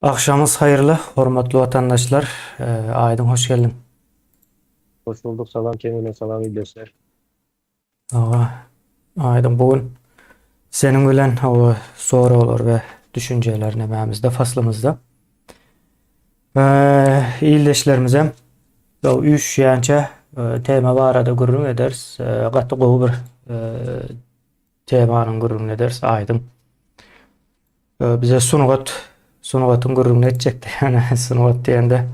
Agşamyňyz haýyrly, hormatly watandaşlar. Aýdyň hoş geldiň. Hoş bulduk, salam Kemine, salam ildeşler. Aga, Aýdyň bu gün seniň bilen hawa soraglar we düşünjeler nemämizde, faslymyzda. Ildeşlerimizem üýşýänçä tema barada gürrüň ederis. Gaty gowy bir Temanyň gürrüňini ederis aýdyň. Bize sungat, sungatyň gürrüňini etjekdi. Ýani sungat diýende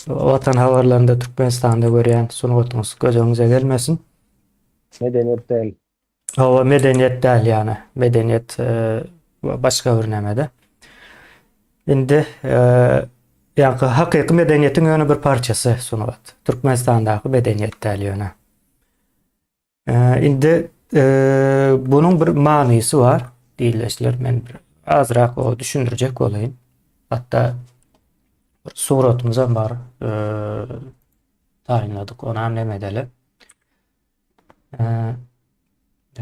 Watan habarlarynda Türkmenistanda görýän sungatyňyz göz öňüňize gelmesin. Medeniýet däl. Hawa, medeniýet däl ýani. Medeniýet e, başga bir nämede. Indi e, ýa hakyky medeniýetiň ýöne bir parçasy sungat. Türkmenistandaky medeniýet däl ýöne. Indi bunuň bir manysy bar diýilişler. Men bir azrak o düşündirjek bolaýyn. Hatda bir suratymyz hem bar. Taýynladyk. Ony hem näme edeli?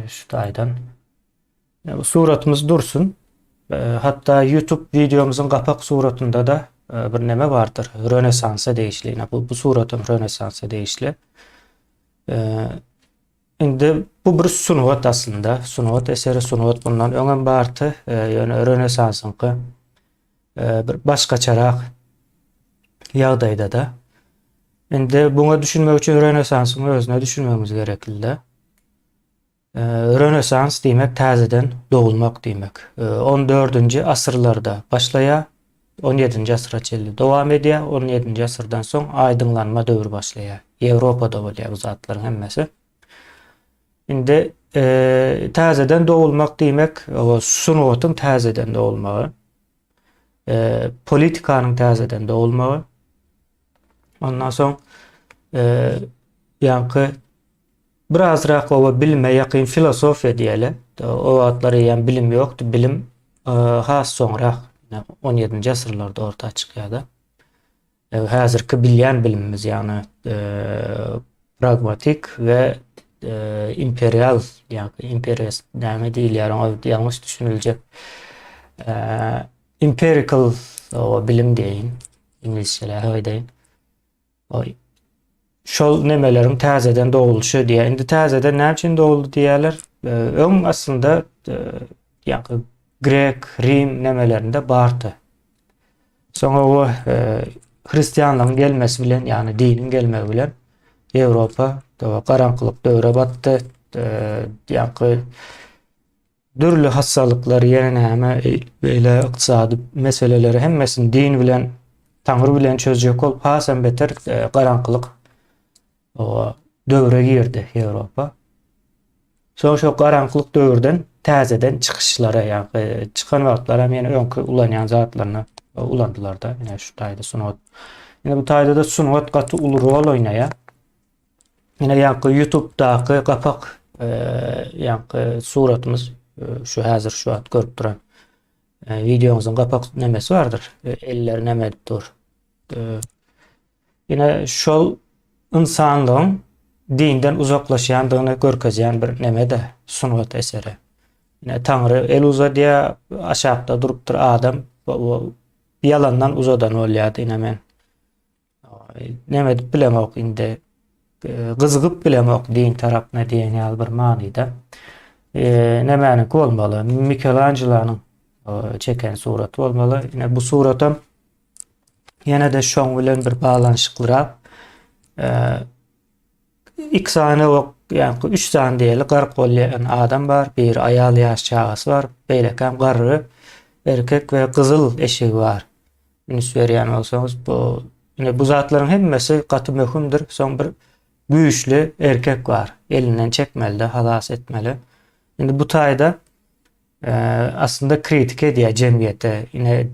Şu taýdan. Bu suratymyz dursun. Hatda YouTube wideomyzyň gapak suratynda-da bir neme bardyr. Rönesansa degişli. Bu, bu suratym Rönesansa degişli. Indi bu bir sungat aslynda. Sungat eseri, sungat bundan öňem bardy. Ýöne Rönesansyňky bir başgaçarak ýagdaýda-da. Indi buňa düşünmek üçin Rönesansyň özüne düşünmegimiz gerekli-de. Rönesans diýmek täzeden dogulmak diýmek. On dördünji asyrlarda başlaýar, on ýedinji asyra çenli dowam edýär, on ýedinji asyrdan soň aýdyňlanma döwri başlaýar. Ýewropada bolýar bu zatlaryň hemmesi. Indi täzeden dogulmak diýmek, sungatyň täzeden dogulmagy, politikanyň täzeden dogulmagy. Ondan soň ýaňky Birazrak oba bilime ýakyn filosofiýa diýeli. O wagtlar eýýäm bilim ýokdy. Bilim has soňrak, on ýedinji asyrlarda orta çykýar-da. Häzirki bilýän bilimimiz, ýagny pragmatik we imperial, ýagny imperialist näme diýilýär, oňa ýalňyş düşüniljek. Empirical bilim diýeýin, iňlisçeläp aýdaýyn. Oý. Şol nemeleriň täzeden dogulyşy diýýär. Indi täzeden näme üçin doguldy diýýärler. Öň aslynda ýa grek, rim nemelerinde bardy. Soňra o hristianlygyň gelmesi bilen, ýagny diniň gelmegi bilen Ýewropa garaňkylyk döwre batdy. Ýa Dürli hassalyklar, ýene näme, beýle ykdysady meseleleri hemmesini din bilen, Taňry bilen çözjek bolup hasam beter e, garaňkylyk döwre girdi Ýewropa. Soň şo garaňkylyk döwürden täzeden çykyşlara, ýa çykan wagtlar hem ýene öňki ulanýan zatlaryny e, ulandylar-da. Ine şu taýda sungat. Ine bu taýda-da sungat gaty uly rol oýnaýar. Ine ýaňky YouTube'daky gapak e, ýaňky suratymyz e, şu häzir şu wagt görüp duran e, wideoňyzyň gapak nemesi bardyr. E, elleri neme edip dur. E, ine şol ynsanlygyň dinden uzaklaşýandygyny görkezýän bir neme-de sungat eseri. Ine Taňry el uzadýar, aşakda durupdyr adam. Bu ýalandan uzadan bolýardy ine men. Näme edip bilemok indi. Gyzygyp bilemok din tarapyna diýen ýaly bir manyda. Nämäniňki bolmaly? Mikelanjelonyň çeken suraty bolmaly. Ine bu suratam ýene-de şoň bilen bir baglanyşyklyrak. Iki sany ok, ýa-ni üç sany diýeli gark bolýan adam bar. Biri aýal ýaş çagasy bar, beýlekem garry erkek we gyzyl eşigi bar. Üns berýän bolsaňyz bu ine bu zatlaryň hemmesi gaty möhümdir. Soň bir güýçli erkek bar. Elinden çekmeli-de, halas etmeli. Indi bu taýda e, aslynda kritika edýär jemgyýete. Ine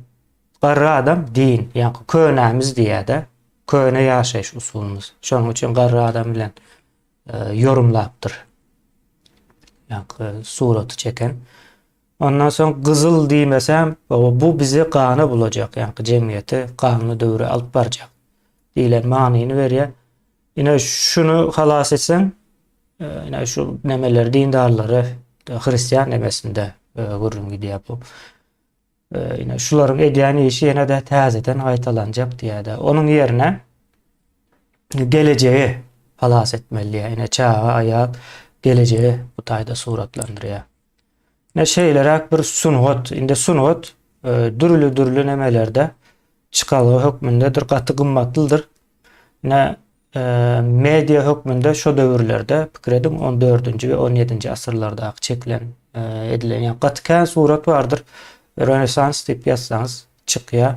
garry adam din, ýa-ni könämiz diýýär-de. Köne ýaşaýyş usulymyz. Şonuň üçin garry adam bilen e, ýorumlapdyr. Ýa-ni suraty çeken. Ondan soň gyzyl diýmesem, bu bizi gana bulajak, ýaňky jemgyýeti ganly döwre alyp barjak diýlen manyny berýär. Ine şuny halas etseň, e, ine şu nemeleri dindarlary hristian nemesinde e, gürrüň gidýär bu. Ine şularyň edýän işi ýene-de täzeden gaýtalanjak diýýär-de. Onuň ýerine gelejegi halas etmeli diýýär. Ine çaga, aýal gelejegi bu taýda suratlandyrýar. Ine şeýleräk bir sungat. Indi sungat dürli-dürli nemelerde çykalga hökmündedir, gaty gymmatlydyr. Ine media hökmünde şo döwürlerde pikir ediň 14-nji we 17-nji asyrlardaky çekilen edilen ýa gaty kän surat bardyr. Rönesans diýip ýazsaňyz çykýar.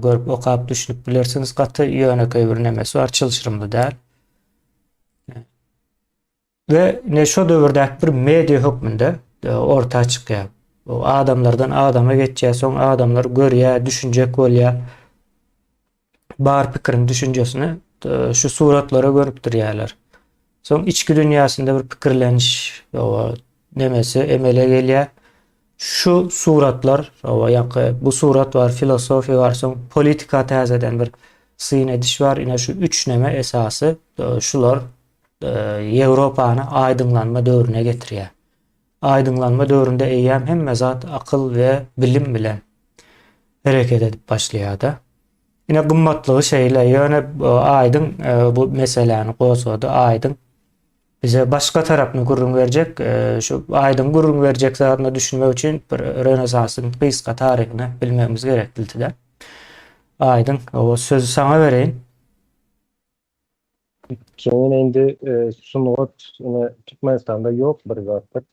Görüp okap düşünip bilersiňiz. Gaty ýönekeý bir nemesi bar, çylşyrymly däl. We ne şo döwürdäki bir media hökmünde orta çykýar. O adamlardan adama geçýär, soň adamlar görýär, düşünjek bolýar. Bar pikirini, düşünjesini şu suratlara gönükdirýärler. Soň içki dünýäsinde bir pikirleniş nemesi emele gelýär. Şu suratlar, ýa bu surat bar, filosofiýa bar, soň politika täzeden bir syn ediş bar. Ine şu üç neme esasy şular Ýewropany aýdyňlanma döwrüne getirýär. Aýdyňlanma döwründe eýýäm hemme zat akyl we bilim bilen hereket edip başlaýar-da. Ine gymmatlygy şeýle, ýöne Aýdyň bu meseläni gozgady. Aýdyň bize başga tarapyny gürrüň berjek. Şu Aýdyň gürrüň berjek zadyna düşünmek üçin bir Rönesansyň gysga taryhyny bilmegimiz gerekdildi-de. Aýdyň, o sözi saňa bereýin. Keyin indi sungat ine Türkmenistanda ýok bir zatdyr.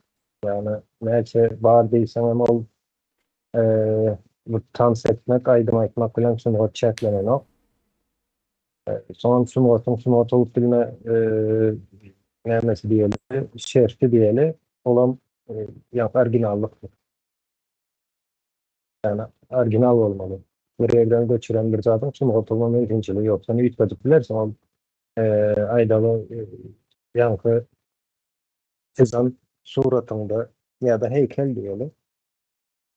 Ýagny näçe bar diýseňem ol bu tans etmek, aýdym aýtmak bilen sungat çäklenenok. Soňam sungatyň sungat bolup bilme nämesi diýeli, şerti diýeli, olam ýagny originallykdyr. Ýagny original bolmaly. Bir ýerden göçüren bir zadyň sungat bolma mümkinçiligi ýok. Sen üýtgedip bilersiň ol aýdaly ýaňky çyzan suratyňda ýa-da heýkel diýeli.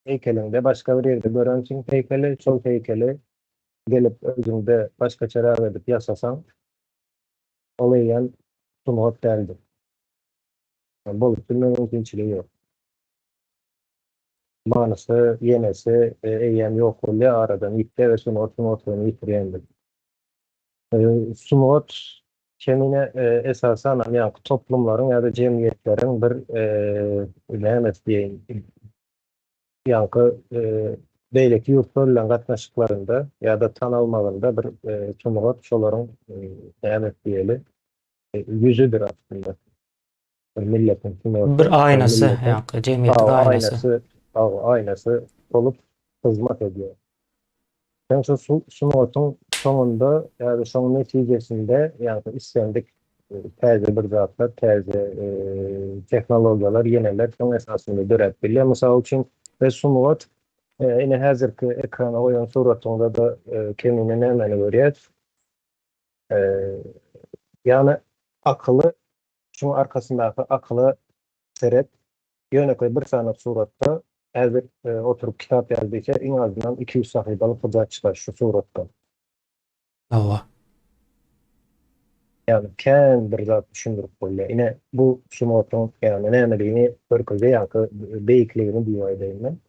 Heýkeliňde başga bir ýerde görensiň heýkeli, şol heýkeli gelip özüňde başgaçarak edip ýasasaň, ol eýýäm sungat däldir. Bolup bilme mümkinçiligi ýok. Manysy, ýenesi eýýäm ýok bolýar, aradan ýitýär we sungat sungatlygyny ýitirýändir. Sungat kemine esasanam ýaňky toplumlaryň ýa-da jemgyýetleriň bir nämesi diýeýin, ýaňky beýleki ýurtlar bilen gatnaşyklarynda ýa-da tanalmagynda bir sungat şolaryň nämesi diýeli, ýüzüdir aslynda. Bir milletiň sungaty. Bir aýnasy, ýa-da jemgyýetiň aýnasy. Aýnasy bolup hyzmat edýär. Sen şu sungatyň soňunda ýa-da şoň netijesinde ýa-da islendik täze bir zatlar, täze tehnologiýalar, ýeneler şoň esasynda döräp bilýär. Mysal üçin, we sungat ine häzirki ekrana goýan suratyňda-da kemine nämäni görýäs? Ýagny akyly Şuň arkasyndaky akyla seret, ýönekeý bir sany suratda häzir oturyp kitap ýaz diýse iň azyndan 200 sahypalyk hujjat çykar şu suratdan. Hawa. Ýagny kän bir zat düşündirip bolýar. Ine bu sungatyň ýagny nämedigini görkezýär ýaňky beýikligini diýip aýdaýyn men.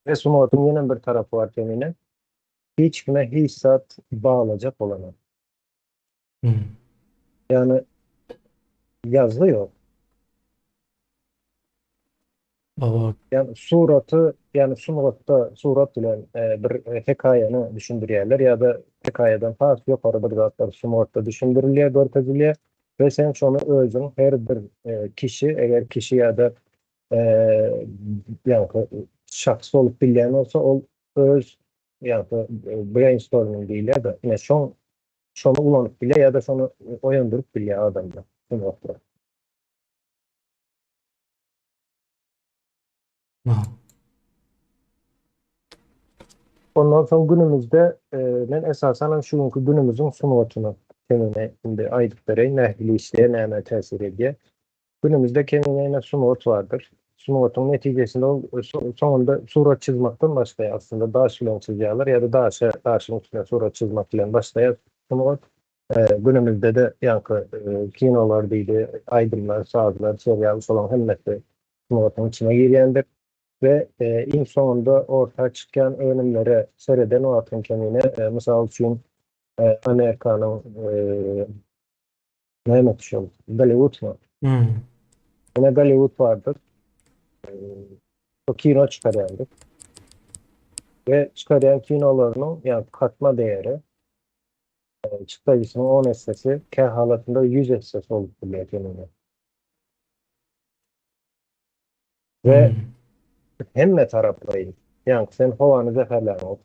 We sungatyň ýenem bir tarapy bar kemine. Hiç kime hiç zat baglajak bolanok. Ýagny ýazgy ýok. Oba. Ýagny suraty, ýagny sungatda surat bilen bir hekaýany düşündirýärler ýa-da hekaýadan has ýokary bir zatlar sungatda düşündirilýär, görkezilýär we sen şony özüň her bir kişi, eger kişi ýa-da ýagny şahs bolup bilýän bolsa, ol öz ýagny brainstorming diýilýär-de, ine şoň Şony ulanyp bilýär ýa-da şony oýandyryp bilýär adamda sungatda. Ondan soň günümizde men esasanam şu günki günümiziň sungatyny kemine indi aýdyp bereýin nähili işleýär, nämä täsir edýär. Günümizde kemine ine sungat bardyr. Sungatyň netijesinde ol soňunda surat çyzmakdan başlaýar. Aslynda daş bilen çyzýarlar ýa-da daşa, daşyň üstüne surat çyzmak bilen başlaýar sungat. Günümizde-de ýaňky kinolar diýdi, aýdymlar, sazlar, serial şolaryň hemmesi sungatyň içine girýändir. Ve iň soňunda orta çykýan önümlere sereden wagtyň kemine, mysal üçin, Amerikanyň näme şol Gollywood mı? Ine Gollywood bardyr. O kino çykarýandyr. Ve çykarýan kinolarynyň ýa katma değeri çykdajysynyň 10 essesi, kä halatynda 100 essesi bolup bilýär kemine. Ve hemme taraplaýyn. Ýagny sen howany zäherläňok.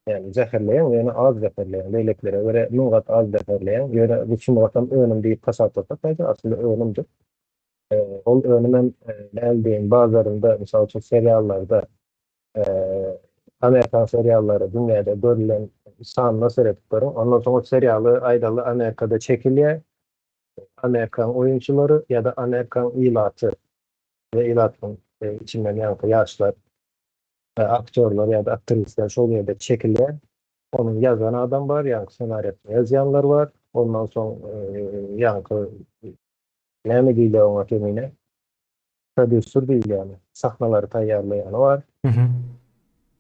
Ýagny zäherleýäň, ýöne az zäherleýäň. Beýlekilere görä 1000 gat az zäherleýäň. Ýöne bu sungatam önüm diýip hasaplasak häzir aslynda önümdir. Ol önümem näme diýeýin bazarynda mysal üçin seriallarda Amerikan seriallary dünýäde görülen sanyna seredip görüň. Ondan soň ol serialy aýdaly Amerikada çekilýär. Amerikan oýunçylary ýa-da Amerikan ilaty we ilatyň içinden ýaňky ýaşlar aktýorlar ýa-da aktrisler şol ýerde çekilýär. Onuň ýazan adam bar, ýaňky ssenariýasyny ýazýanlar bar. Ondan soň ýaňky näme diýilýär oňa kemine? Prodýuser diýilýärmi? Sahnalary taýýarlaýany bar.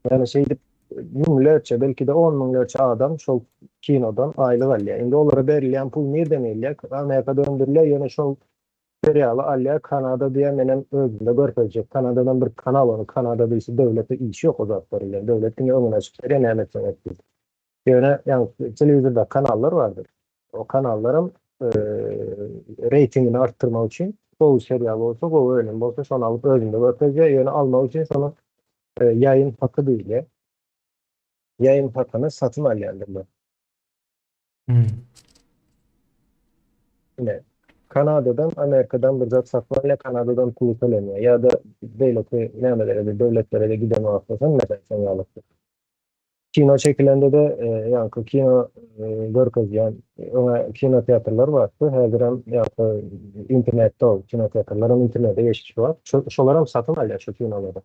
Ýagny şeýdip müňlerçe, belki-de on müňlerçe adam şol kinodan aýlyk alýar. Indi olara berilýän pul nirden gelýär? Amerikada öndürilýär, ýöne şol serialy alýar, Kanada diýýär, menem özümde görkezjek. Kanadadan bir kanal, ony Kanada diýse döwlete işi ýok o zatlar bilen. Döwlet diňe öňüni açyp berýär, näme etseň et diýip. Ýöne ýaňky telewizorda kanallar bardyr. O kanallaram reýtingini artdyrmak üçin gowy serial bolsa, gowy önüm bolsa şony alyp özünde görkezýär. Ýöne almak üçin şonuň ýaýyn haky diýilýär. Ýaýyn hakyny satyn alýandyrlar. Ine, Kanadadan, Amerikadan bir zat satyn alýar, Kanadadan pul tölenýär. Ýa-da beýleki nämelere-de, döwletlere-de giden wagtda sen meselem şoň ýaly. Kino çekilende-de ýaňky kino görkezýän öňe kino teatrlar bardy. Häzirem ýaňky internetde ol kino teatrlaram internete geçdi şu wagt. Şolaram satyn alýar şu kinolary.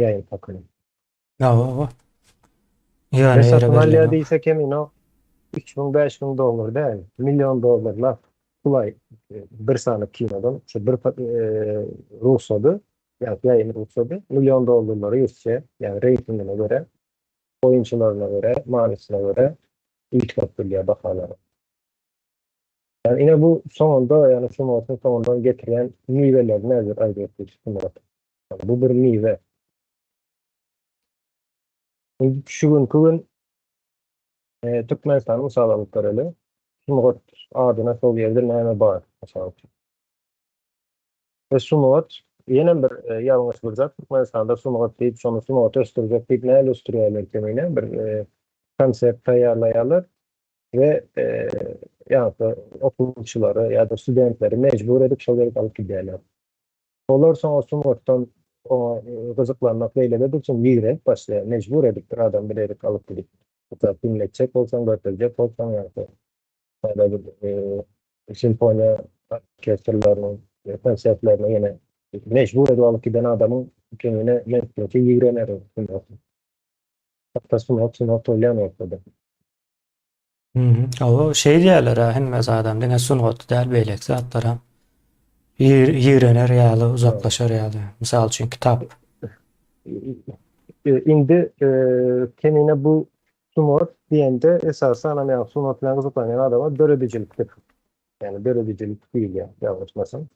Ýaýyn hakyny. Hawa. Ýöne satyn alýar diýse kemino 3000 5000 dollar däl, million dollarlap pul bir sany kinodan şu bir rugsady Ýa ýaýyn rugsady million dollarlara ýetse, ýagny reýtingine görä, oýunçylaryna görä, manysyna görä üýtgäp bilýär bahalary. Ýagny ine bu soňunda, ýagny sungatyň soňundan getirýän miwelerini häzir aýdyp geçdik sungat. Ýagny bu bir miwe. Indi şu günki gün Türkmenistany mysal alyp göreli. Sungat adyna şol ýerde näme bar, mysal üçin. We sungat, ýenem bir ýalňyş bir zat, Türkmenistanda sungat diýip, şony sungaty ösdürjek diýip näle ösdürýärler kemine, bir konsept taýýarlaýarlar we ýa-da okuwçylary ýa-da studentleri mejbur edip şol ýere alyp gidýärler. Olar soňra sungatdan oňa gyzyklanmak beýlede dursun, ýigrenip başlaýar, mejbur edip bir adam bir ýere alyp gidip, diňletjek bolsaň, görkezjek bolsaň ýa-da Ýa-da bir simfoniýa orkestrleriniň konsertlerine ýene mejbur edip alyp giden adamyň kemine mümkinçe ýigrener. Hatda sungat sungat bolýan ortada. Hawa, şeý diýýärler-ä, hemme zadam diňe sungaty däl, beýleki zatlaram ýigrener ýaly, uzaklaşar ýaly. Mysal üçin, kitap. Indi kemine bu Sungat diýende esasanam ýagny sungat bilen gyzyklanýan adama döredijilikdir. Ýagny döredijilik diýilýär, ýalňyşmasam.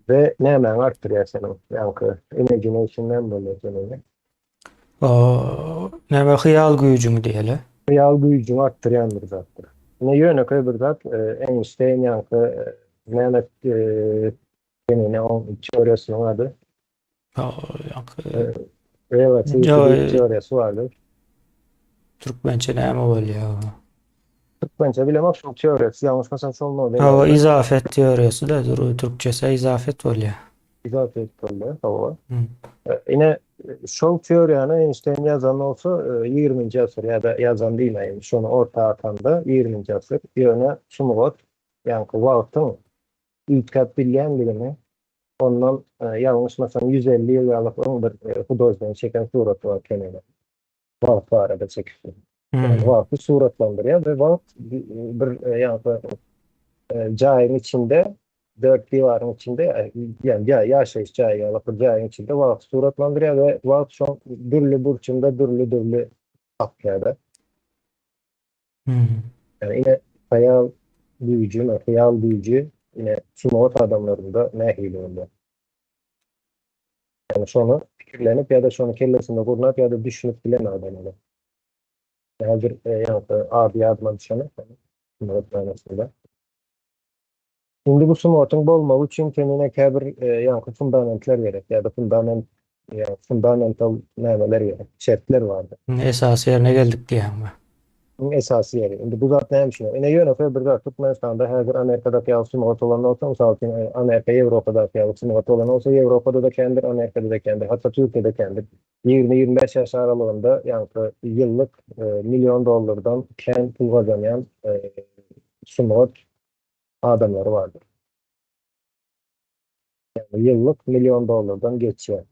We nämäňi artdyrýar seniň? Ýaňky imagination näme bolýar seniň? O, näme hyýal güýjüňi diýeli. Hyýal güýjüňi artdyrýan bir zatdyr. Ine ýönekeý bir zat, Eýnşteýn ýaňky näme ine oň teoriýasynyň ady. Ýaňky Relativity teoriýasy bardy. Türkmençe näme bolýar? Türkmençe bilemok şol teoriýasy ýalňyşmasam şol nol. Hawa, izafet teoriýasy da türkçesi izafet bolýar. Izafet bolýar, hawa. Ine şol teoriýany Eýnşteýn ýazan bolsa 20-nji asyr ýa-da ýazan diýmäýin, şony orta atanda 20-nji asyr. Ýöne sungat, ýaňky wagtyň üýtgäp bilýändigini Ondan ýalňyşmasam 150 ýyl ýalyk öň bir hudožnigiň çeken suraty bar kenede. Wagt barada çekipdir. Yani wagty suratlandyrýar we wagt bir ýaňky jaýyň içinde. Dört diwaryň içinde ýa ýa ýaşaýyş jaýy ýaly bir jaýyň içinde wagty suratlandyrýar we wagt şoň dürli burçunda dürli-dürli akýar-da. Ýani ine haýal güýji, hyýal güýji ine sungat adamlarynda nähili bolýar. Ýani şony pikirlenip ýa-da şony kellesinde gurnap ýa-da düşünip bilen adamlar. Häzir ýaňky ady ýadyma düşenok sungat manysynda. Indi bu sungatyň bolmagy üçin kemine käbir ýaňky fundamentler gerek ýa-da fundament ýa fundamental nämeler gerek, şertler bardyr. Esasy ýerine geldik diýýäňmi? Iň esasy ýeri. Indi bu zat näme üçin? Ine ýönekeý bir zat Türkmenistanda häzir Amerikadaky ýaly sungat bolan bolsa, mysal üçin Amerika Ýewropadaky ýaly sungat bolan bolsa, Ýewropada-da kändir, Amerikada-da kändir, hatda Türkiýede kändir. 20-25 ýaş aralygynda ýaňky ýyllyk million dollardan kän pul gazanýan sungat adamlary bardyr. Ýagny ýyllyk million dollardan geçýär.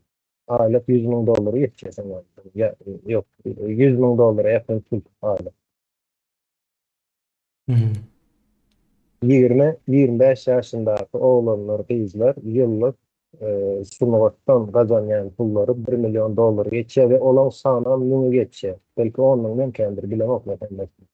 Aýlyk 100 müň dollara ýetýär sen ýa ýok 100 müň dollara ýakyn pul aýlyk. 20-25 ýaşyndaky oglanlar, gyzlar ýyllyk sungatdan gazanýan pullary 1 million dollara geçýär we olaň sanam müňi geçýär. Belki 10 müňden kändir, bilemok men hemmesini.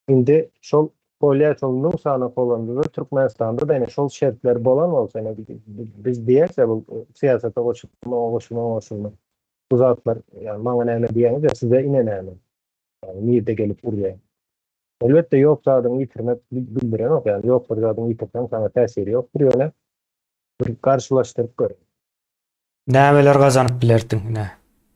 Indi şol bolýar şol 1000 sany bolanda Türkmenistanda da ine şol şertler bolan bolsa ine biz diýerse bu syýasata goşulma, goşulma, goşulma. Bu zatlar ýani maňa näme diýýäňiz size ine näme. Ýani nirde gelip urýar. Elbetde ýok zadyňy ýitirmek bildirenok ýani ýok bir zadyňy ýitirseň saňa täsiri ýokdur ýöne bir garşylaşdyryp gör. Nämeler gazanyp bilerdiň ine.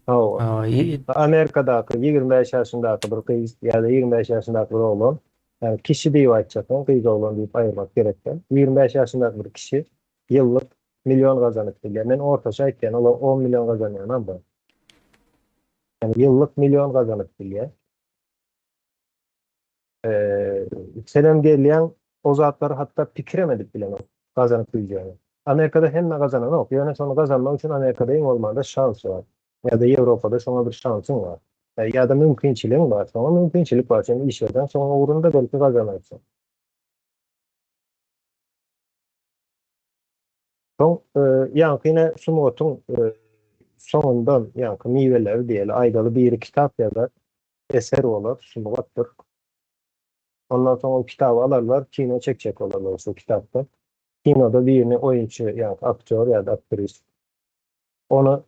Hawa. Amerikadaky 25 ýaşyndaky bir gyz ýa-da 25 ýaşyndaky bir oglan, ýagny kişi diýip aýtjaksyň, gyz oglan diýip aýyrmak gerek däl. 25 ýaşyndaky bir kişi ýyllyk million gazanyp bilýär. Men ortaça aýtýan, olar 10 million gazanýanam bar. Ýagny ýyllyk million gazanyp bilýär. Senem gelýäň, o zatlary hatda pikirem edip bilenok, gazanyp biljegini. Amerikada hemme gazananok, ýöne şony gazanmak üçin Amerikada iň bolmanda şans bar. Ýa-da Ýewropada şoňa bir şansyň bar. Ýa-da mümkinçiligiň bar, şoňa mümkinçilik bar, sen işleseň şoň ugrunda belki gazanarsyň. Soň ýaňky ine sungatyň soňundan ýaňky miweleri diýeli, aýdaly biri kitap ýazar, eser bolar, sungatdyr. Ondan soň ol kitaby alarlar, kino çekjek bolarlar şol kitapdan. Kinoda birini oýunçy, ýaňky aktýor ýa-da aktris. Ony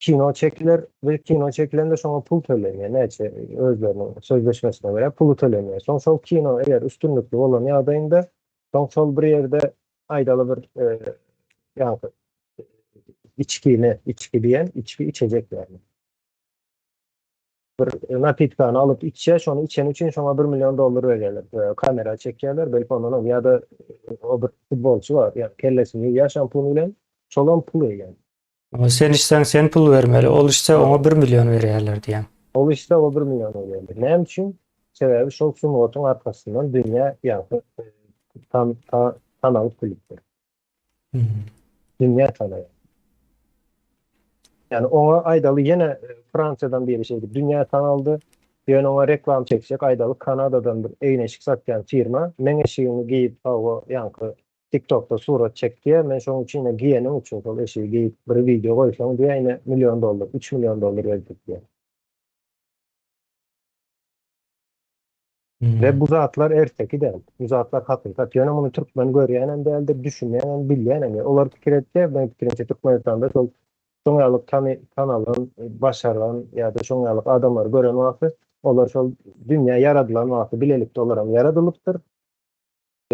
kino çekiler we kino çekilende şoňa pul tölenýär. Näçe özleriniň sözleşmesine görä puly tölenýär. Soň şol kino eger üstünlikli bolan ýagdaýynda, soň şol bir ýerde aýdaly bir ýaňky içgini, içgi diýen, içgi içecek ýagny. Bir napitkany alyp içýär, şony içeni üçin şoňa 1 million dollar berýärler. Kamera çekýärler, belki ondan hem ýa-da o bir futbolçy bar, ýa kellesini ýuwýar şampun bilen, şolam pul eýýär. Ama sen içseň sen pul bermeli, ol içse oňa 1 million berýärler diýýän. Ol içse o 1 million berýärler. Näme üçin? Sebäbi şol sungatyň arkasyndan dünýä ýaňky tan ta tanalyp bilipdir. Dünýä tanaýar. Ýani oňa aýdaly ýene Fransiýadan biri şeýdip dünýä tanaldy. Ýöne oňa reklam çekjek aýdaly Kanadadan bir egin-eşik satýan firma meň eşigimi geýip hawa ýaňky TikTokda surat çek diýýär. Men şoň üçin ine giýeniň üçin şol eşigi geýip bir wideo goýsaň diýýär ine million dollar, 3 million dollar berjek diýýär. Ve bu zatlar erteki däl. Bu zatlar hakykat. Ýöne muny türkmen görýänem däldir, düşünýänem, bilýänem ýok. Olar pikir etse, meň pikirimçe Türkmenistanda şol şoň ýaly tany tanalan, başaran ýa-da şoň ýaly adamlary gören wagty olar şol dünýä ýaradylan wagty bilelikde olaram ýaradylypdyr.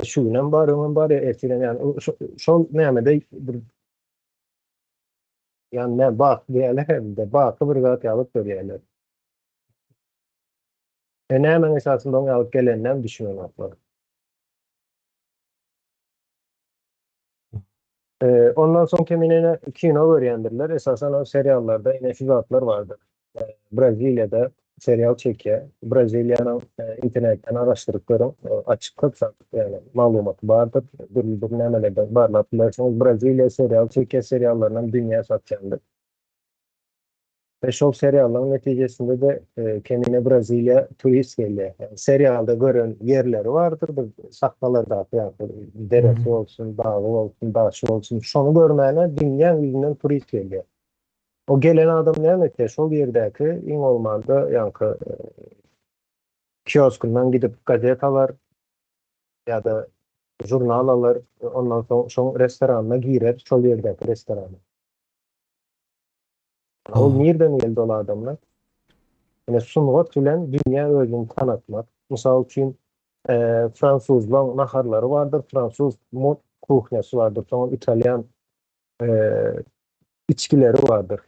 Şu günem bar, öňem bar, ertirem ýani şol nämede bir ýani näme baky diýerler hem-de baky bir zat ýaly görýärler. E nämäň esasynda oň ýaly geleninem düşünenoklar. E, ondan soň keminene kino görýändirler. Esasan o seriallarda ine şu zatlar bardyr. E, Braziliýada serial çekýär. Braziliýanyň e, internetden araşdyryp görüň. E, açyk köp zat ýagny maglumaty bardyr. Dürli dürli nämelerden barlap bilersiňiz. Braziliýa serial çekýär, seriallarynam dünýä satýandyr. Ve şol seriallaryň netijesinde de kemine Braziliýa turist gelýär. Yani serialda gören ýerleri bardyr, bir sahnalardaky ýa-da deresi bolsun, dagy bolsun, daşy bolsun, şony görmäne dünýäň ýüzünden turist gelýär. O gelen adam näme etýär? Şol ýerdäki iň bolmanda ýaňky kioskyndan gidip gazet alar ýa-da žurnal alar, ondan soň şoň restoranyna girer, şol ýerdäki restorana. Ol nirden geldi ol adamlar? Ine sungat bilen dünýä özüni tanatmak. Mysal üçin, fransuzlaň naharlary bardyr, fransuz kuhnýasy bardyr, soňam italýan içgileri bardyr.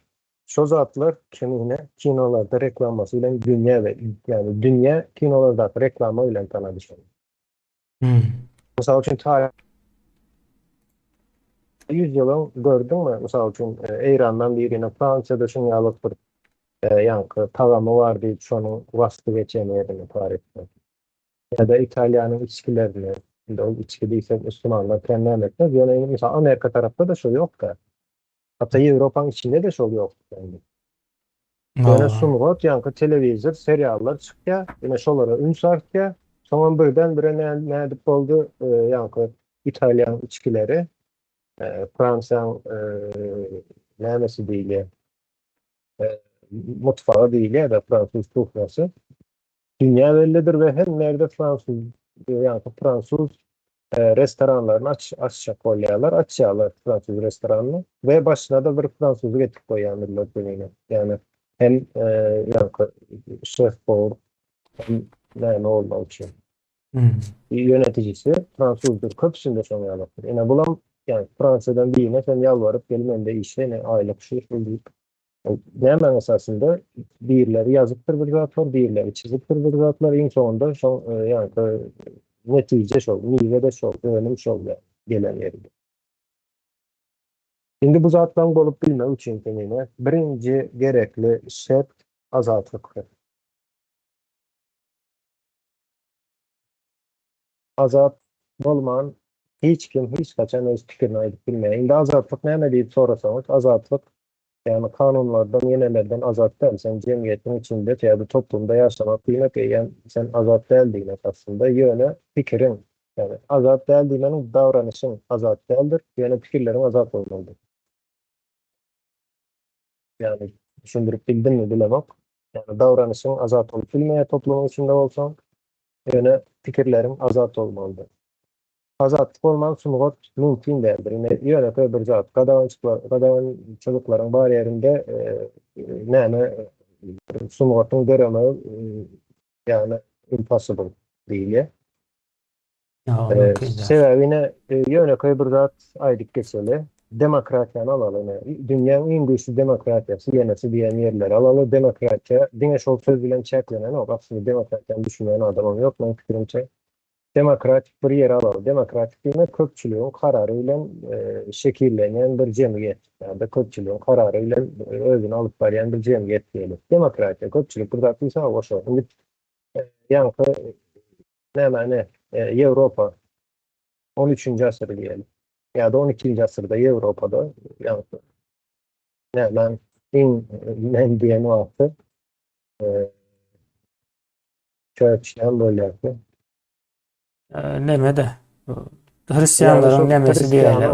Şo zatlar kemine kinolarda reklamasy bilen dünýä we ýagny dünýä kinolardaky reklama bilen tanady şony. Mysal üçin taryh 100 ýylyň gördüňmi? Mysal üçin Eýrandan birine Fransiýada şuň ýaly bir ýaňky tagamy bar diýip şonuň waspy geçen ýerini taryhda. Ýa-da Italiýanyň içgilerini, indi ol içgi diýsek musulmanlar kän näme etmez, ýöne indi mysal Amerika tarapda-da şo ýok-da. Hatda Ýewropanyň içinde-de şol ýok indi. Ýöne sungat, ýaňky telewizor, seriallar çykýar, ine şolara üns artýar. Soňam birden-bire nädip boldy, ýaňky italýan içgileri, Fransiýaň nämesi diýilýär, mutfagy diýilýär-de, fransuz kuhnýasy. Dünýä bellidir we hemme ýerde fransuz ýaňky fransuz restoranlaryny aç açjak bolýarlar, açýarlar fransuz restoranyny we başyna-da bir fransuzy getirip goýýandyrlar demine. Ýagny hem ýaňky şef powar hem näme bolmak üçin. Ýöneticisi fransuzdyr, köpüsinde şoň ýalakdyr. Ine bulam ýagny Fransiýadan birine sen ýalbaryp gel mende işle ine aýlyk şu şu diýip Nämäň esasynda birleri ýazypdyr bir zatlar, birleri çyzypdyr bir zatlar, iň soňunda şol ýaňky netije şol, miwe-de şol, önüm şol gelen ýerinde. Indi bu zatlaryň bolup bilmegi üçin Kemine birinji gerekli şert azatlykdyr. Azat bolman hiç kim hiç haçan öz pikirini aýdyp bilmeýär. Indi azatlyk näme diýip sorasaňyz, azatlyk ýagny kanunlardan, ýenelerden azat däl. Sen jemgyýetiň içinde ýa-da toplumda ýaşamak diýmek eýýäm sen azat däl diýmek aslynda. Ýöne pikiriň, ýagny azat däl diýmeniň davranyşyň azat däldir, ýöne pikirleriň azat bolmalydyr. Ýagny düşündirip bildimmi bilemok. Ýagny davranyşyň azat bolup bilmeýär toplumyň içinde bolsaň. Ýöne pikirleriň azat bolmalydyr. Azatlyk bolman sungat mümkin däldir. Ine ýönekeý bir zat, gadagançyklar, gadagançylyklaryň bar ýerinde näme sungatyň döremegi ýagny impossible diýilýär. Sebäbi ine ýönekeý bir zat aýdyp geçeli. Demokratiýany alaly ine. Dünýäň iň güýçli demokratiýasy ýenesi diýen ýerleri alaly. Demokratiýa diňe şol söz bilen çäklenenok. Aslynda demokratiýany düşünýän adamam ýok meň pikirimçe. Demokratik bir ýeri alaly. Demokratik diýmek köpçüligiň karary bilen şekillenýän bir jemgyýet ýa-da köpçüligiň karary bilen özüni alyp barýan bir jemgyýet diýeli. Demokratiýa köpçülik bir zat diýse hawa şo. Indi ýaňky Nämäni, Ýewropa on üçünji asyr diýeli. Ýa-da on ikinji asyrda Ýewropada ýagny nämäň iň men diýen wagty çörç näme bolýardy? Neme-de Hristianlaryň nemesi diýeli.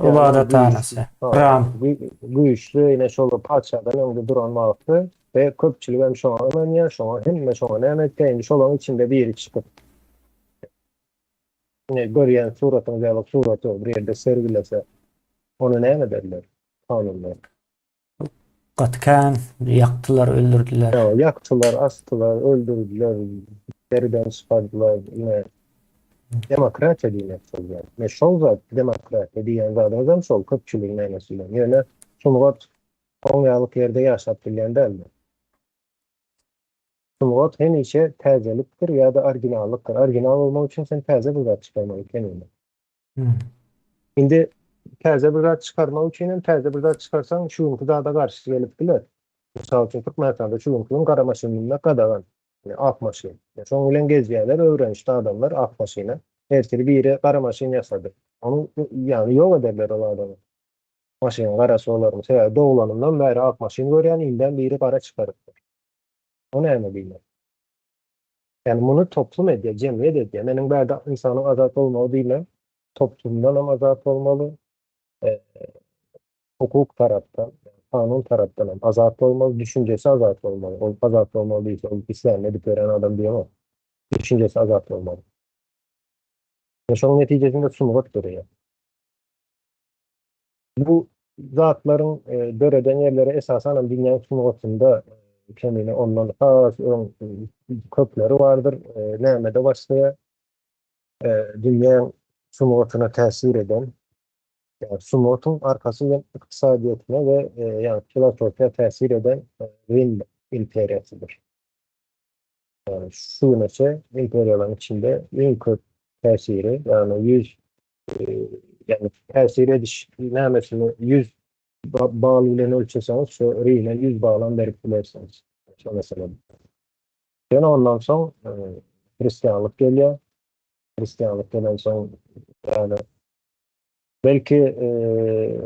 Ybadathanasy. Ram. Güýçli ine şol patyşadan öňde duran wagty We köpçülik hem şoňa ynanýar, şoňa hemme şoňa näme etýär, indi şolaryň içinde biri çykyp ine görýän suratyňyz ýaly suraty bir ýerde sergilese, ony näme ederler kanunlar? Gaty kän ýakdylar, öldürdiler. Ýa, ýakdylar, asdylar, öldürdiler, deriden çykardylar, ine demokratiýa diýmek şol zat. Ine şol zat demokratiýa diýýän zadyňyzam şol köpçüligiň nämesi bilen. Ýöne sungat Oň ýalyk ýerde ýaşap bilýän däldir. Sungat hemişe täzelikdir ýa-da originallykdyr. Original bolmak üçin sen täze bir zat çykarmaly keminde. Indi täze bir zat çykarmak üçin hem täze bir zat çykarsaň şu günki zada garşy gelip biler. Mysal üçin Türkmenistanda şu günki gün gara maşyn münmek gadagan. Ýa ak maşyn. Şoň bilen gezýärler öwrenişdi adamlar ak maşyna. Ertir biri gara maşyn ýasady. Ony ýagny ýok ederler ol adamy. Maşynyň garasy bolarmy? Sebäbi doglanymdan bäri ak maşyn görýän, indem biri gara çykarypdyr. O näme diýmek? Ýani muny toplum edýär, jemgyýet edýär. Meniň bärde ynsanyň azat bolmagy diýmem, toplumdanam azat bolmaly, hukuk tarapdan, kanun tarapdanam azat bolmaly, düşünjesi azat bolmaly. Ol azat bolmaly diýse, ol islänini edip ýören adam diýemok. Düşünjesi azat bolmaly. We şonuň netijesinde sungat döreýär. Bu zatlaryň döreden ýerleri esasanam dünýäň sungatynda kemine ondan has öň kökleri bardyr. Nämede başlaýar? Dünýäň sungatyna täsir eden, ýagny sungatyň arkasy bilen ykdysadyýetine we ýagny filosofiýa täsir eden Rim imperiýasydyr. Ýagny şu güneçe imperiýalaryň içinde iň köp täsiri, ýagny 100 ýagny täsir ediş nämesini 100 bal bilen ölçeseňiz, şu Rime 100 balam berip bilersiňiz. Şo mesele. Ýöne ondan soň hristianlyk gelýär. Hristianlyk gelensoň ýagny Belki,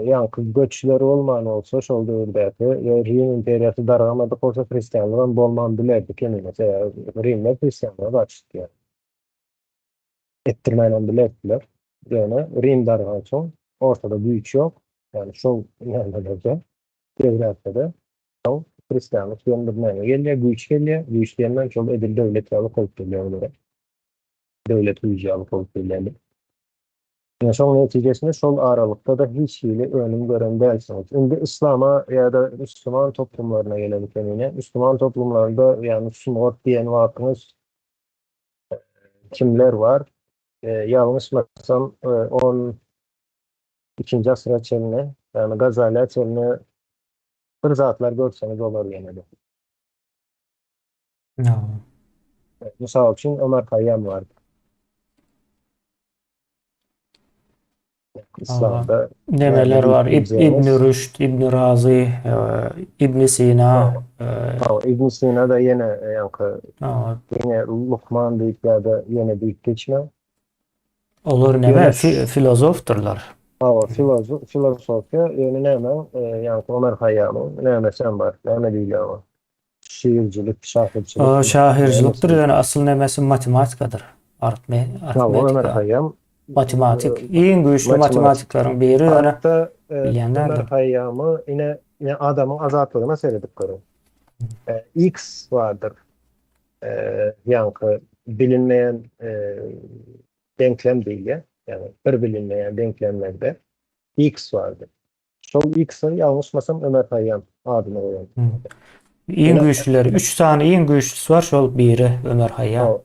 ýaňky göçler bolman bolsa şol döwürdäki we Rim imperiýasy dargamadyk bolsa hristianlygam bolman bilerdi kemine. Sebäbi rimler hristianlyga garşy çykýar. Etdirmänem bilerdiler. Ýöne Rim dargansoň ortada güýç ýok. Ýagny şol nämelerde geografiýada soň hristianlyk diýen bir näme gelýär, güýç gelýär. Güýç diýenden şol edil döwlet ýaly bolup gelýär olara. Döwlet güýji ýaly bolup gelýär. Ine şoň netijesinde şol aralykda-da hiç hili önüm gören dälsiňiz. Indi yslama ýa-da müsliman toplumlaryna gelelik Emine. Müsliman toplumlarynda ýagny sungat diýen wagtyňyz kimler bar? Ýalňyşmasam on ikinji asyra çenli, ýagny Gazalä çenli bir zatlar görseňiz bolar ýene-de. Mysal üçin Ömer Haýýam bardy. Islamda nemeler bar? Ibn Rüşd, Ibn Razy, Ibn Sina. Ibn Sina da ýene ýaňky ýene lukman diýip ýa-da ýene diýip geçme. Olar näme filozofdyrlar. Hawa, filozof, filosofiýa ýöne näme, ýaňky Ömer Haýýamyň nämesem bar, näme diýilýär oňa? Şiircilik, şahyrçylyk. O şahyrçylykdyr, ýöne asyl nemesi matematikadyr. Artme, Ömer arifmetika. Haýýam Matematik. Iň güýçli matematikleriň biri ýöne Hatda bilýän Ömer däldir. Haýýamy ine ine adamyň azatlygyna seredip görüň. X bardyr. Ýaňky bilinmeýän deňklem diýilýär. Ýagny bir bilinmeýän deňklemlerde X bardyr. Şol X-i ýalňyşmasam Ömer Haýýam adyny goýan. Iň güýçlüleri, üç sany iň güýçlüsi bar, şol biri Ömer Haýýam.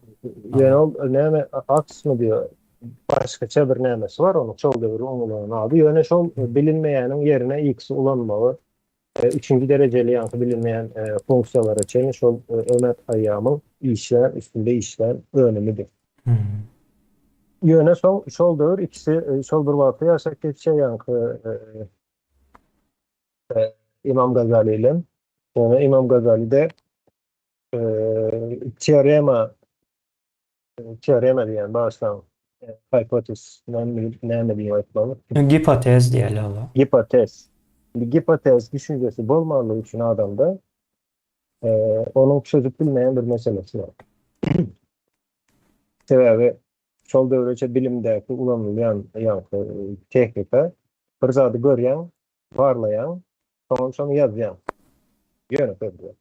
Ýöne ol näme Aks-my diýýär, başgaça bir nämesi bar onuň, şol döwür ulanan ady. Ýöne şol bilinmeýäniň ýerine X-i ulanmagy, üçünji derejeli ýaňky bilinmeýän funksiýalara çenli şol Ömer Haýýamyň işlän, üstünde işlän önümidir. Ýöne soň şol döwür ikisi şol bir wagtda ýaşap geçýär ýaňky Imam Gazali bilen. Ýöne Imam Gazali-de teorema teorema diýen bagyşlaň hipotez näme diýip aýtmaly? Gipotez diýeli ola. Gipotez. Gipotez düşünjesi bolmanlygy üçin adamda onuň çözüp bilmeýän bir meselesi bar. Sebäbi şol döwreçe bilimdäki ulanylýan ýaňky tehnika bir zady görýäň, barlaýaň, soňam şony ýazýaň. Ýöne sözde.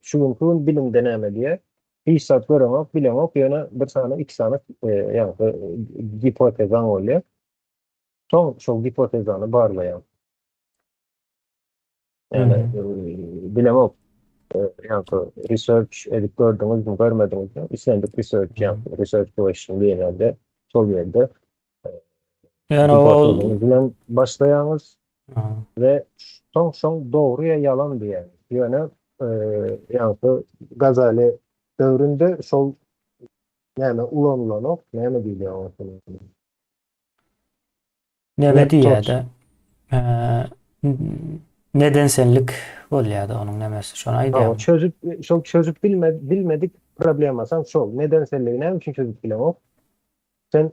Şu günki gün bilimde näme diýýär? Hiç zat göreňok, bileňok, ýöne bir sany, iki sany ýaňky gipotezaň bolýar. Soň şol gipotezany barlaýaň. Ýagny bilemok. Ýagny research edip gördüňizmi, görmediňizmi? Islendik research, ýagny research question diýilende şol ýerde Ýöne ol bilen başlaýaňyz we soň şoň dogry ýa ýalan diýýäňiz. Ýöne ýagny Gazali döwründe şol näme ulanylanok, näme diýilýär oňa? Neme diýýär-de, nedensenlik bolýar-da onuň nemesi, şony aýdýarmy? Çözüp, şol çözüp bilme, bilmedik problemasam şol. Nedensenligi näme üçin çözüp bileňok? Sen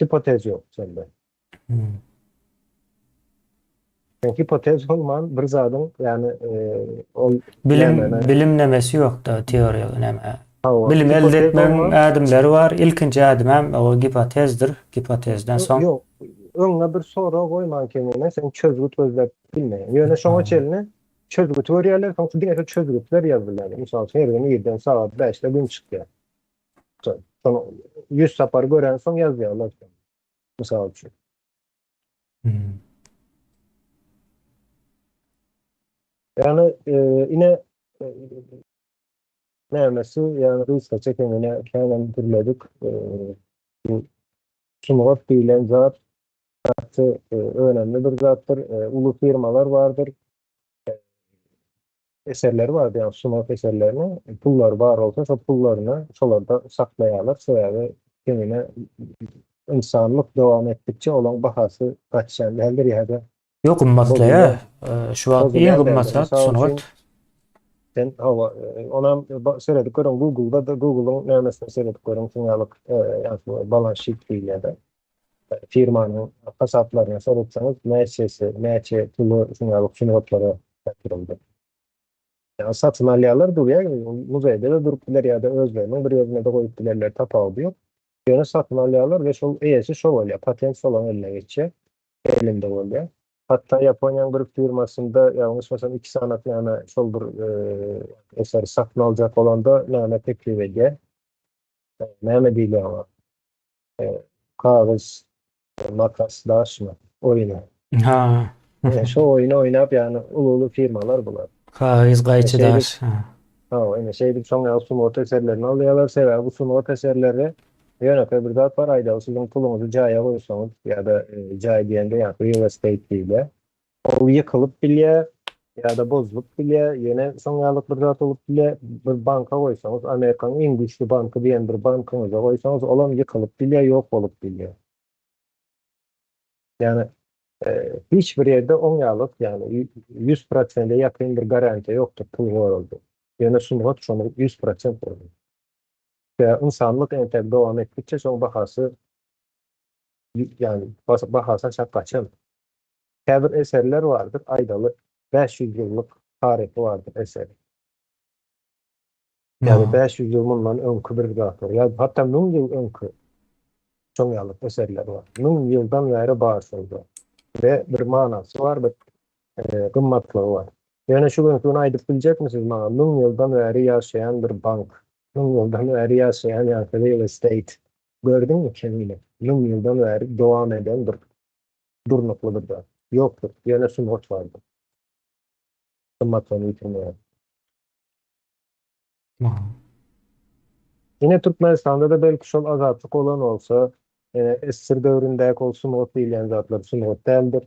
hipotez ýok sende. Yani hipotez bolman bir zadyň yani ol bilim bilim nemesi ýok-da teoriýa näme. Bilim elde etmegiň ädimleri bar. Ilkinji ädim hem o gipotezdir. Gipotezden soň Ýok. Öňüňe bir sorag goýman kemine sen çözgüt gözläp bilmeýäň. Ýöne şoňa çenli çözgüti görýärler, soň diňe şo çözgütler ýazylýar. Mysal üçin her gün irden sagat 5-de gün çykýar. Şony 100 sapar görensoň ýazýarlar. Mysal üçin. Ýagny ine nämesi, ýagny gysgaça kemine känem gürledik. Sungat diýlen zat gaty önemli bir zatdyr. Uly firmalar bardyr. Eserleri bardyr, ýagny sungat eserlerini pullary bar bolsa şo pullaryny şolarda saklaýarlar. Sebäbi kemine ynsanlyk dowam etdikçe olaň bahasy gaçýan däldir ýa-da Ýok gymmatlaýar. Şu wagt iň gymmat zat sungat. Sen hawa onam seredip görüň Google-da Google-yň nämesine seredip görüň şuňalyk ýagny balans sheet diýilýär-de. Firmanyň hasaplaryna seretseňiz näçesi näçe puly şuňalyk sungatlara ýatyryldy. Ýagny satyn alýarlar durýar, muzeýde-de durup biler ýa-da özleriniň bir ýerine-de goýup bilerler tapawudy ýok. Ýöne satyn alýarlar we şol eýesi şo bolýar, patent şolaň eline geçýär. Elinde bolýar. Hatda Ýaponiýanyň bir firmasynda ýalňyşmasam iki sany näme şol bir eseri satyn aljak bolanda näme teklip edýär. Näme diýilýär oňa? Kagyz, makas, daşmy? Oýny. Ha. Şo oýny oýnap ýagny uly-uly firmalar bular. Kagyz, gaýçy, daş. Hawa, ine şeýdip şoň ýaly sungat eserlerini alýarlar. Sebäbi bu sungat eserleri ýönekeý bir zat bar, aýdaly siziň puluňyzy jaýa goýsaňyz ýa-da jaý diýende ýa real estate diýilýär. Ol ýykylyp bilýär ýa-da bozulyp bilýär, ýene şoň ýaly bir zat bolup bilýär. Bir banka goýsaňyz, Amerikanyň iň güýçli banky diýen bir bankyňyza goýsaňyz, olam ýykylyp bilýär, ýok bolup bilýär. Ýagny hiç bir ýerde oň ýalyk, ýagny 100%-e ýakyn bir garantiýa ýokdur pul goraldy. Ýöne sungat şony 100% boldy. We ynsanlyk entek dowam etdikçe şoň bahasy ýagny bahasy aşak gaçan. Käbir eserler bardyr, aýdaly 500 ýyllyk taryhy bardyr eseriň. Ýagny 500 ýyl mundan öňki bir zatlar, ýa hatda 1000 ýyl öňki şoň ýaly eserler bar. 1000 ýyldan bäri bar şol zat. We bir manasy bar, bir gymmatlygy bar. Ýöne şu günki gün aýdyp biljekmi siz maňa 1000 ýyldan bäri ýaşaýan bir bank, 1000 ýyldan bäri ýaşaýan ýa-da real estate gördüňmi kemine? 1000 ýyldan bäri dowam eden bir durnukly bir zat. Ýokdur. Ýöne sungat bardyr. Gymmatlygyny ýitirmeýär. Ine Türkmenistanda-da belki şol azatlyk bolan bolsa, ine SSR döwründäki ol sungat diýilýän zatlar sungat däldir.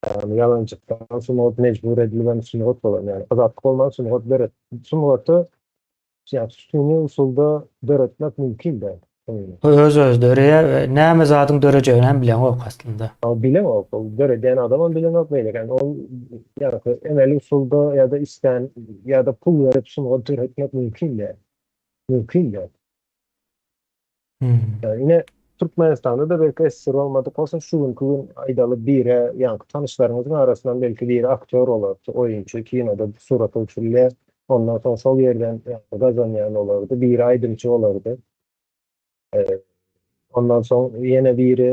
Ýagny ýalançykdan sungat, mejbur edilgen sungat bolan, ýagny azatlyk bolman sungat döret, sungaty ýagny süni usulda döretmek mümkin däl. Öz-özi döreýär we näme zadyň dörejegini hem bileňok aslynda. Bileňok, ol döredýän adamam bilenok beýleki. Ýagny ol ýagny emeli usulda ýa-da islän ýa-da pul berip sungat döretmek mümkin däl. Mümkin däl. Ýagny ine Türkmenistanda-da belki SSR bolmadyk bolsa şu günki gün aýdaly bire ýaňky tanyşlaryňyzyň arasyndan belki biri aktýor bolardy, oýunçy, kinoda surata düşürilýär. Ondan soň şol ýerden gazanýan bolardy, biri aýdymçy bolardy. Ondan soň ýene biri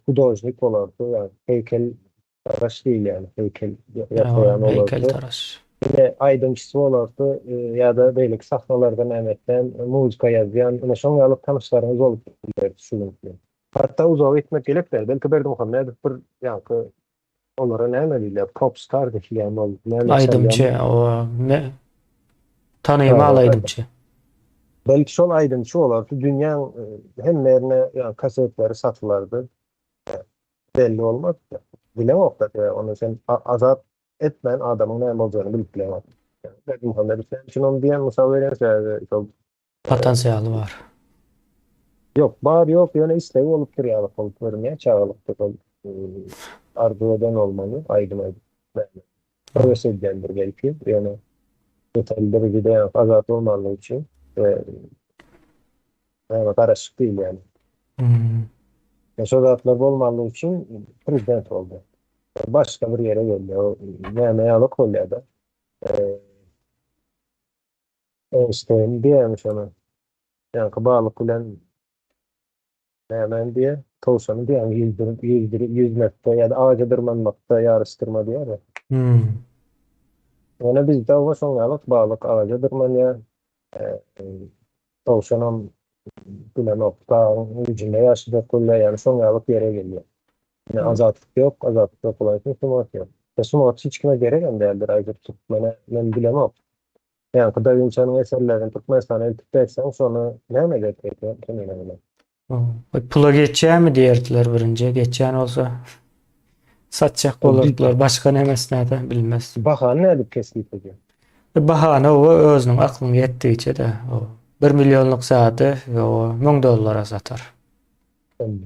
hudožnik bolardy, ýagny heýkel taraş diýilýän heýkel ýasaýan bolardy. Heýkel taraş. Ýene aýdymçysy bolardy ýa-da beýleki sahnalarda näme etýän, muzika ýazýan, ine şoň ýaly tanyşlaryňyz bolup bilerdi şu günki. Hatda uzaga gitmek gerek däl, belki Berdimuhamedow bir ýaňky Olara näme diýilýär? Pop star diýilýär ol. Näme Aýdymçy, o me tanymal aýdymçy. Belki şol aýdymçy bolardy. Dünýäň hemme ýerine ýa kasetleri satylardy. Belli bolmaz. Bilemok-da, sebäbi ony sen azat etmän adamyň näme boljagyny bilip bileňok. Berdimuhamedow näme üçin ony diýen mysal berýän sebäbi şol Potensialy bar. Ýok, bar ýok, ýöne islegi bolupdyr ýaly bolup görünýär, çagalykda şol arzuw eden bolmaly, aýdym aýdyp näme. Höwes edýändir belki, ýöne ýeterli derejede ýa azat bolmanlygy üçin we näme garaşyk diýilýän. Şo zatlar bolmanlygy üçin prezident boldy. Başga bir ýere gelýär. O näme ýaly bolýar-da. Einstein diýýärmiş ona. Ýaňky balyk bilen nämäni diýýär? Towşany diýýär, ýüzdür, ýüzdür, ýüzmekde ýa-da agaja dyrmanmakda ýaryşdyrma diýýär. Hmm. Ýöne bizde oba şoň ýaly balyk agaja dyrmanýar. Towşanam bilemok, dagyň ujunda ýaşajak bolýar, ýagny şoň ýaly ýere gelýär. Ýöne azatlyk ýok, azatlyk ýok bolan üçin sungat ýok. We sungat hiç kime geregem däldir, aýdyp türkmene men bilemok. Ýaňky Da Winçiniň eserlerini Türkmenistana eltip berseň, şony näme eder eýse, kemine bilen. Pula geçýärmi diýerdiler birinji, geçýän bolsa satjak bolardylar, başga nemesine-de bilmez. Bahany nädip kesgitleýär? Bahany o özüniň aklyň ýetdigiçe-de, o bir millionlyk zady o 1000 dollara satar.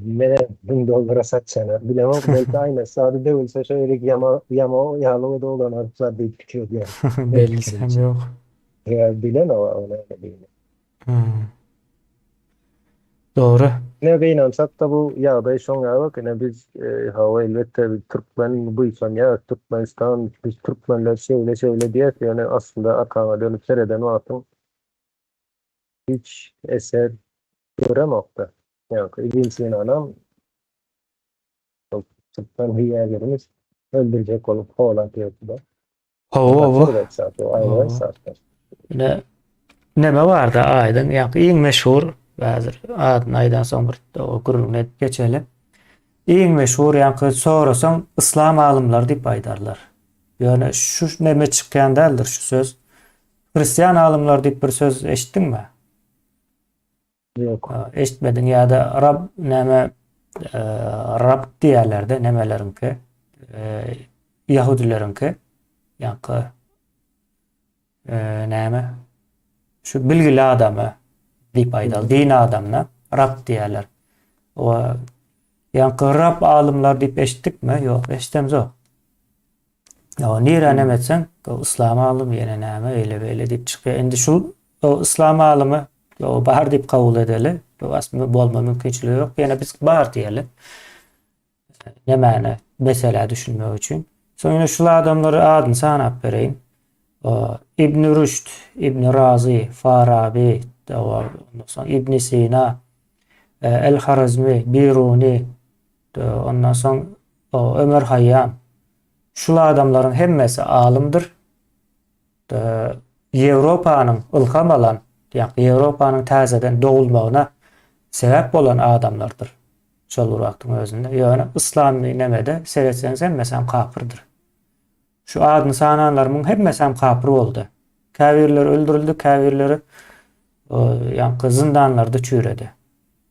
Mene 1000 dollara satjana bilemok, belki aýna sady döwülse şeýle ýama ýama ýaly dolanarlar diýip pikir edýän. Bellisi hem ýok. Ýa bilemok ony näme Hmm. Dogry. Ne gynansak-da bu ýagdaý şoň ýaly, ine biz hawa elbetde biz türkmen buýsanýarys, Türkmenistan, biz türkmenler şeýle şeýle diýýäs, ýöne aslynda arkaňa dönüp sereden wagtyň hiç eser göremokda. Ýa-da Ibn Sinanam şol türkmen hüýägerimiz öldürjek bolup kowalap ýördi-de. Hawa, hawa. Ine neme barda aýdyň, ýa iň meşhur häzir adyny aýdan soň bir gürrüňini edip geçeli. Iň meşhur ýaňky sorasaň yslam alymlary diýip aýdarlar. Ýöne şu neme çykýan däldir şu söz. Hristian alymlary diýip bir söz eşitdiňmi? Ýok. Eşitmediň ýa-da Rab näme Rab diýerlerde nemeleriňki ýahudileriňki ýaňky näme şu bilgili adamy diýip aýdaly din adamyna Rab diýerler. O ýaňky Rab alymlar diýip eşitdikmi? Ýok, eşidemzok. Ýa nirä neme etseň, yslam alymy ýene näme eýle beýle diýip çykýar. Indi şu yslam alymy bar diýip kabul edeli. Bu aslynda bolma mümkinçiligi ýok. Ýene biz bar diýeli. Nämäni meselä düşünmek üçin. Soň ýene şul adamlary adyny sanap bereýin. Ibn Rüşd, Ibn Razy, Farabi, ondan soň Ibn Sina, El Harazmi, Biruni, ondan soň Ömer Haýýam. Şul adamlaryň hemmesi alymdyr. Ýewropanyň ylham alan, ýagny Ýewropanyň täzeden dogulmagyna sebäp bolan adamlardyr. Şol bir wagtyň özünde. Ýöne yslamy nemede seretseňiz hemmesi hem kapyrdyr. Şu adyny sananlarymyň hemmesi hem kapyr boldy. Käbirleri öldürildi, käbirleri ýaňky zyndanlarda çüýredi.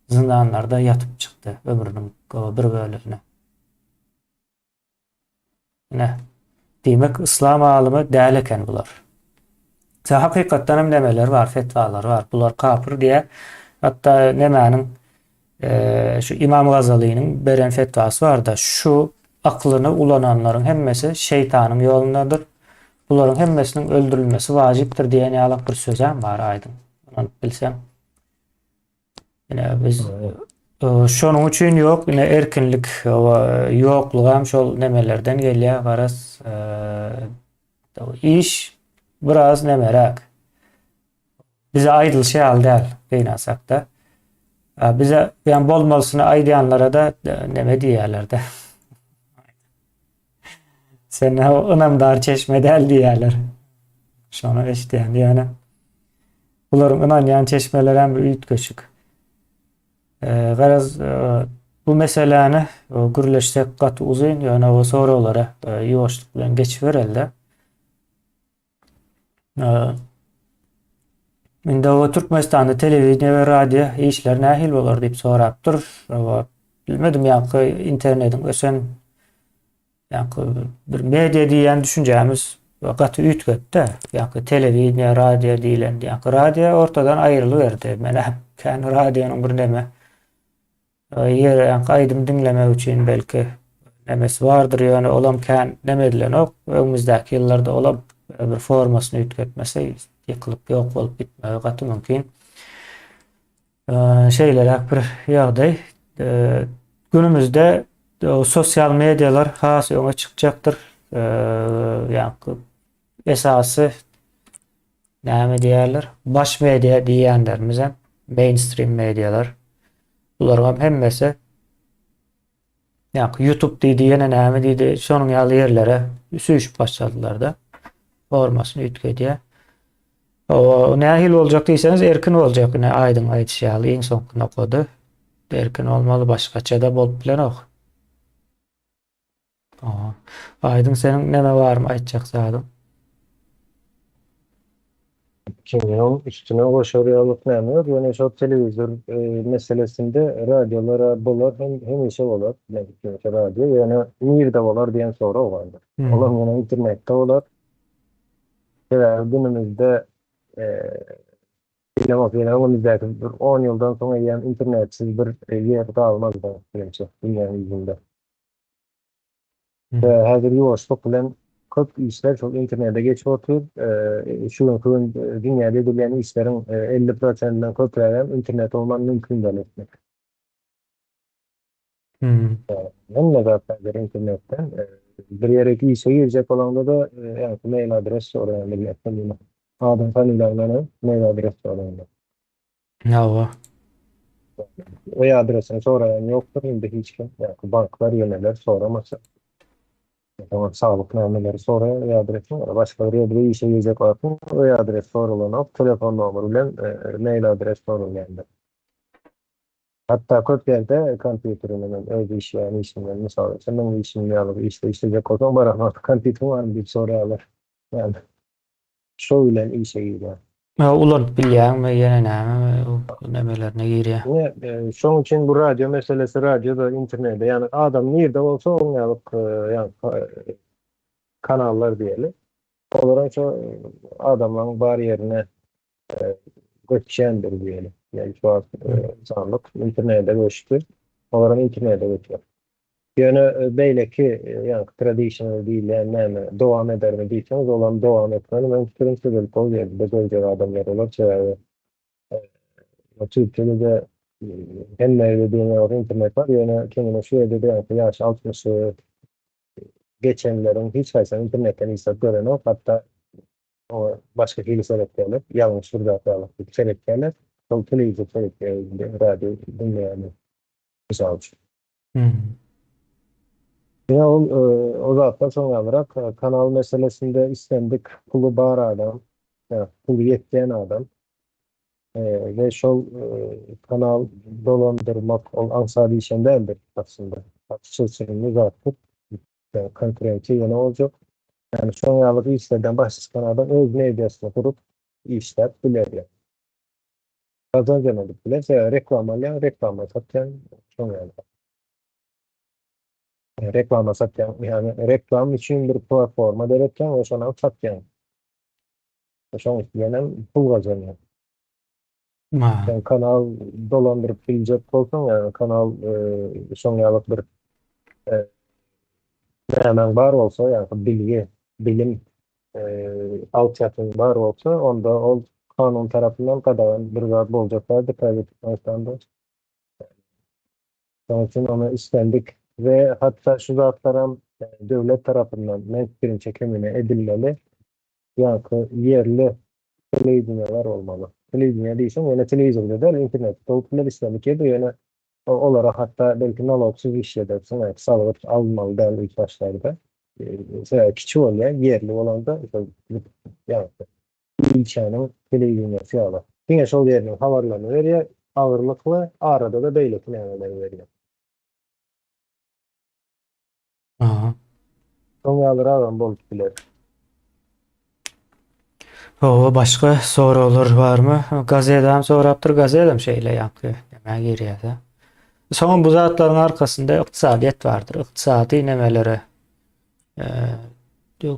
Zyndanlarda ýatyp çykdy ömrüniň bir bölegini. Ine, diýmek yslam alymy däl eken bular. Sen hakykatdan hem nemeler bar, fetwalar bar. Bular kapyr diýä. Hatda nemäniň e, şu Imam Gazalynyň beren fetwasy bar-da, şu aklyny ulananlaryň hemmesi şeýtanyň ýolundadyr. Bularyň hemmesiniň öldürilmesi wajypdyr diýen ýaly bir sözem bar aýdyň. Ynanyp bilseň. Ine biz şonuň üçin ýok, ine erkinlik ýoklugy hem şol nemelerden gelýär, garaz iş biraz nemeräk. Bize aýdylyşy ýaly däl, gynansak-da. Bize ýa bolmalysyny aýdýanlara-da neme diýýärler-de. Sen ynamdar çeşme däl diýýärler. Şony eşidýän ýöne. Bularyň ynanýan çeşmeleri hem bir üýtgeşik. E, garaz e, bu meseläni e, gürleşsek gaty uzyn, ýöne o soraglara e, ýuwaşlyk bilen geçibereli. E, Indi o Türkmenistanda telewideniýe we radio işleri nähili bolar diýip sorapdyr. O, bilmedim ýaňky internetiň ösen Ýaňky bir media diýen düşünjämiz gaty üýtgetdi. Ýaňky telewideniýe, radio diýlen, ýaňky radio ortadan aýrylyberdi. Men kän radionyň bir neme ýere ýaňky aýdym diňlemek üçin belki nemesi bardyr, ýöne olam kän neme edilenok. Öňümizdäki ýyllarda olam bir formasyny üýtgetmese ýykylyp ýok bolup gitmegi gaty mümkin. Şeýleräk bir ýagdaý. Günümizde. sosial medialar has öňe çykjakdyr. Ýa esasy näme diýerler? Baş media diýýänlerimiz hem mainstream medialar. Bularyň hem hemmesi ýa YouTube diýdi, ýene näme diýdi, şonuň ýaly ýerlere süýşüp başladylar-da. Formasyny üýtgedýär. O nähili boljak diýseňiz, erkin boljak, ine aýdyň aýdyşy ýaly iň soňky nokady. Erkin bolmaly, başgaça-da bolup bilenok. Aha. Aýdyň seniň näme barmy aýtjak zadyň? Kimýoň üstüne goşar ýalyk näme ýok, ýöne şol telewizor meselesinde radiolara bolar hem hemişe bolar, hemişe radio, ýöne nirde bolar diýen sorag bardyr. Olam ýene internetde bolar. Sebäbi günümizde bilemok, ýöne öňümizdäki bir 10 ýyldan soň eýýäm internetsiz bir ýer galmaz meniň dünýäniň ýüzünde. Ve häzir ýuwaşlyk bilen köp işler şol internete geçip otyr. Şu günki gün dünýäde edilýän işleriň 50 prosentinden köprägem internet bolman mümkin däl etmek. Hemme zat häzir internetden. Bir ýere işe girjek bolanda-da ýaňky mail adres soraýan bilýän. Adyň familiýaň bilen mail adres soraýarlar. Hawa. Öý adresini soraýan ýokdur indi hiç kim. Ýaňky banklar ýeneler soramasa. Soňra saglyk nämeleri soraýar öý adresini. Başga bir ýerde işe girjek wagtyň öý adres soralanok, telefon nomeri bilen mail adres soralýandyr. Hatda köp ýerde kompýuterinden hem öz işleýän işiňden, mysal üçin, meň işim ýaly bir işde işlejek bolsaň, baran wagty kompýuteriň barmy diýip soraýarlar. Ýagny şo bilen işe girýär. Ýa ulanyp bilýäňmi, ýene näme nemelerine girýär. Ine, şoň üçin bu radio meselesi radioda, internetde, ýagny adam nirde bolsa oň ýalyk ýagny kanallar diýeli. Olaryň şo adamlaryň bar ýerine göçýändir diýeli. Ýagny şu wagt insanlyk internete göçdi. Olaram internete göçer. Ýöne beýleki ýaňky traditional diýilýän näme dowam edermi diýseňiz, olam dowam etmeli. Meň pikirimçe belki ol ýerde görjek adamlar bolar. Sebäbi Türkiýede-de hemme ýerde diýen ýaly internet bar. Ýöne kemine şu ýerde-de ýaňky ýaşy altmyşy geçenleriň hiç haýsy internetden hiç zat görenok. Hatda oňa başga hili seretýärler. Ýalňyş bir zat ýaly diýip seretýärler. Şol telewizor seretýär, radio diňleýärler. Mysal üçin. Ýa ol o zatdan soňabrak kanal meselesinde islendik puly bar adam, ýa puly ýetýän adam we şol kanal dolandyrmak ol aňsat işem däldir aslynda. Gaty çylşyrymly zatdyr. Konkurensiýa ýene boljak. Ýagny şoň ýaly işlerden başy çykan adam öz mediasyny gurup işläp biler ýa. Gazanjam edip biler. Sebäbi reklama alýaň, reklama satýaň, şoň ýaly. Reklama satýaň, ýagny reklam üçin bir platforma döretýäň we şony alyp satýaň. Şoň üstünden hem pul gazanýaň. Sen kanal dolandyryp biljek bolsaň, ýagny kanal şoň ýaly bir nämäň bar bolsa, ýagny bilgi, bilim altyapyň bar bolsa, onda ol kanun tarapyndan gadagan bir zat boljak däldir täze Türkmenistanda. Şonuň üçin ony islendik we hatda şu zatlaram döwlet tarapyndan men pikirimçe kemine edilmeli. Ýaňky ýerli telewideniýalar bolmaly. Telewideniýa diýseň, ýöne telewizorda däl, internetde bolup biler islendik ýerde, ýöne olara hatda belki nalogsyz işledersiň, ýa salgyt alynmaly däl ilk başlarda. Sebäbi kiçi bolýar, ýerli bolanda ýa-da ilçäniň telewideniýasy ýaly. Diňe şol ýeriniň habarlaryny berýär, agyrlykly, arada-da beýleki nämeleri berýär. Aha. Şoň ýalyragam bolup biler. Hawa, başga soraglar barmy? Gazedam sorapdyr, gazedam şeýle ýaňky nämä girýär-de. Soňam bu zatlaryň arkasynda ykdysadyýet bardyr. Ykdysady nemelere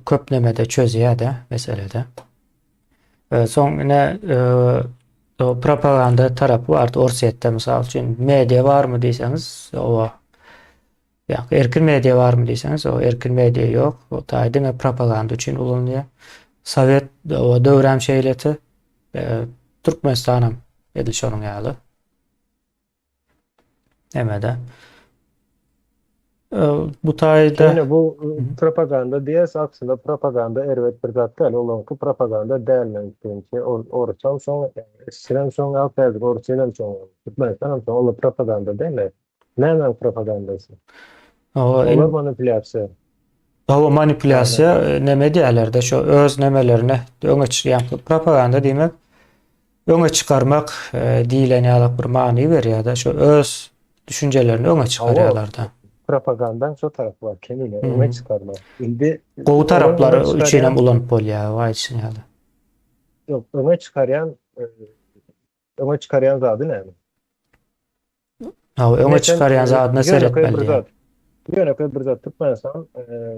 köp nemede çözýär-de meselede. Soň ine propaganda tarapy bardy Orsýetde mysal üçin media barmy diýseňiz, owa Ýa erkin media barmy diýseňiz, o erkin media ýok. O taý diňe propaganda üçin ulanylýar. Sowet o döwrem şeýleti. E, Türkmenistanam edil şonuň ýaly. Emede. Bu taýda Ýöne bu propaganda diýýäs, aslynda propaganda erbet bir zat däl. Olaňky propaganda däl meň pikirimçe. Orsam şoň, esgerem şoň ýaly, täjik orsýedem şoň ýaly, Türkmenistanam şoň, olar propaganda däl. Nämäň propagandasy? Olar manipulýasiýa. Hawa, manipulýasiýa neme diýýärler-de, şo öz nemelerine öňe çykýan propaganda diýmek, öňe çykarmak diýlen ýaly bir many berýär-de, şo öz düşünjelerini öňe çykarýarlar-da. Propagandaň şo tarapy bar, kemine öňe çykarmak. Indi gowy taraplary üçin hem ulanyp bolýar, aýdyşyň ýaly. Ýok, öňe çykarýan öňe çykarýan zady näme? Hawa, öňe çykarýan zadyna seretmeli diýýär. Ýönekeý bir zat, Türkmenistan,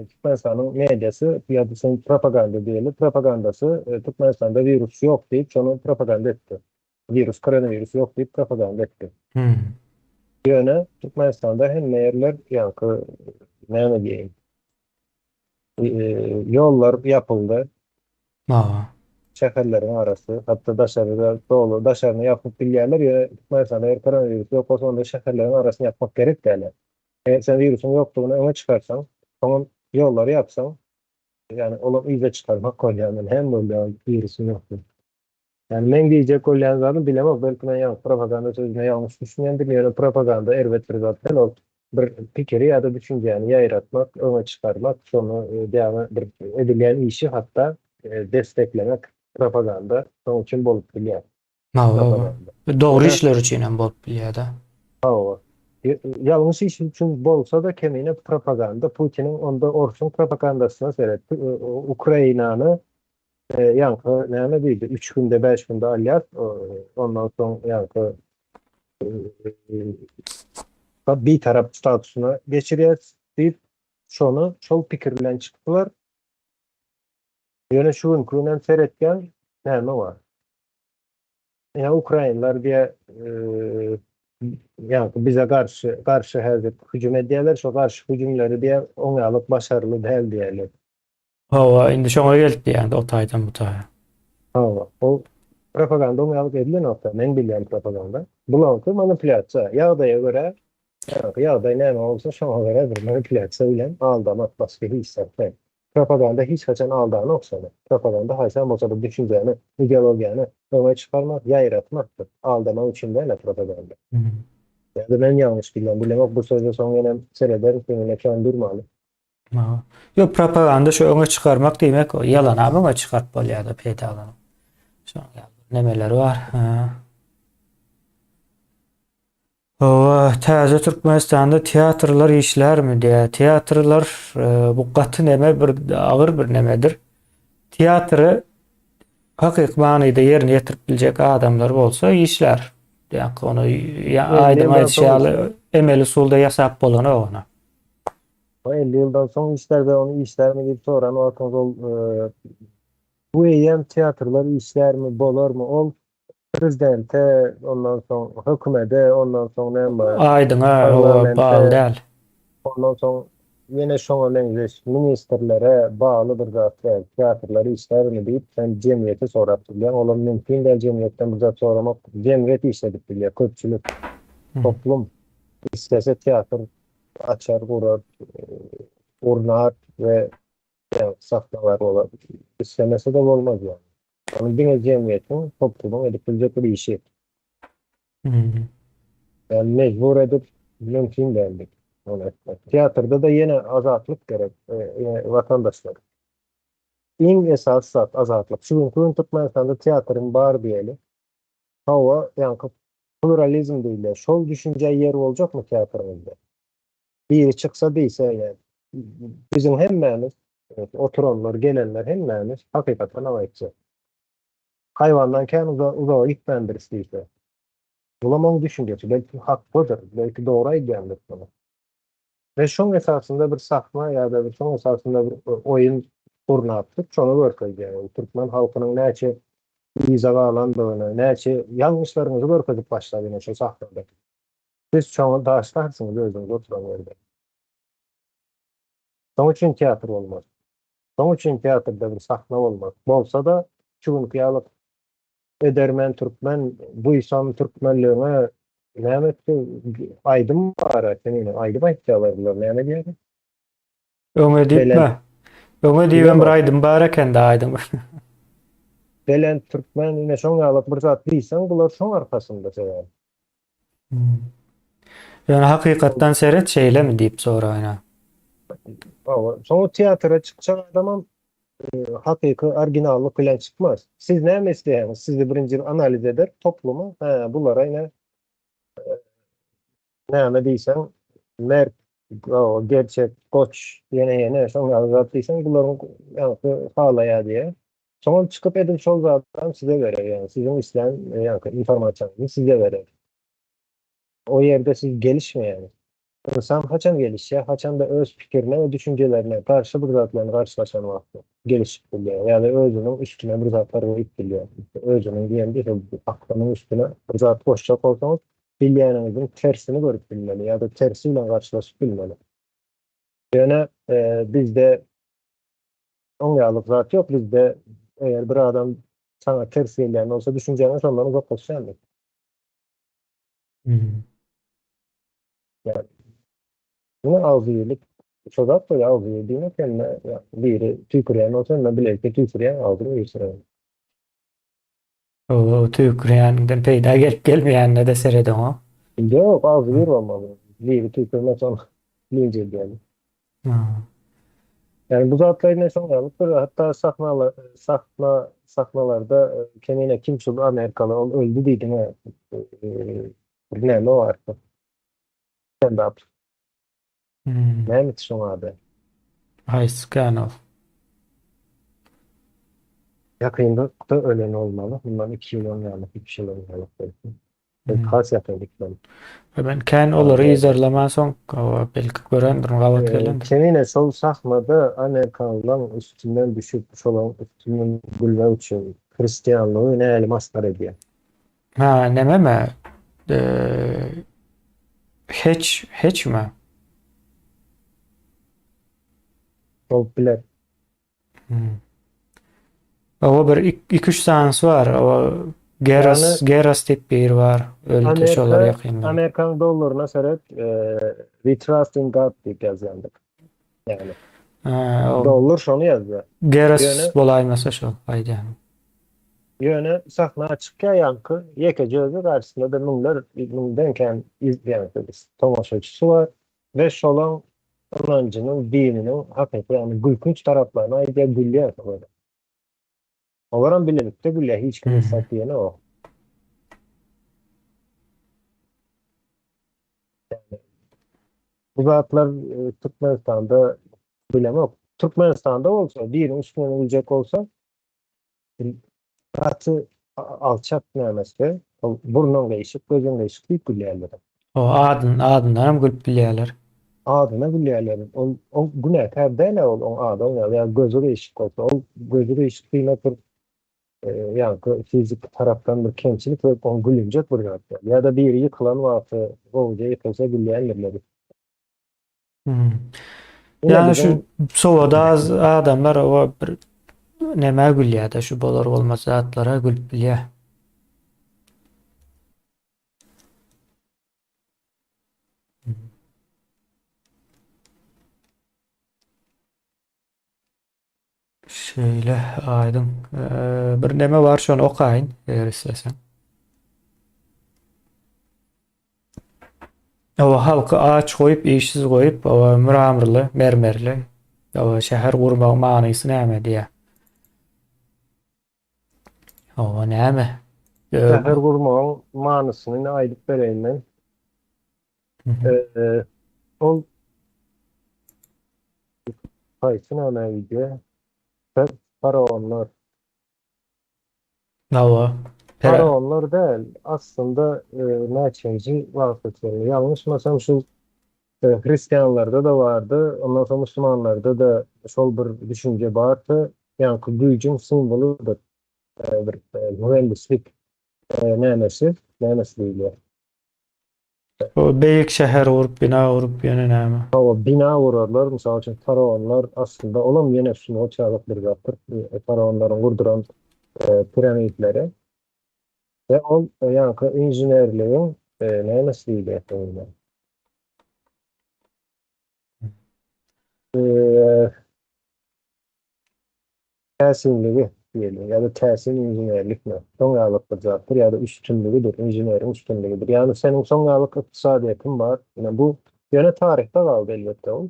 Türkmenistanyň mediasy ýa-da sen propaganda diýeli, propagandasy Türkmenistanda wirus ýok diýip, şony propaganda etdi. Wirus, koronawirus ýok diýip propaganda etdi. Ýöne Türkmenistanda hemme ýerler ýaňky näme diýeýin, Ýollar ýapyldy. Hawa. Şäherleriň arasy, hatda daşary-da doly daşaryny ýapyp bilýärler, ýöne Türkmenistanda eger koronawirus ýok bolsa, onda şäherleriň arasyny ýapmak gerek däl. Eger sen wirusyň ýokdugyny öňe çykarsaň, soňam ýollary ýapsaň, ýagny olam yza çykarmak bolýar, men hem bolýar wirusyň ýokdugy. Ýagny meň diýjek bolýan zadym bilemok, belki men ýalňyş propaganda sözüne ýalňyş düşünýändirin, ýöne propaganda erbet bir zat däl, ol bir pikiri ýa-da düşünjäni ýaýratmak, öňe çykarmak, şony ýagny bir edilýän işi hatda desteklemek propaganda şonuň üçin bolup bilýär. Hawa, dogry işler üçin hem bolup bilýär-de. Hawa. Ýalňyş iş üçin bolsa-da kemine propaganda, Putiniň onda orsuň propagandasyna seret, Ukrainany Ýaňky näme diýdi, üç günde, bäş günde alýas, ondan soň ýaňky bitarap statusyna geçirýäs diýip, şony şol pikir bilen çykdylar. Ýöne şu günki günem seretýän näme bar? Ýa ukrainler diýe ýaňky bize garşy garşy häzir hüjüm edýärler, şo garşy hüjümleri diýe oňalyk başarly däl diýýärler. Hawa, indi şoňa gelip diýýän o taýdan bu taýa. Hawa, ol propaganda oň ýaly edilenok-da, meň bilýän propaganda. Bulaňky manipulýasiýa, ýagdaýa görä, ýagny ýagdaý näme bolsa şoňa görä bir manipulýasiýa bilen aldamak, başga hiç zat däl. Propaganda hiç haçan aldanok seni. Propaganda haýsam bolsa bir düşünjäni, ideologiýany öňe çykarmak, ýaýratmakdyr. Aldamak üçin däl-ä propaganda. Ýa-da men ýalňyş bilýän, bilemok, bu söze soň ýenem serederis, öňüne kän durmaly. Ýok, propaganda şu öňe çykarmak diýmek, o ýalanam öňe çykaryp bolýar-da peýdalanyp. Şonuň ýaly nemeleri bar. Hawa, täze Türkmenistanda teatrlar işlärmi diýýär. Teatrlar e, bu gaty neme bir agyr bir nemedir. Teatry hakyky manyda ýerine ýetirip biljek adamlar bolsa işlär. Ýa-da ony ýa aýdyň aýdyş ýaly emeli usulda ýasap bolanok ony. O 50 ýyldan soň işlär we ony işlärmi diýip soran wagtyňyz ol bu eýýäm teatrlar işlärmi, bolarmy? Ol prezidente, ondan soň hökümede, ondan soň näme Aýdyňa bagly däl. Ondan soň ýene şoňa meňzeş ministrlere bagly bir zat däl. Teatrlar işlärmi diýip sen jemgyýete sorap bilýäň. Olam mümkin däl jemgyýetden bir zat soramak. Jemgyýet işledip bilýär, köpçülik, toplum islese teatr açar, gurar, gurnar we sahnalar bolar. Islemese-de bolmaz ýagny. Ony diňe jemgyýetiň, toplumyň edip biljek bir işi. Ýagny mejbur edip mümkin däldir ony etmek. Teatrda-da ýene azatlyk gerek, watandaşlar. Iň esasy zat azatlyk. Şu günki gün Türkmenistanda teatryň bar diýeli. Hawa, ýaňky pluralizm diýilýär. Şol düşünjä ýer boljakmy teatryňyzda? Biri çyksa diýse, ýa biziň hemmämiz, oturanlar, gelenler hemmämiz hakykatdanam aýtjak. Haýwandan kän uzaga gitmändiris diýse. Bulam oň düşünjesi. Belki haklydyr, belki dogry aýdýandyr şony. We şoň esasynda bir sahna ýa-da bir şoň esasynda bir oýun gurnapdyk, şony görkezýär. Ol türkmen halkynyň näçe yza galandygyny, näçe ýalňyşlaryňyzy görkezip başlady ine şo sahnada. Siz şoňa daşlarsyňyz özüňiz oturan ýerde. Şoň üçin teatr bolmaz. Şoň üçin teatrda bir sahna bolmaz. Bolsa-da şu günki ýaly edermen türkmen, buýsan türkmenligiňe. Näme etdi? Aýdym bar, senin aýdym aýtýarlar bular. Näme diýýär? Öňe diýipmi? Öňe diýibem bir aýdym bar eken-de aýdym. Belent türkmen ine şoň ýaly bir zat diýseň bular şoň arkasynda sebäbi. Hmm. Ýöne hakykatdan seret şeýlemi diýip soraýyn. Hawa, soň teatra çykjak adamam e, hakyky originallyk bilen çykmaz. Siz näme isleýäňiz? Sizi birinji analiz eder toplumy. Hä, bulara ine e, näme diýseň mert, gerçek, goç, ýene ýene şoň ýaly zat diýseň bularyň ýaňky halaýar diýe. Soňam çykyp edil şol zatdan size berer, ýagny siziň islän ýaňky informasiýaňyzy size berer. O ýerde siz gelişmeýäňiz. Ynsan haçan gelişýär? Haçanda öz pikirine we düşünjelerine garşy bir zat bilen garşylaşan wagty gelişip bilýär ýa-da özüniň üstüne bir zatlar goýup bilýär. Özüniň diýende şol aklynyň üstüne bir zat goşjak bolsaňyz, bilýäniňiziň tersini görüp bilmeli ýa-da tersi bilen garşylaşyp bilmeli. Ýöne bizde Oň ýaly zat ýok bizde eger bir adam saňa ters gelýän bolsa düşünjäňe şondan uzaklaşýandyr. Hmm. Yani Yine agzybirlik şo zat bolýar agzybir diýmek hemme biri tüýkürýän bolsa hemme bilelikde tüýkürýän agzyny üýşürýän. O tüýkürýäniňden peýda gelip gelmeýänine de seredeňok. Ýok agzybir bolmaly. Biri tüýkürmese ony linç edýärler. Yani bu zatlar yine şoň ýalydyr. Hatda sahnalar sahna sahnalarda kemine kim şul Amerikaly ol öldi diýdiňä. Bir näme bar. Stand up. Hmm. Näme şoň ady? Haýsy kanal? Ýakynda da ölen olmaly. Bundan 2 ýyl öň ýaly, 3 ýyl öň ýaly belki. Hmm. Has ýakyn gitmeli. Ben kän olary yzarlaman soň, belki görendirin, gabat gelendir. Kemine şol sahnada Amerikanlaryň üstünden düşüp, şolaryň üstünden gülmek üçin hristianlygy näli masgara edýär. Ha, nememi? Ee, hiç, hiç mi? Bolup biler. Hmm. O bir 2-3 sanysy bar. O Geras, Yani Geras diýip bir bar. Öldi şolar Amerika, ýakynda. Amerikan dollaryna seret, e, we trust in God diýip ýazýandyr. Yani Ha, o dollar şony ýazýar. Geras Ýöne bolaýmasa şol aýdýan. ýöne sahna çykýar ýaňky ýekeje özi garşysynda da müňler müňden kän ýaňky tomaşaçysy bar we şolaň ynanjynyň, dininiň hakyky ýagny gülkünç taraplaryny aýdýar, gülýär şolara. Olaram bilelikde gülýär, hiç kim hiç Hmm. zat diýenok. Yani bu zatlar e, Türkmenistanda bilemok. Türkmenistanda bolsa, biriniň üstünden güljek bolsa, gaty alçak nämesi, ol burnuň gyşyk, gözüň gyşyk diýip gülýärler. O adyn, adyndan hem gülüp bilýärler. Adyna gülýärler. Ol, ol günäkär däl ol, oň ady ol ýa gözi gyşyk bolsa, ol gözi gyşyk diýmek bir e, ýaňky fizik tarapdan bir kemçilik we oň gülünjek bir zat däl. Ýa-da biri ýykylan wagty gowuja ýykylsa gülýändirler. Hmm. Ine Yani şu biziň sowada az adamlar o bir nämä gülýär-de şu bolar bolmaz zatlara gülüp bilýär. Şeýle aýdyň. Ee, bir neme bar şony okaýyn eger isleseň. Owa halky aç goýup, işsiz goýup, owa mramorly, mermerli, owa şäher gurmagyň manysy näme diýýär. Owa näme? Şäher gurmagyň manysyny aýdyp bereýin men. Ee, ol haýsy näme diýýär? Faraonlar. Hawa. Faraonlar däl, aslynda e, näçenji wagta çenli ýalňyşmasam şu e, hristianlarda da bardy, ondan soň musulmanlarda da şol bir düşünje bardy. Ýaňky güýjüň simwolydyr. E, bir e, mühendislik e, nämesi, nämesi diýilýär. O beýik şäher gurup, bina gurup ýene näme? Hawa, bina gurarlar, mysal üçin faraonlar aslynda olam ýene sungat çalyk bir zatdyr. Faraonlaryň gurduran piramidleri. We ol ýaňky inženerligiň Nämesi diýilýär oňa? Täsinligi diýeli ýa-da täsin inženerlikmi? Soň ýalyk bir zatdyr ýa-da üstünligidir, inženeriň üstünligidir. Ýagny seniň soň ýalyk ykdysadyýetiň bar. Ine bu ýöne taryhda galdy elbetde ol.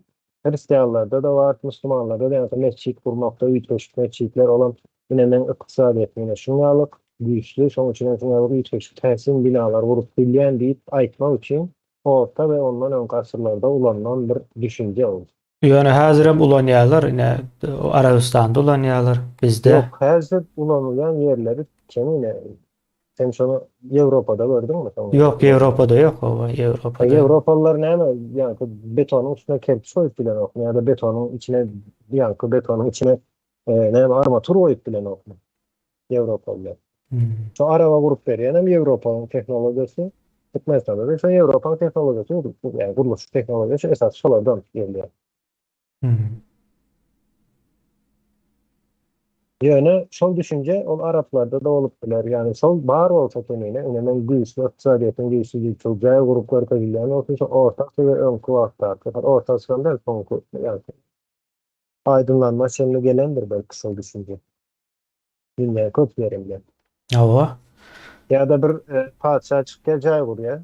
Hristianlarda-da bar, musulmanlarda-da ýagny metjit gurmakda üýtgeşik metjitler olam ine meň ykdysadyýetim ine şuň ýalyk güýçli, şoň üçin hem şuň ýalyk üýtgeşik täsin binalar gurup bilýän diýip aýtmak üçin orta we ondan öňki asyrlarda ulanylan bir düşünje ol. Ýöne häzirem ulanýarlar, ine Arabystanda ulanýarlar, bizde. Ýok, häzir ulanylýan ýerleri çen ine. Sen şony Ýewropada gördüňmi soň? Ýok, Ýewropada ýok, hawa, Ýewropada. Ýewropalylar näme, ýaňky betonyň üstüne kerpiç goýup bilenokmy ýa-da betonyň içine, ýaňky betonyň içine näme armatur goýup bilenokmy? Ýewropalylar. Şo araba gurup berýän hem Ýewropanyň tehnologiýasy. Türkmenistanda da şo Ýewropanyň tehnologiýasy, ýagny gurluşyk tehnologiýasy esasy şolardan gelýär. Ýöne şol düşünje ol araplarda-da bolup biler. Ýagny şol bar bolsa kemine, ine men güýçli ykdysadyýetiň güýçli diýip şol jaý gurup görkezilýän bolsa şo orta asyr we öňki wagtdaky, orta asyram däl soňky ýagny aýdyňlanma çenli gelendir belki şol düşünje. Dünýä köp ýerinde. Hawa. Ýa-da bir patyşa çykýar, jaý gurýar.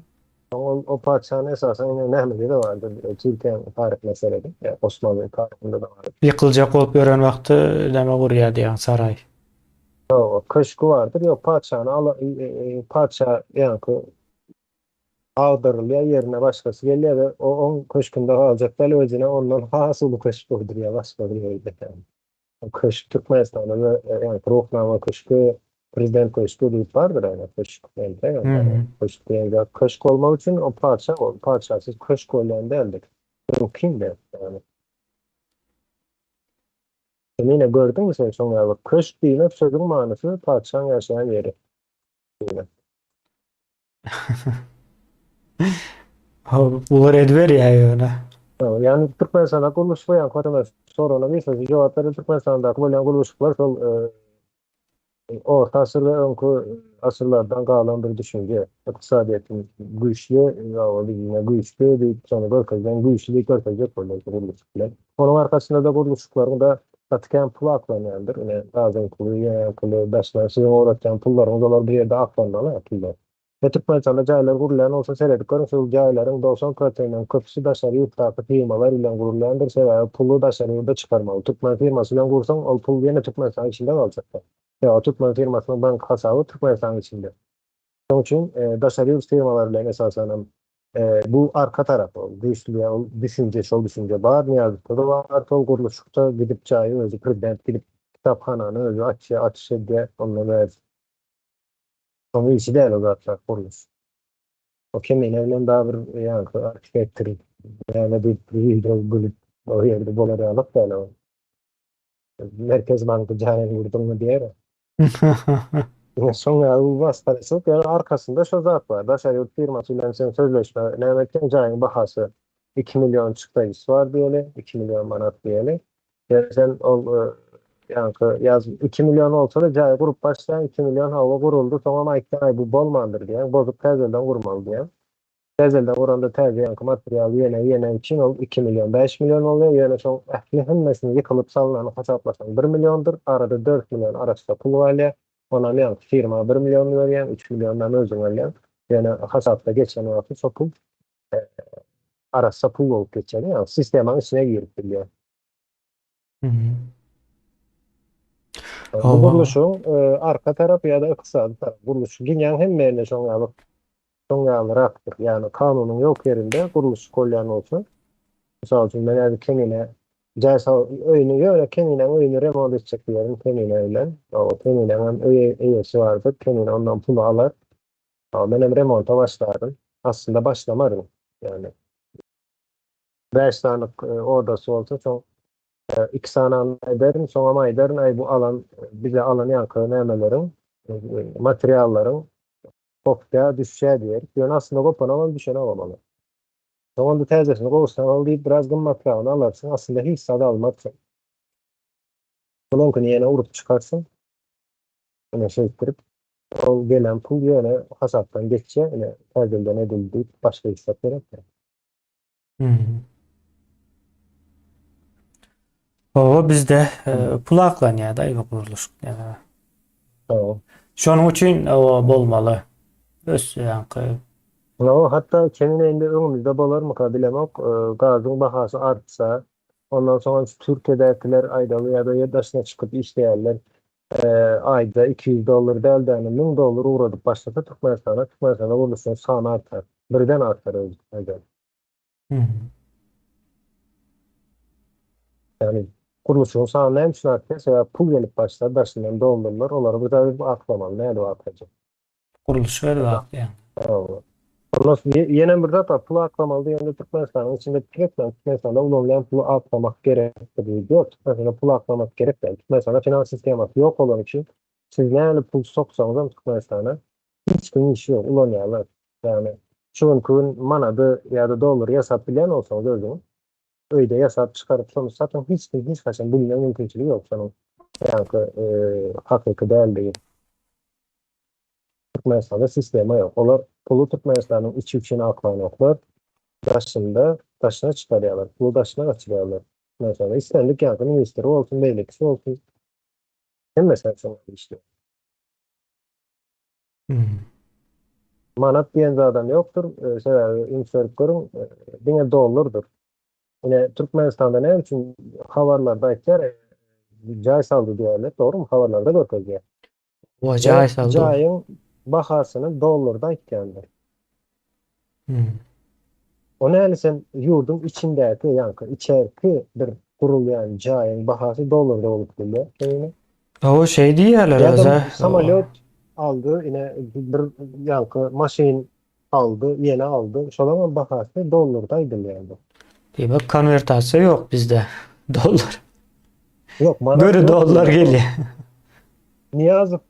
Soň ol o patyşany esasan ine nämede-de bardyr, Türkiýäniň taryhyna serediň, ýa Osmanly taryhynda-da bardyr. Ýykyljak bolup ýören wagty näme gurýar diýýäň, saraý. Hawa, köşgi bardyr. Ýok, patyşany ala patyşa ýaňky agdarylýar, ýerine başgasy gelýär we o oň köşgünde galjak däl, özüne ondan has uly köşk gurdurýar başga bir ýerde. Köşk Türkmenistanda da ýagny Ruhnama köşgi, Prezident köşgi diýip bardyr ýagny köşk diýende. Köşk diýende köşk bolmak üçin o patyşa bol, patyşasyz köşk bolýan däldir. Mümkin däl ýagny. Sen ýene gördüňmi sen şoň ýaly köşk diýmek sözüň manysy patyşaň ýaşaýan ýeri diýmek. Bular ediberýär ýöne. Ýagny Türkmenistanda gurluşyk bolýan kodama soragına bir jogap berdi. Türkmenistandaky bolýan gurluşyklar şol orta asyr we öňki asyrlardan galan bir düşünje. Ykdysadyýetiň güýçli, ýa güýçli diýip şony görkezýän, güýçli diýip görkezjek bolýar gurluşyk bilen. Onuň arkasynda-da gurluşyklaryň da gaty kän pul aklanýandyr. Ine gazyň puly, ýene puly, daşlar siziň ugratýan pullaryňyz olar bir ýerde aklanmaly pullar. We Türkmenistanda jaýlar gurulýan bolsa seredip görüň şol jaýlaryň 90 prosentinden köpüsi daşary ýurtdaky firmalar bilen gurulýandyr sebäbi puly daşary ýurda çykarmaly. Türkmen firmasy bilen gursaň ol pul ýene Türkmenistanyň içinde galjakda. Sebäbi türkmen firmasynyň bank hasaby Türkmenistanyň içinde. Şonuň üçin daşary ýurt firmalary bilen esasanam bu arka tarap ol güýçli ol düşünje şol düşünje bar Nyýazowda-da bar şol gurluşykda gidip jaýy özi prezident gidip kitaphanany özi açýar açyş edýär ondan bäri Oň işi däl o zatlar gurluş. O kemine bilen daha bir ýaňky arhitektor näme diýip video gülüp o ýerde bolar ýalyk däl o. Merkez banky jaýyny gurduňmy diýer. Ine şoň ýaly bu masgaraçylyk ýöne arkasynda şo zat bar. Daşary ýurt firmasy bilen sen sözleşme näme etseň jaýyň bahasy 2 million çykdaýjysy bar diýeli, 2 million manat diýeli. Ýöne sen ol ýaňky ýaz 2 million bolsa-da jaýy gurup başlaýaň, 2 million hawa guruldy, soňam aýtýaň aý bu bolmandyr diýýäň, bozup täzelden gurmaly diýýäň. Täzelden guranda täze ýaňky material ýene ýene üçin ol 2 million, 5 million bolýar, ýöne şoň ähli hemmesini ýykylyp salnany hasaplasaň 1 milliondyr, arada 4 million arassa pul galýar. Onam ýaňky firma 1 millionyny berýäň, 3 millionynam özüň alýaň. Ýöne hasapda geçen wagty şo pul arassa pul bolup geçýär, ýagny sistemanyň içine girip bilýär. Bu gurluşyň arka tarapy ýa-da ykdysady tarapy gurluşyk dünýäň hemme ýerinde şoň ýaly şoň ýalyrakdyr. Ýagny kanunyň ýok ýerinde gurluşyk bolýan bolsa, mysal üçin men häzir Kemine jaý sal öýüni ýöne Keminäň öýüni remont etjek diýerin Kemine bilen. O Keminäň hem öý eýesi bardyr. Kemine ondan puly alar. Men hem remonta başlaryn. Aslynda başlamaryn. Ýagny 5 sany odasy bolsa, soň 2 sany ederin, soňam aýdaryn, aý bu alan bize alan ýaňky nämeleriň, materiallaryň gopýa, düşýä diýer. Ýöne aslynda gopanogam düşenogam olar. Soň onda täzesini gowusyny al diýip biraz gymmatragyny alarsyň, aslynda hiç zat almarsyň. Bulaňkyny ýene urup çykarsyň. Ine şeýtdirip. Ol gelen pul ýöne hasapdan geçýär, ine täzelden edildi diýip başga hiç zat gerek däl. Hmm. Oba bizde e, pul aklanýar da ew gurluşyk. Yani. Tamam. Şonuň üçin o bolmaly. Öz ýaňky No, hatda kemine indi öňümizde bolarmyka bilemok. E, gazyň bahasy artsa, ondan soň şu Türkiýedäkiler aýdaly ýa-da ýer daşyna çykyp işleýärler. E, aýda 200 dollar däl-de, ýani 1000 dollar ugradyp başlasa Türkmenistana, Türkmenistanda gurluşygyň sany artar. Birden artar özi aýdaly. Hmm. Yani gurluşygyň sany näme üçin artýar? Sebäbi pul gelip başlar, daşyndan dollarlar, olary bir zat aklamaly, nädip aklajak? Gurluşyk edip akýar. Hawa. Ondan soň ýene bir zat bar, pul aklamaly diýende Türkmenistanyň içinde pikir etmäň, Türkmenistanda ulanylýan puly aklamak gerekdir diýip. Ýok, Türkmenistanda pul aklamak gerek däl. Türkmenistanda finans sistemasy ýok bolany üçin siz nähili pul soksaňyzam Türkmenistana hiç kimiň işi ýok, ulanýarlar. Ýagny şu günki gün manady ýa-da dollary ýasap bilýän bolsaňyz özüňiz, öýde ýasap çykaryp şony satyň hiç kim hiç haçan bilme mümkinçiligi ýok şonuň ýaňky hakyky däldigi. Türkmenistanda sistema ýok. Olar puly Türkmenistanyň içi üçin aklanoklar. Daşynda daşyna çykarýarlar. Puly daşyna gaçyrýarlar. Türkmenistanda islendik ýaňky ministri bolsun, beýlekisi bolsun hemmesi şoňa işleýär. Hmm. Manat diýen zadam ýokdur. Sebäbi üns berip görüň, diňe dollardyr. Ine Türkmenistanda näme üçin habarlarda aýtýar, jaý saldy diýýärler, dogrumy? Habarlarda görkezýär. O jaý saldy. Jaýyň bahasyny dollarda aýtýandyr. Hmm. O näli sen ýurduň içindäki, ýaňky içerki bir gurulýan jaýyň bahasy dollarda bolup bilýär. Şeýle. O şey diýýärler Ýa-da özä. samolýot aldy, ine bir ýaňky maşyn aldy, ýene aldy. Şolaň bahasy dollarda aýdylýardy. Diýmek konwertasiýa ýok bizde. Dollar. Ýok, manat Göri ýok dollar bizde. gelýär. Nyýazow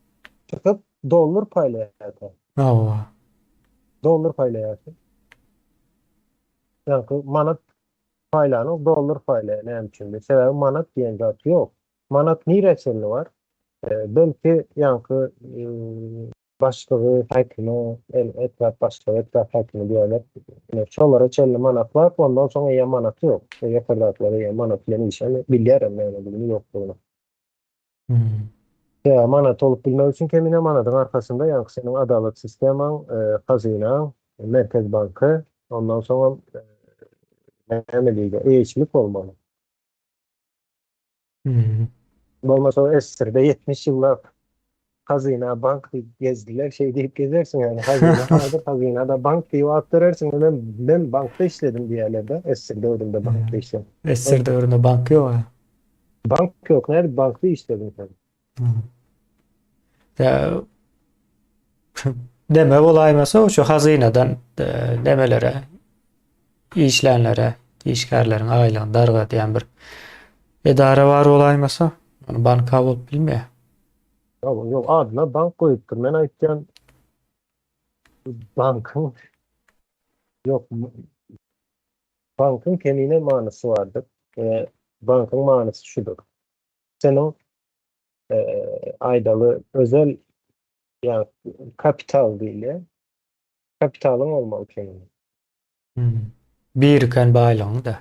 çykyp dollar paýlaýardy. Hawa. Dollar paýlaýardy. Ýaňky manat paýlanyň dollar paýlaýar näme üçin? Sebäbi manat diýen zat ýok. Manat nirä çenli bar? Belki ýaňky başlygy, häkimi, etrap başlygy, etrap häkimi diýerler. Ine, şolara çenli manat bar, ondan soň eýýäm manat ýok. Ýokardakylar eýýäm manat bilen işleme, bilýärem näme digini ýokdugyny. Hmm. Ýa manat bolup bilmek üçin kemine manadyň arkasynda ýaňky seniň adalat sistemaň, hazynaň, Merkez banky, ondan soňam näme diýdi, eýeçilik bolmaly. Hmm. Bolmasa o SSR-de 70 ýyllap hazyna bank diýip gezdiler, şey diýip gezersiň yani hazyna bardyr, hazyna da bank diýip at berersiň. Men men bankda işledim diýerler de, SSR döwründe bankda işledim. SSR döwründe bank ýok. ha. Bank ýok, nädip bankda işlediň sen? Hmm. Ya, deme bolaýmasa şu hazynadan e, demelere işlänlere, işgärleriň aýlygyny dargadýan bir edara bar bolaýmasa, ony banka bolup bilmeýär. Ýok, ýok, adyna bank goýupdyr. Men aýtýan bankyň ýok, bankyň kemine manysy bardyr. E, bankyň manysy şudur. Seniň e, aýdaly özel ýa kapital diýilýär. Kapitalyň bolmaly kemine. Hmm. Biriken baýlygyň da.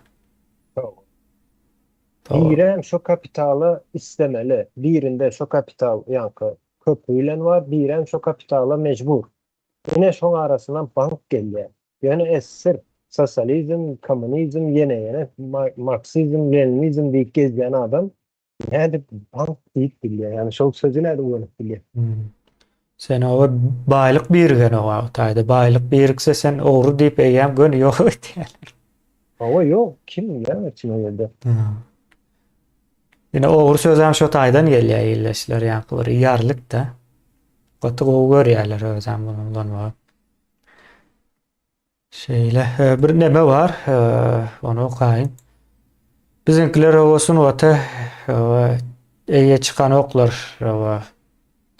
Birem şo kapitala islemeli. Birinde şo kapital ýaňky köpri bilen bar, birem şo kapitala mejbur. Ine şoň arasyndan bank gelýär. Ýöne SSR, sosializm, kommunizm, ýene ýene marksizm, leninizm diýip gezýän adam nädip bank diýip bilýär? Ýagny şol sözi nädip ulanyp bilýär? Hmm. Sen oba baýlyk birigen oba taýda baýlyk birikse sen ogry diýip eýýäm göni ýok etýärler. Hawa ýok, kim näme üçin o ýerde? Ýene ogry sözem şo taýdan gelýär illeşler ýaňky bir ýarlyk-da. Gaty gowy görýärler özem bunu ulanmagy. Şeýle e, bir neme bar, e, ony okaýyn. Biziňkiler oba sungata eýe çykanoklar oba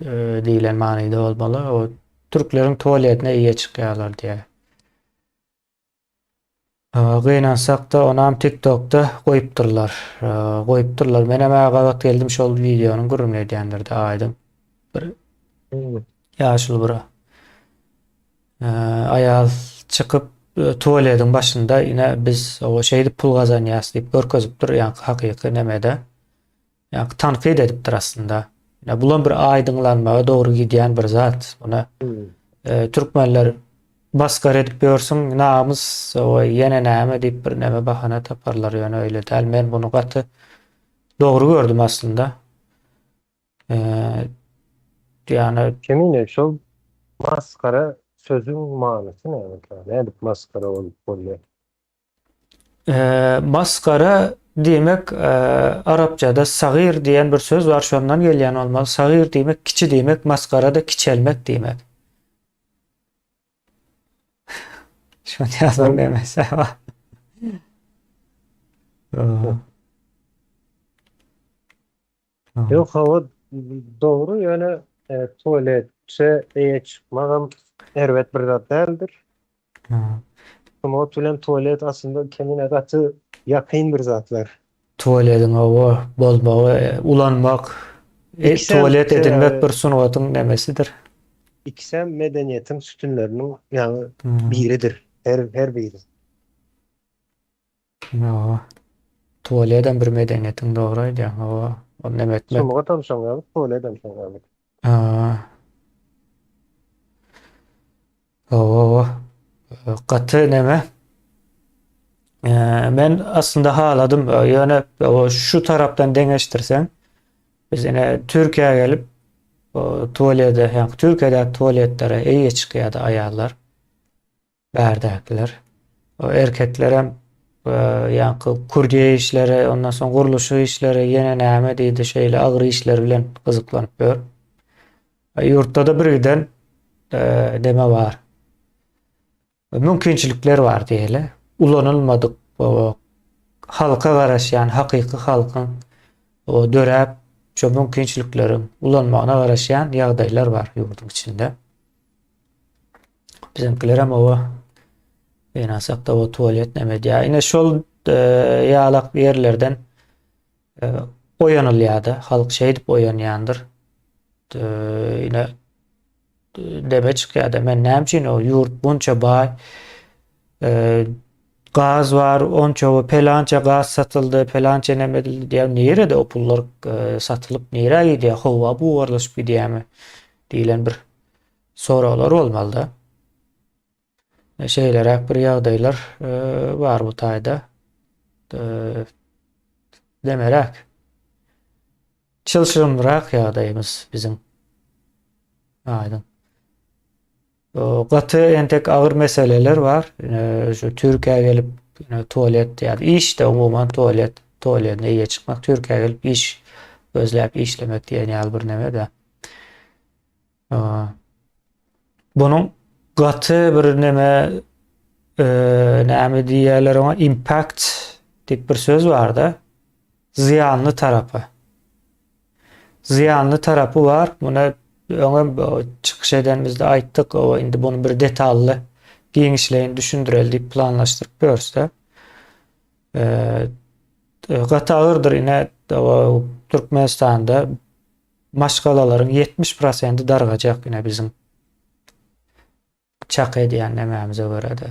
e, diýlen manyda bolmaly. O türkleriň tualetine eýe çykýarlar diýýär. Gynansak-da onam TikTokda goýupdyrlar. Goýupdyrlar. Menem gabat geldim şol wideonyň gürrüňini edýändir-de aýdyň. Bir hmm. Ýaşuly bir aýal çykyp tualediň başynda ine biz o şeýdip pul gazanýas diýip görkezipdir, ýaňky hakyky nemede. Ýaňky tankyt edipdir aslynda. Ine bulam bir aýdyňlanmaga dogry gidýän bir zat. Buna e, türkmenler basgar edip ýörsüň, namys, o ýene näme diýip bir neme bahana taparlar, ýöne öýle däl. Men bunu gaty dogry gördüm aslynda. E, ýani Kemine şol maskara sözüň manysy näme? Nädip maskara bolup bolýar? Masgara diýmek arapçada sagyr diýen bir söz bar, şondan gelýän bolmaly. Sagyr diýmek kiçi diýmek, masgara-da kiçelmek diýmek. Şony ýazan demese. Ýok, hawa, dogry, ýöne e, tualetçe eýe çykmagam erbet bir zat däldir. Sungat bilen tualet aslynda kemine gaty ýakyn bir zatlar. Tualetiň hawa bolmagy, e, ulanmak, e, İkisem tualet edinmek sebäbi bir sungatyň nemesidir. ikisem medeniýetiň sütünleriniň ýaňy biridir. Her her biri. Hawa. Tualedem bir medeniýetiň dogry aýdýaň. Hawa. Ol neme etmek. Sungatam şoň ýaly, tualedem şoň ýaly. Hawa. Hawa, hawa. Gaty neme? Men aslynda haladym. Ýöne şu tarapdan deňeşdirseň, biz ine Türkiýä gelip, tualede, ýa Türkiýedäki tualetlere eýe çykýardy aýallar. Bärdäkiler. O erkeklerem ýaňky kurýe işleri, ondan soň gurluşyk işleri, ýene näme diýdi, şeýle agyr işler bilen gyzyklanyp ýör. Ýurtda-da birgiden neme bar. Mümkinçilikler bar diýeli. Ulanylmadyk o halka garaşýan, hakyky halkyň o döräp, şo mümkinçilikleriň ulanmagyna garaşýan ýagdaýlar bar ýurduň içinde. Bizimkilerem oba gynansak-da o tualet näme edýär. Ine şol e, ýalak ýerlerden e, oýanylýar-da. Halk şeýdip oýanýandyr. E, ine deme çykýar-da. Men näme üçin o ýurt bunça baý e, gaz bar, onça we pelança gaz satyldy, pelança näme edildi diýýär. Nirede o pullar e, satylyp nirä gidýär? Howa bugarlaşyp gidýärmi? diýlen bir soraglar bolmalyda. Şeýleräk bir ýagdaýlar e, bar bu taýda. E, demeräk. Çylşyrymlyrak ýagdaýymyz biziň. Aýdyň. Gaty entek agyr meseleler bar. E, şu Türkiýä gelip tualet ýa işde umuman tualet, tualetine eýe çykmak, Türkiýä gelip iş gözläp işlemek diýen ýaly bir neme-de. Bunuň gaty bir neme e, näme diýýärler oňa impact diýip bir söz barda. Zyýanly tarapy. Zyýanly tarapy bar. Muny öňem çykyş edenimizde aýtdyk. O indi bunu bir detally giňişleýin düşündireli diýip planlaşdyryp ýörüs-de. E, gaty agyrdyr ine Türkmenistanda Maşgalalaryň 70 prosenti dargajak ine biziň çak edýän nemämize görä-de.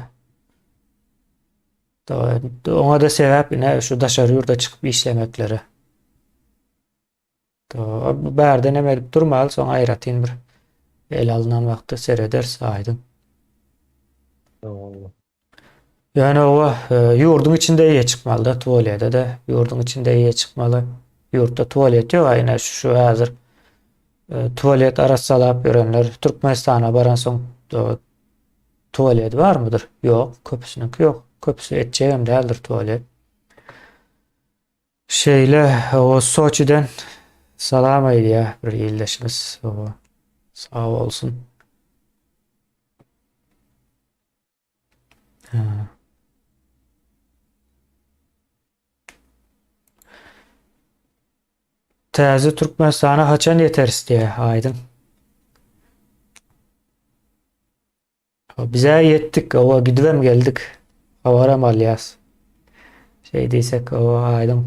Oňa-da sebäp ine şu daşary ýurda çykyp işlemekleri. Bärde neme edip durmaly, soň aýratyn bir ele alnan wagtda serederis aýdyň. Ýöne oba e, ýurduň içinde eýe çykmaly-da, tualete-de ýurduň içinde eýe çykmaly. Ýurtda tualet ýok, ine şu, şu häzir e, tualet arassalap ýörenler Türkmenistana baransoň tualet barmydyr? Ýok, köpüsiniňki ýok. Köpüsi etjegem däldir tualet. Şeýle, o Soçiden salam aýdýar bir ildeşimiz. O sag bolsun. Täze Türkmenistana haçan ýeteris diýýär Aýdyň. Bize ýetdik, owa gidibem geldik. Habaram alýas. Şeý diýsek, owa Aýdyň.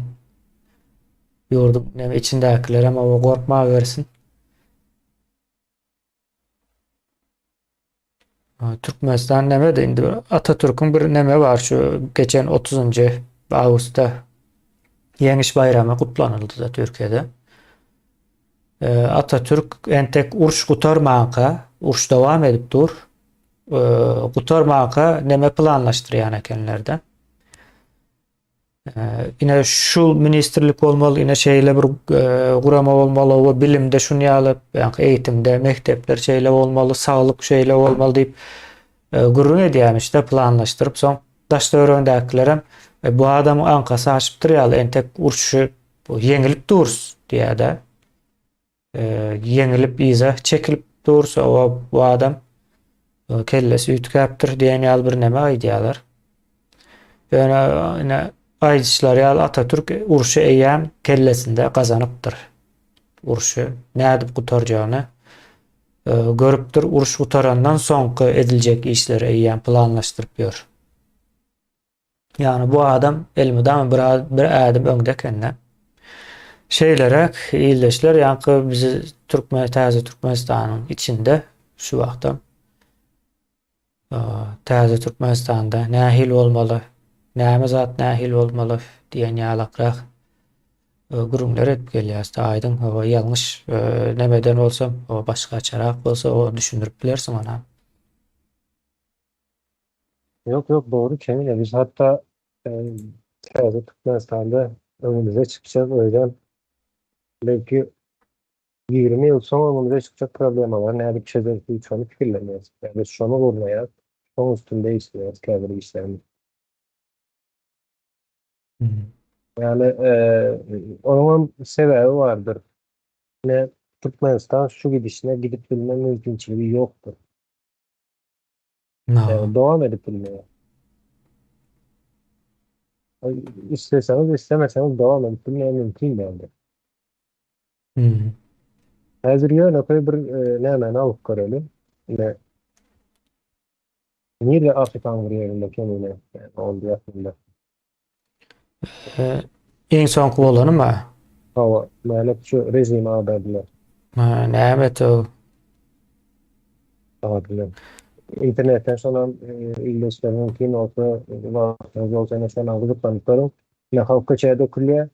Ýurduň näme içindäkilerem owa gorkma bersin. Türkmenistan neme-de indi Atatürküň bir neme bar şu geçen 30-njy awgustda Ýeňiş baýramy gutlanyldy-da Türkiýede. Atatürk entek uruş gutarmanka, uruş dowam edip dur. Gutarmanka neme planlaşdyrýan ekenler-de. Ine şu ministrlik bolmaly, ine şeýle bir gurama bolmaly, we bilimde şun ýaly, ýa-da eýitimde mekdepler şeýle bolmaly, saglyk şeýle bolmaly diýip gürrüň edýärmiş-de, planlaşdyryp, soň daş-töweregindäkilerem bu adamyň aňkasy aşypdyr ýaly, entek urşy ýeňilip durus diýýär-de. Ýeňilip yza çekilip dursa, o bu adam kellesi üýtgäpdir diýen ýaly bir neme aýdýarlar. Ýöne ine aýdyşlary ýaly Atatürk urşy eýýäm kellesinde gazanypdyr. Urşy nädip gutarjagyny görüpdir. Uruş gutarandan soňky ediljek işleri eýýäm planlaşdyryp ýör. Ýagny bu adam elmydama bir, bir ädim öňde ekende. Şeýleräk ildeşler ýaňky bizi Türkmen täze Türkmenistanyň içinde şu wagtam täze Türkmenistanda nähili bolmaly, näme zat nähili bolmaly diýen ýalakrak gürrüňler edip gelýäs. Aýdyň, hawa ýalňyş nemeden bolsam, başgaçarak bolsa, o düşündirip bilersiň ona. Yok yok doğru Kemile. Biz hatta e, täze Türkmenistanda öňümize çykjak öýden belki 20 ýyl soň öňümize çykjak problemalary nädip çözeris diýip şony pikirlenýäris. Yani biz şony gurnaýarys. Şoň üstünde işleýäris käbir işlerimiz. Yani e, onuň hem sebäbi bardyr. Ne Türkmenistan şu gidişine gidip bilme mümkinçiligi ýokdur. Yani dowam edip bilmeýär. Isteseňiz, istemeseňiz dowam edip bilmeýär mümkin däldir. Hmm. Häzir ýönekeý bir e, nämäni alyp göreli. Ine, nirde Afrikanyň bir ýerinde kemine, yani oldu ýakynda. E, iň soňky bolany mı? Hawa, mälik şu rejimi agdardylar. Ha, näme o? Agdardylar. Internetden şonam e, ildeşler mümkin bolsa, wagtyňyz bolsa ene şonam gyzyklanyp görüň. Ne halk köçä dökülýär.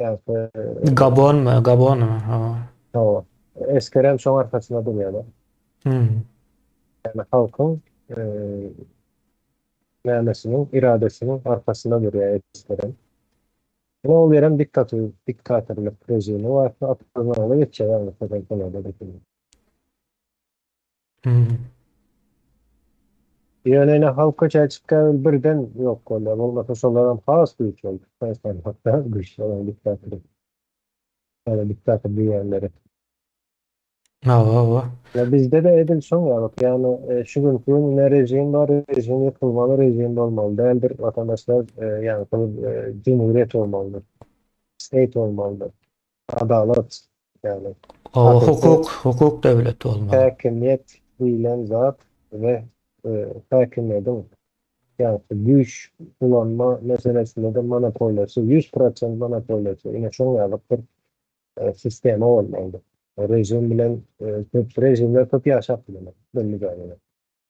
Ýa-da Gabon mu? Gabon mu? Ha. Hawa. Esgerem şoň arkasynda durýarlar. Hmm. Yani halkyň e, nämesiniň, iradesiniň arkasynda durýar esgerem. Ine ol ýerem diktatur, diktatorlyk rejimi bar. Atlaryna geçýär ýagny şodan. Hmm. Ýöne ine halk köçä çykýar birden ýok bolýar. Bolmasa şolaram has güýçli boldy. Türkmenistan hatda güýçli olan diktator. Yani diktator diýenleri. Hawa, hawa. Ya bizde de edil şoň ýaly. Yani e, şu günkü gün ne rejim bar, rejim ýykylmaly, rejim bolmaly däldir. Vatandaşlar e, yani e, cumhuriyet olmalydyr. State olmalydyr. Adalat yani. Hawa, Hakyky hukuk, hukuk döwleti bolmaly. Häkimiýet diýlen zat we e, häkimiýetiň ýagny güýç ulanma meselesinde de monopoliýasy, 100% monopoliýasy. Ine şoň ýaly bir e, sistema bolmalydyr. Rejim bilen e, köp rejimler köp ýaşap bilemez. Belli ýagdaýda.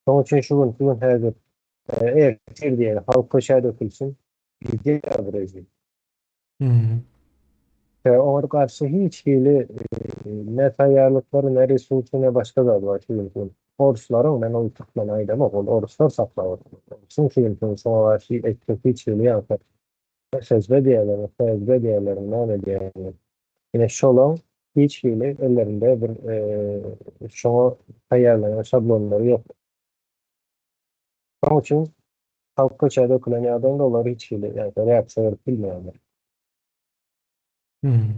Şoň üçin şu gün, şu gün häzir e, ertir diýeli halk köçä dökülsin, gidýär bu rejim. Hmm. E, oňa garşy hiç hili e, ne taýýarlyklary, ne resursy, ne başga zat bar şu gün. Orslaryň, men ol türkmen aýdamok, ol orslar saklap otyr. Orsuň şu gün şoňa garşy etjek hiç hili ýagny SSB diýerler, FSB diýerler, näme diýerler. Ine şolaň hiç hili ellerinde bir e, şoňa taýýarlanan şablonlary ýok. Şonuň üçin halk köçä dökülen ýagdaýynda olar hiç hili ýagny reaksiýa berip bilmeýärler. Hmm.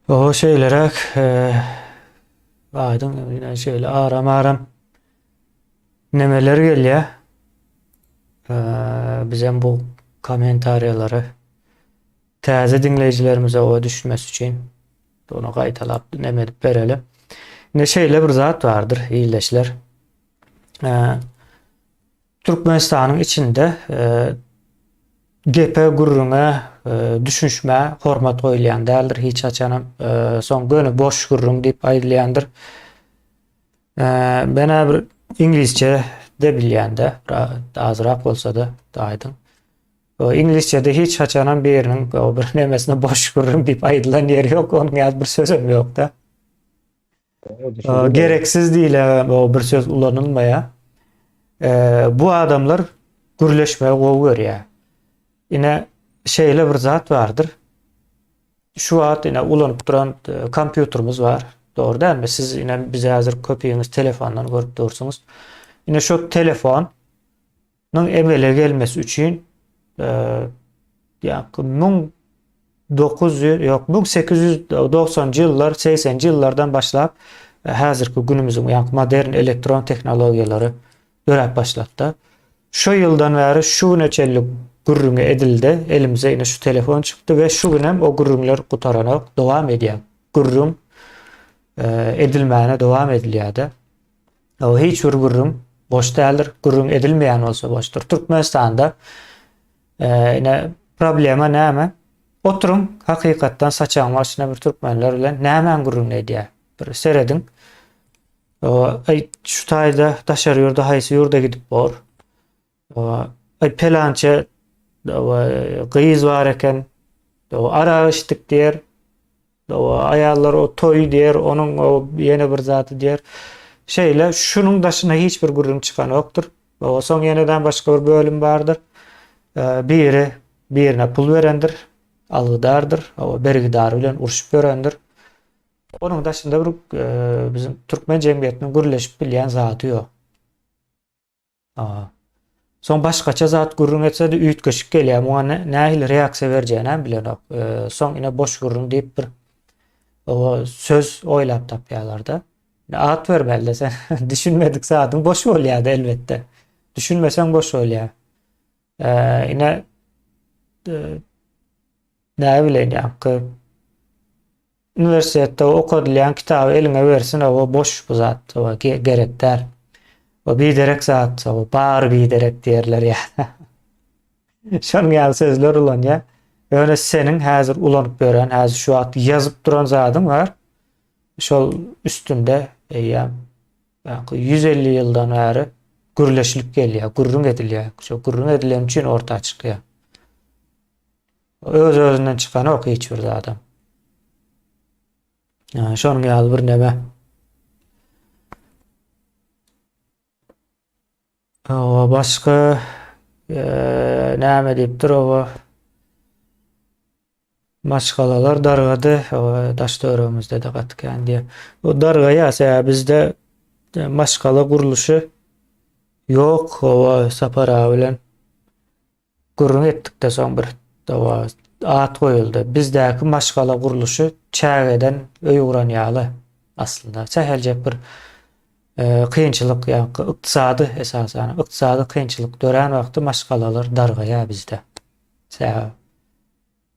O şeýleräk e, aýdyň ýene şeýle aram-aram nemeler gelýär. E, bizem bu kommentariýalary täze diňleýjilerimize o düşmesi üçin Ony gaýtalap neme edip bereli. Indi şeýle bir zat bardyr, ildeşler. Türkmenistanyň içinde gepe, gürrüňe, düşünişmä hormat goýulýan däldir hiç haçanam. Soň göni boş gürrüň diýip aýdylýandyr. Men-ä bir iňlisçe de bilýän-de, azrak bolsa-da aýdyň. Iňlisçede hiç haçanam biriniň bir nemesine boş gürrüň diýip aýdylan ýeri ýok, onuň ýaly bir sözem ýok-da. Gereksiz diýilýän o bir söz ulanylmaýar. Bu adamlar gürleşmegi gowy görýär. Ine şeýle bir zat bardyr. Şu wagt ine ulanyp duran kompýuterimiz bar. Dogry dälmi? Siz ine bizi häzir köpüňiz telefondan görüp dursuňyz. Ine şu telefon nyň emele gelmesi üçin ýa 1900 ýok 1890-njy ýyllar, 80-nji ýyllardan başlap häzirki günümiziň ýa modern elektron tehnologiýalary döräp başlady. Şu ýyldan bäri şu güne çenli gürrüňi edildi. Elimize ine şu telefon çykdy we şu günem o gürrüňler gutaranok, dowam edýär. Gürrüň edilmäne dowam edilýär-de. O hiç bir gürrüň boş däldir. Gürrüň edilmeýän bolsa boşdur. Türkmenistanda e, ine problema näme? Oturyň hakykatdan saçagyň başyna bir türkmenler bilen nämäň gürrüňini edýär? Bir serediň. O, aý, şu taýda daşary ýurda haýsy ýurda gidip bor? O, aý pelança gyz bar eken. O, arak içdik diýer. O, aýallar o toý diýer, onuň o ýene bir zady diýer. Şeýle şunuň daşyna hiç bir gürrüň çykanokdyr. O, soň ýeneden başga bir bölüm bardyr. Biri birine pul berendir, algydardyr, o bergidar bilen urşup ýörendir. Onuň daşynda bir bizim türkmen jemgyýetiniň gürleşip bilýän zady ýok. Soň başgaça zat gürrüň etse-de üýtgeşik gelýär. Muňa nähili reaksiýa berjegini hem bilenok. Soň ine boş gürrüň diýip bir o söz oýlap tapýarlar-da. At bermeli-de sen. Düşünmedik zadyň boş bolýar-da elbetde. Düşünmeseň boş bolýar. Ine näme bileýin ýaňky Uniwersitetde okadylýan kitaby eliňe bersin oba boş bu zat oba gerek däl. O biderek zat oba bary biderek diýerler ýa. Şonuň ýaly sözler ulanýar. Ýöne seniň häzir ulanyp ýören, häzir şu wagt ýazyp duran zadyň bar. Şol üstünde eýýäm 150 ýyldan bäri gürleşilip gelýär, gürrüň edilýär. Şo gürrüň edilen üçin orta çykýar. Öz-özünden çykanok hiç bir zadam. Şonuň ýaly bir neme. Owa başga e, näme diýipdir owa maşgalalar dargady owa daş töweregimizde de gaty kän diýýär. O dargaýar sebäbi bizde e, maşgala gurluşy ýok owa Sapar aga bilen Gürrüň etdikde soň bir dawa at goýuldy. Bizdäki maşgala gurluşy çägeden öý guran ýaly aslynda. Säheljek bir e, kynçylyk ýa ykdysady esasan ykdysady kynçylyk dörän wagty maşgalalar dargaýar bizde. Sebäbi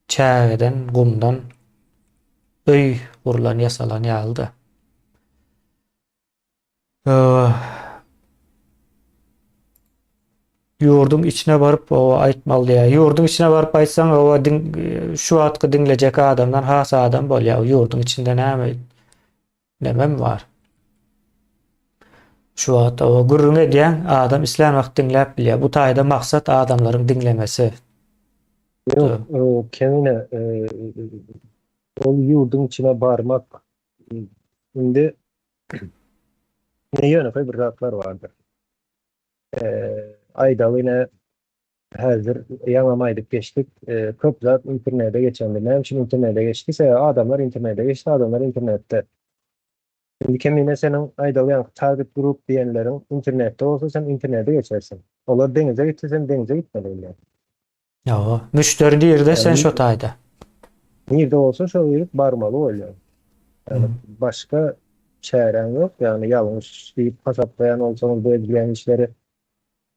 çägeden, gumdan öý gurlan, ýasalan ýalydy. Ýurduň içine baryp oba aýtmaly diýýär. Ýurduň içine baryp aýtsaň oba diň şu wagtky diňlejek adamdan has adam bolýar. Ýurduň içinde näme nemem bar. Şu wagt oba gürrüň edýäň, adam islän wagt diňläp bilýär. Bu taýda maksat adamlaryň diňlemesi. Ýok, kemine ol ýurduň içine barmak indi Ine ýönekeý bir zatlar bardyr. Aýdaly ine häzir ýaňam aýdyp geçdik. Köp zat internete geçendi. Näme üçin internete geçdi? Sebäbi adamlar internete geçdi, adamlar internetde. Indi kemine seniň aýdaly ýaňky target group diýenleriň internetde bolsa sen internete geçersiň. Olar deňize gitse sen deňize gitmeli bolýar. Ýa, müşderi nirde sen şo taýda. Nirde bolsa şo ýerik barmaly bolýar. Ýagny başga çäräň ýok, ýagny ýalňyş diýip hasaplaýan bolsaňyz bu edilýän işleri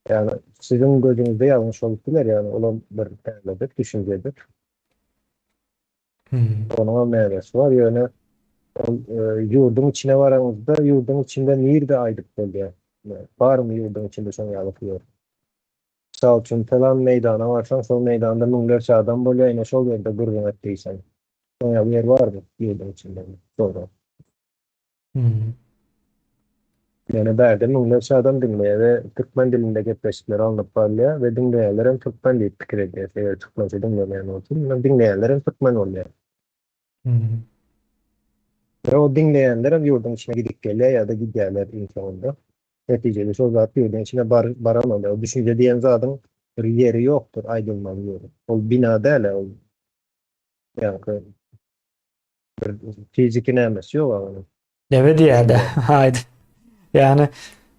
ýagny siziň gözüňizde ýalňyş bolup biler, ýagny olam bir täzedir, düşünjedir. Onuňam mänesi bar, ýöne ol ýurduň içine baraňyzda ýurduň içinde nirde aýdyp bolýar? Barmy ýurduň içinde şoň ýaly ýer? Mysal üçin, pylan meýdana barsaň, şol meýdanda müňlerçe adam bolýar, ine şol ýerde gürrüň et diýseň. Şoň ýaly ýer barmy ýurduň içinde? Sorag. Hmm. Ýöne bärde müňlerçe adam diňleýär we türkmen dilinde gepleşikler alnyp barylýar we diňleýänler hem türkmen diýip pikir edýär. Eger türkmençe diňlemeýän bolsa, diňleýänler hem türkmen bolýar. We o diňleýänler hem ýurduň içine gidip gelýär ýa-da gidýärler iň soňunda. Netijede şol zat ýurduň içine bar baran bolýar. O düşünje diýen zadyň bir ýeri ýokdur, aýdylmaly ýeri. Ol bina däl-ä ol. Ýaňky bir fiziki nämesi ýok onuň. Neme diýýär-de, aýdy. Ýagny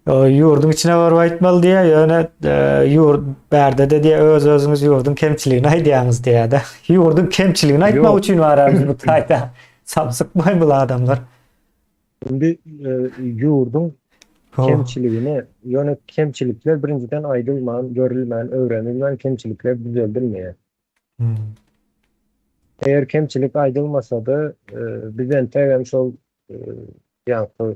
ýurduň içine baryp aýtmaly diýýär, ýöne e, ýurt bärde-de diýýär, öz-özüňiz ýurduň kemçiligini aýdýaňyz diýýär-de. Ýurduň kemçiligini aýtmak üçin bar biz bu taýda. Samsyk boý bu adamlar. Indi e, ýurduň kemçiligini, ýöne kemçilikler birinjiden aýdylman, görülmän, öwrenilmän kemçilikler düzeldilmeýär. Hmm. Eger kemçilik aýdylmasa-da, e, biz entegem şol e, ýaňky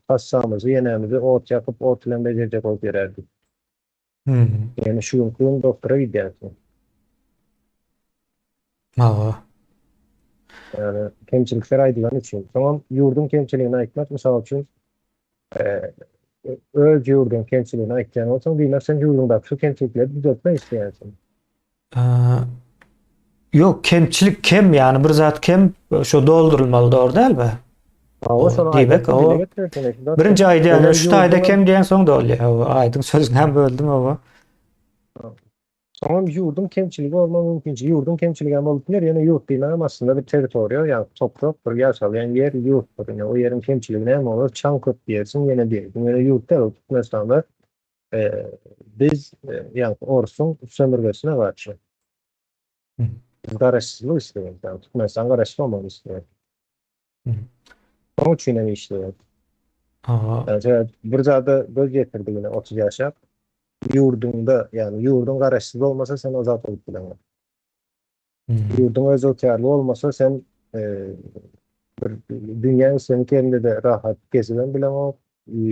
hassamyzy, ýenämizi ot ýakyp, ot bilen bejerjek bolup ýörerdik. Hmm. Ýöne şu günki gün doktora gidýärsiň. Hawa. Ýagny kemçilikler aýdylany üçin. Soňam ýurduň kemçiligini aýtmak, mysal üçin, e, öz ýurduň kemçiligini aýtýan bolsaň, diýmek sen ýurduňdaky şu kemçilikleri düzeltmek isleýärsiň. Ýok, kemçilik kem, ýagny bir zat kem, şo doldurylmaly dogry dälmi? Hawa, şony Diýmek, aýdyp o dile getirersiň. Şu zat birinji aýdýan, Eger şu taýda ýurduň kem diýen soň dolýar. Hawa, aýdyň sözüni hem böldüm, hawa. Soňam ýurduň kemçiligi bolmagy mümkinçiligi, ýurduň kemçiligi hem bolup biler, ýöne ýurt diýmegem aslynda bir territoriýa, ýagny toprak, bir ýaşalýan ýer ýurtdur. Ine, o ýeriň kemçiligi näme bolar? Çaň köp diýersiň, ýene diýersiň. Ýöne ýurt däl, ol Türkmenistanda biz, ýagny orsuň sömürgesine garşy. Biz garaşsyzlyk isleýäris, ýagny Türkmenistan garaşsyz bolmagyny isleýär. Onuň üçin hem işleýär. Aha. Bir zada göz ýetirdi ýene 30 ýaşap. Ýurduňda, ýagny ýurduň garaşsyz bolmasa sen azat bolup bileňok. Ýurduň öz ygtyýarly bolmasa sen e, bir dünýäň islendik ýerinde-de rahat gezibem bileňok,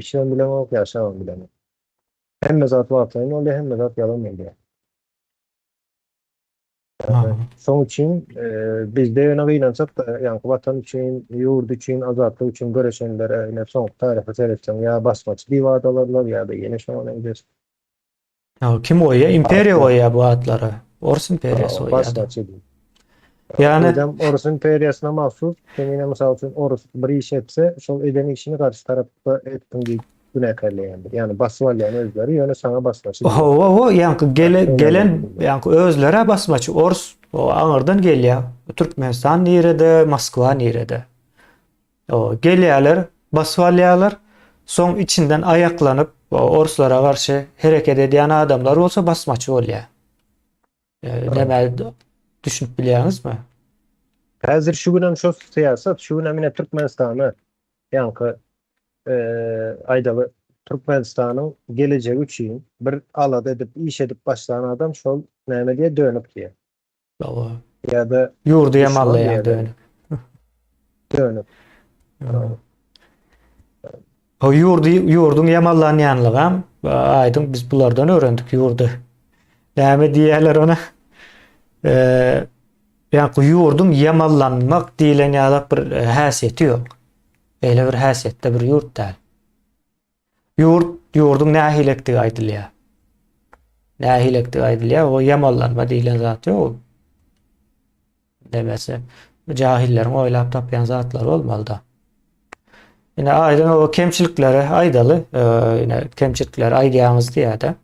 işibem bileňok, ýaşabam bileňok. Hemme zat wagtlaýyn bolýar, hemme zat ýalan bolýar. Şoň üçin e, bizde ýöne gynansak-da, ýaňky watan üçin, ýurt üçin, azatlyk üçin göreşenlere ine soňky taryha seretseň ýa basmaçy diýip at alarlar ýa-da ýene şoňa meňzeş. Ýa kim goýýar? Imperiýa goýýar bu atlary. Ors imperiýasy goýýar. Basmaçy diýip. Ýagny Özem Orus imperiýasyna mahsus, kemine mysal üçin orus bir iş etse, şol eden işini garşy tarapda etdiň diýip günäkärleýändir. Ýagny basyp alýan özleri, ýöne saňa basmaçy diýýär. Hawa, hawa, ýaňky gele, gelen, ýaňky özleri basmaçy, ors o aňyrdan gelýär. Türkmenistan nirede, Moskwa nirede? O gelýärler, basyp alýarlar. Soň içinden aýaklanyp, orslara garşy hereket edýän adamlar bolsa basmaçy bolýar. Näme düşünip bilýäňizmi? Häzir şu günem şo syýasat, şu günem ine Türkmenistana ýaňky aýdaly Türkmenistanyň gelejegi üçin bir alada edip, iş edip başlan adam şol näme diýýär, dönük diýýär. Hawa. Ýa-da ýurdy ýamanlaýan dönük. Dönük. O ýurdy ýurduň ýamanlanýanlygam aýdyň biz bulardan öwrendik ýurdy. Näme diýýärler ona? Eee ýa ýurduň ýamanlanmak diýlen ýalak bir e, häsiýeti ýok. Beýle bir häsiýetde bir ýurt däl. Ýurt, ýurduň nähilekdigi aýdylýar. Nähilekdigi aýdylýar, o ýamanlanma diýlen zat ýok. Demese, jahilleriň oýlap tapýan zatlary bolmaly-da. Ine aýdyň o kemçilikleri aýdaly, e, ine kemçilikleri aýdýaňyz diýýär-de.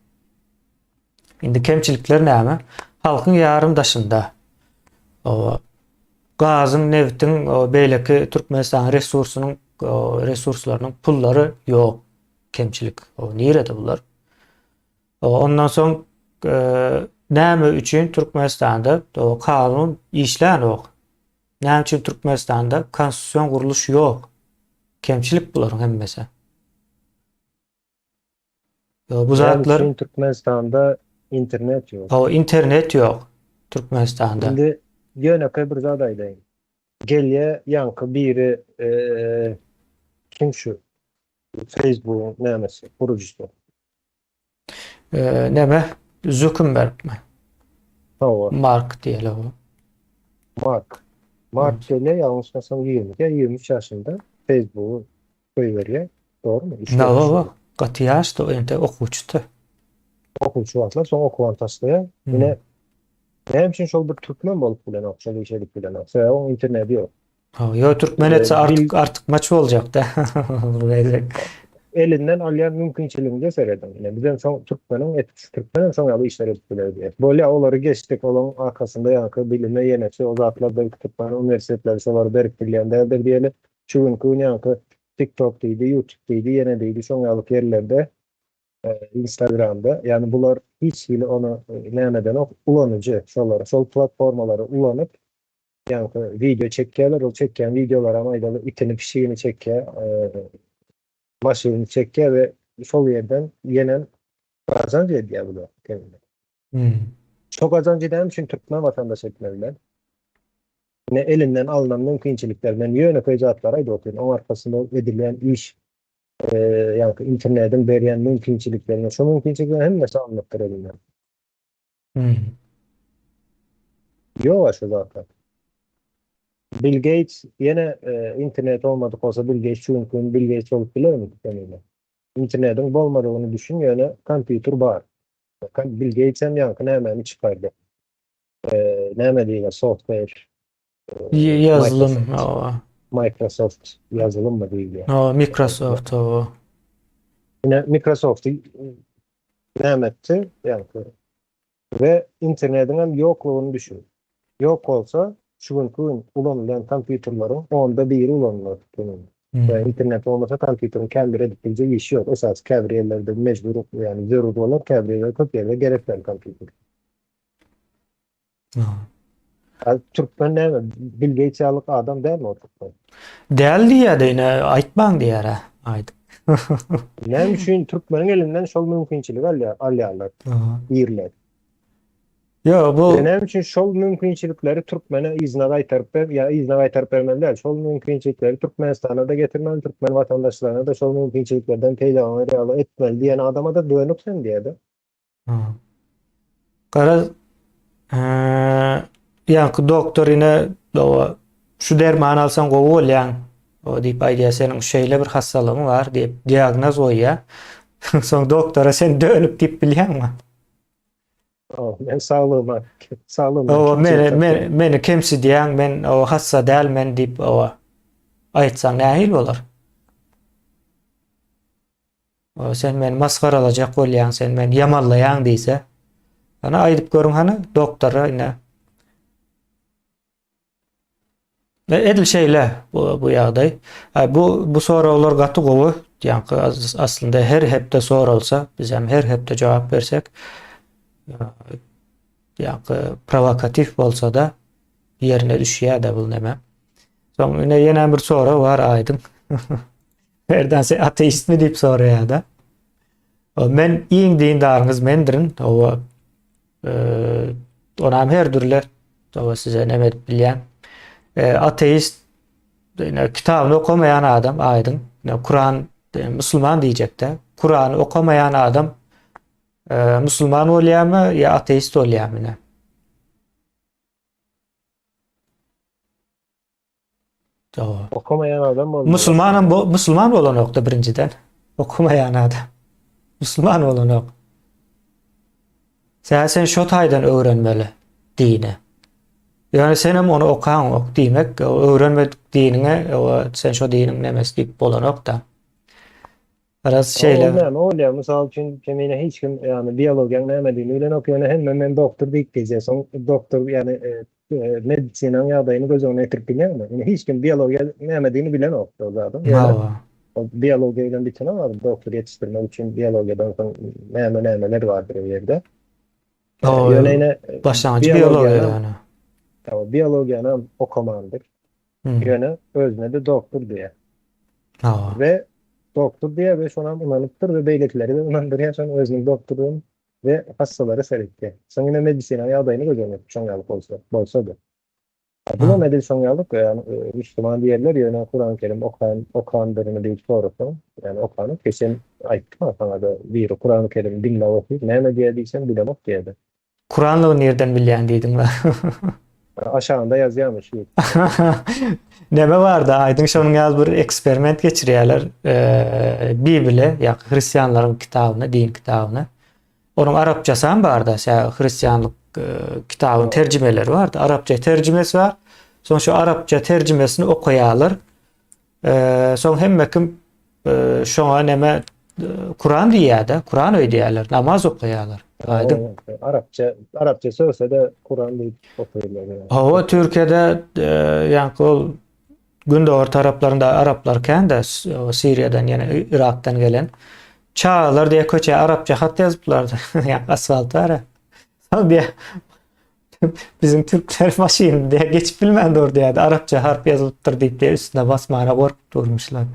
Indi kemçilikler näme? Halkyň ýarym daşynda. O gazyň, nebtiň, o beýleki Türkmenistanyň resursynyň, resurslarynyň pullary ýok. Kemçilik. O nirede bular? O ondan soň e, näme üçin Türkmenistanda o kanun işlänok? Näme üçin Türkmenistanda konstitusion gurluş ýok? Kemçilik bularyň hemmesi. Bu zatlar Näme üçin Türkmenistanda internet ýok? Hawa, internet ýok Türkmenistanda. Indi ýönekeý bir zat aýdaýyn. Gelýär ýaňky biri kim şu Facebookyň nämesi, gurujysy? Näme? Zuckerbergmi? Hawa. Mark diýeli o. Mark. Mark gelýär, ýalňyşmasam 22 ýa 23 ýaşynda Facebooky goýberýär. Dogrumy? 3-4 Hawa, gaty ýaşdy, o entek okuwçydy. Okuwçy wagtlar soň okuwam taşlaýar. Ine, näme üçin şol bir türkmen bolup bilenok, şol işi edip bilenok? Sebäbi oň interneti ýok. Hawa, ýok türkmen etse artyk artykmaç boljakda. Bu gezek. Elinden alýan mümkinçiligiňde serediň. Ine, bizem şoň türkmeniň et, türkmenem şoň ýaly işler edip biler diýýär. Bolýar, olary geçdik, olaryň arkasynda ýaňky bilime ýeneki o zatlar belki türkmen uniwersitetleri şolary berip bilýän däldir diýeli. Şu günki gün ýaňky TikTok diýdi, YouTube diýdi, ýene diýdi, şoň ýaly ýerlerde Instagramda, ýagny bular hiç hili ony näme edenok, ulanyjy şolary, şol platformalary ulanyp, ýaňky wideo çekýärler, ol çekýän wideolaram aýdaly itini, pişigini çekýär, maşynyny çekýär we şol ýerden ýenem gazanç edýär bular. Şo gazanjy näme üçin türkmen watandaş etmeliler? Ine elinden alnan mümkinçilikler, men ýönekeý zatlary aýdyp otyryn, oň arkasynda edilýän iş ýaňky internetiň berýän mümkinçiliklerine, şo mümkinçilikleriň hemmesi alnypdyr elinden. Ýok-a şu zatlar. Bill Gates ýene internet bolmadyk bolsa Bill Gates şu günki gün Bill Gates bolup bilermi kemine? Internetiň bolmadygyny düşün ýöne kompýuter bar. Bill Gates hem ýaňky nämäni çykardy. Näme diýilýär software Ýazylym, Microsoft ýazylymmy diýilýär. Hawa, Microsoft, hawa. Ine Microsofty näme etdi? Ýaňky we internetiň hem ýoklugyny düşün. Ýok bolsa, şu günki gün ulanylýan kompýuterleriň onda biri ulanylar. We internet bolmasa kompýuteriň kän bir edip biljek işi ýok. Esasy käbir ýerlerde mejbur, ýagny zerur bolar, käbir ýerlerde köp ýerde gerek däl kompýuter. Türkmen näme? Bill Gates ýalyk adam dälmi o türkmen? Däl diýýär-de ine aýtmaň diýýär-ä. Aýdyp. Näme üçin türkmeniň elinden şol mümkinçiligi alýar, alýarlar? Ýerler. Ýok, bu Näme üçin şol mümkinçilikleri türkmene yzyna gaýtaryp ber, ýa yzyna gaýtaryp bermeli däl. Şol mümkinçilikleri Türkmenistana da getirmeli, türkmen watandaşlaryna da şol mümkinçiliklerden peýdalanar ýaly etmeli diýen adama-da dönük sen diýýär-de. Garaz, ýaňky doktor ine şu dermany alsaň gowy bolýaň o diýip aýdýar, seniň şeýle bir hassalygyň bar diýip diagnoz goýýar. Soň doktora sen dönük diýip bilýäňmi? Men saglygyma, saglygyma. O meni, men, meni kemsidýäň, men o hassa däl men diýip o aýtsaň nähili bolar? Sen meni masgaralajak bolýaň, sen meni ýamanlaýaň diýse. Hany aýdyp görüň hany doktora ine. Edil şeýle bu, bu ýagdaý. Bu bu soraglar gaty gowy. Ýaňky aslynda her hepde soralsa, biz hem her hepde jogap bersek, ýaňky provokatiw bolsa-da ýerine düşýär-de bu neme. Soň ine ýene bir sorag bar aýdyň. Erdan sen ateistmi diýip soraýar-da. Men iň dindaryňyz mendirin. Owa onam her dürli owa size näme edip bilýän. Ateist ine kitabyny okamaýan adam aýdyň. Ine Kuran musulman diýjekde. Kurany okamaýan adam musulman bolýarmy ýa ateist bolýarmy ine? Tamam. Okamaýan adam bolmaly. Musulmanam bu musulman bolanokda birinjiden. Okamaýan adam. Musulman bolanok. Sen sen şo taýdan öwrenmeli dini. Ýöne senem ony okaňok diýmek, öwrenmedik diniňe sen şo diniň nemesi diýip bolanok-da. Biraz şeýle. Ol näme bolýar? Mysal üçin, kemine hiç kim, ýagny biologiýaň nämedigini bilenok, ýöne hemme men doktor diýip gezýär. Soň doktor, ýagny medisinaň ýagdaýyny göz öňüne getirip bilýäňmi? Indi hiç kim biologiýa nämedigini bilenok şol zadyň. Ýöne ol biologiýa bilen bitenok adam doktor ýetişdirmek üçin biologiýadan soň näme-nämeler bardyr o ýerde. Ýöne ine başlangyjy biologiýa ýöne. Biologiýany okamandyr. Ýöne özüne-de doktor diýýär. Hawa. We doktor diýýär we şonam ynanypdyr we beýlekileri-de ynandyrýar şonuň özüniň doktordygyny we hassalara seretýär. Soň ine medisina ýagdaýyny göz öňüne tut şoň ýaly bolsa, bolsa-da. Bulam edil şoň ýaly, ýagny müsliman diýerler, ýöne Kuran Kerim okan, okandyrymy diýip sorasaň, ýagny okanok, geçen aýtdym-a saňa-da biri Kuran Kerimi diňläp otyr, näme diýýär diýsem bilemok diýýär-de. Kuranlygy nirden bilýäň diýdiň la. Aşagynda ýazýarmyş şu. Neme bardy aýdyň şonuň ýaly bir eksperiment geçirýärler. Bibile ýa hristianlaryň kitabyna, din kitabyna. Onuň arapçasy hem barda, şä hristianlyk kitabyň terjimeleri bardy. Arapça terjimesi bar. Soň şu arapça terjimesini okaýarlar. Soň hemme kim şoňa neme Kuran diýýär-de, Kuran öýdýärler, namaz okaýarlar. Aýdyň. Arapça, arapça sözse-de Kuran diýip okaýarlar. Hawa, Türkiýede ýaňky ol gündogar taraplarynda araplar kän-de, Siriýadan ýene Yrakdan gelen. Çagalar diýe köçä arapça hat ýazyplar, ýaňky asfalt bar. Soň diýe Biziň türkler maşyny diýe geçip bilmän dur diýýärdi. Arapça harp ýazylypdyr diýip diýe üstüne basmana gorkup durmuşlar.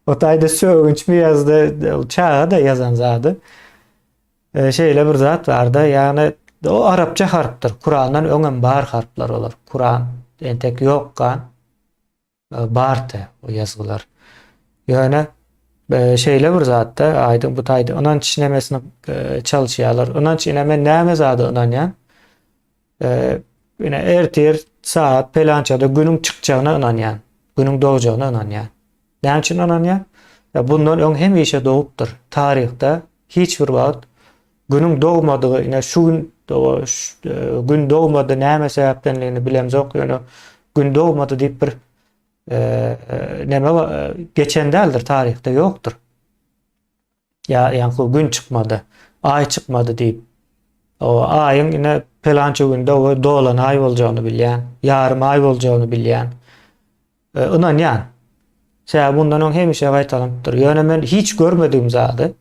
O taýda sögünçmi ýazdy, ol çaga da ýazan zady. E, şeýle bir zat barda, ýagny o arapça harpdyr. Kurandan öňem bar harplar olar. Kuran entek ýok gan. Bardy o ýazgylar. Ýöne şeýle bir zatda aýdyň bu taýda ynanç nemesini çalyşýarlar. Ynanç ine men näme zada ynanýan? Ine ertir saat pelançada günüň çykjagyna ynanýan. Günüň dogjagyna ynanýan. Näme üçin ynanýan? Ya bundan öň hemişe dogupdyr. Taryhda hiç bir wagt günüň dogmadygy, ine şu gün gün dogmady näme sebäpdenligini bilemzok, ýöne gün dogmady diýip bir neme geçen däldir taryhda ýokdur. Ýa ýaňky gün çykmady, aý çykmady diýip. O aýyň ine pelança günde o dolan aý boljagyny bilýän, ýarym aý boljagyny bilýän. Ynanýan. Sebäbi bundan öň hemişe gaýtalanypdyr. Ýöne men hiç görmedigim zady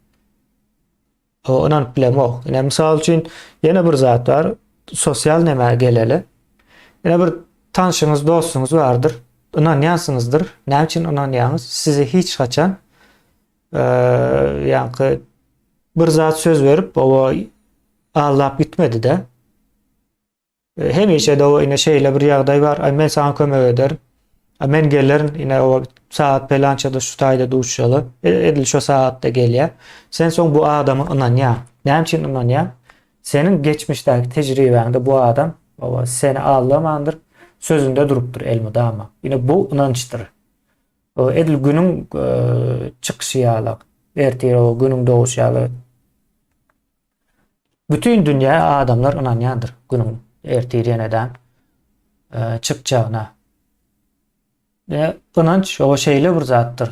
O ynanyp bilemok. Ine mysal üçin ýene bir zat bar. Sosial nämä geleli. Ine bir tanşyňyz, dostuňyz bardyr. Ynanýansyňyzdyr. Näme üçin ynanýaňyz? Sizi hiç haçan ýaňky bir zat söz berip, owa aldap gitmedi-de. Hemişe-de o ine şeýle bir ýagdaý bar, aý men saňa kömek ederin. A men gelerin, ine o saat pelançada şu taýda duşuşaly. E, edil şo saatda gelýär. Sen soň bu adama ynanýaň. Näme üçin ynanýaň? Seniň geçmişdäki tejribäňde bu adam oba seni aldamandyr, sözünde durupdyr elmydama. Ine bu ynançdyr. O edil günüň e, çykyşy ýaly, ertir o günüň doguşy ýaly Bütin dünýä adamlar ynanýandyr günüň ertir ýeneden çykjagyna. Ynanç o şeýle bir zatdyr.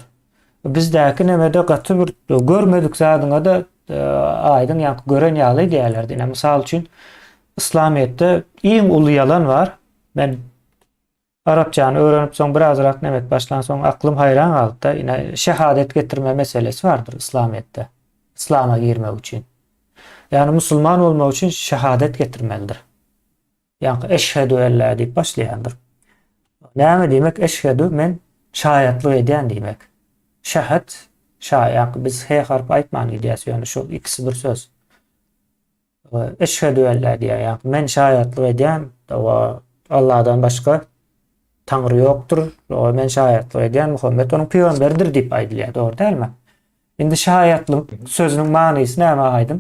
Bizdäki nemede gaty bir görmedik zadyňa-da aýdyň ýaňky gören ýaly edýärler. Ine mysal üçin Yslamyýetde iň uly ýalan bar. Men Arapçany öwrenip soň birazrak neme edip başlan soň aklym haýran galdy-da, ine şehadet getirme meselesi bardyr yslamyýetde. Yslama girmek üçin. Ýagny musulman bolmak üçin şehadet getirmelidir. Ýagny eşhedü ella diýip başlaýandyr. Näme diýmek eşhedü men şaýatlyk edýän diýmek. Şehet şa ýagny biz h harpy aýtman gidýäs ýöne şu ikisi bir söz. Eşhedü ellä diýýär, ýagny men şaýatlyk edýän, Allahdan başga Taňry ýokdur, men şaýatlyk edýän, Muhammet onuň pygamberidir diýip aýdylýar, dogry dälmi? Indi şaýatlyk sözüniň manysy näme aýdyň?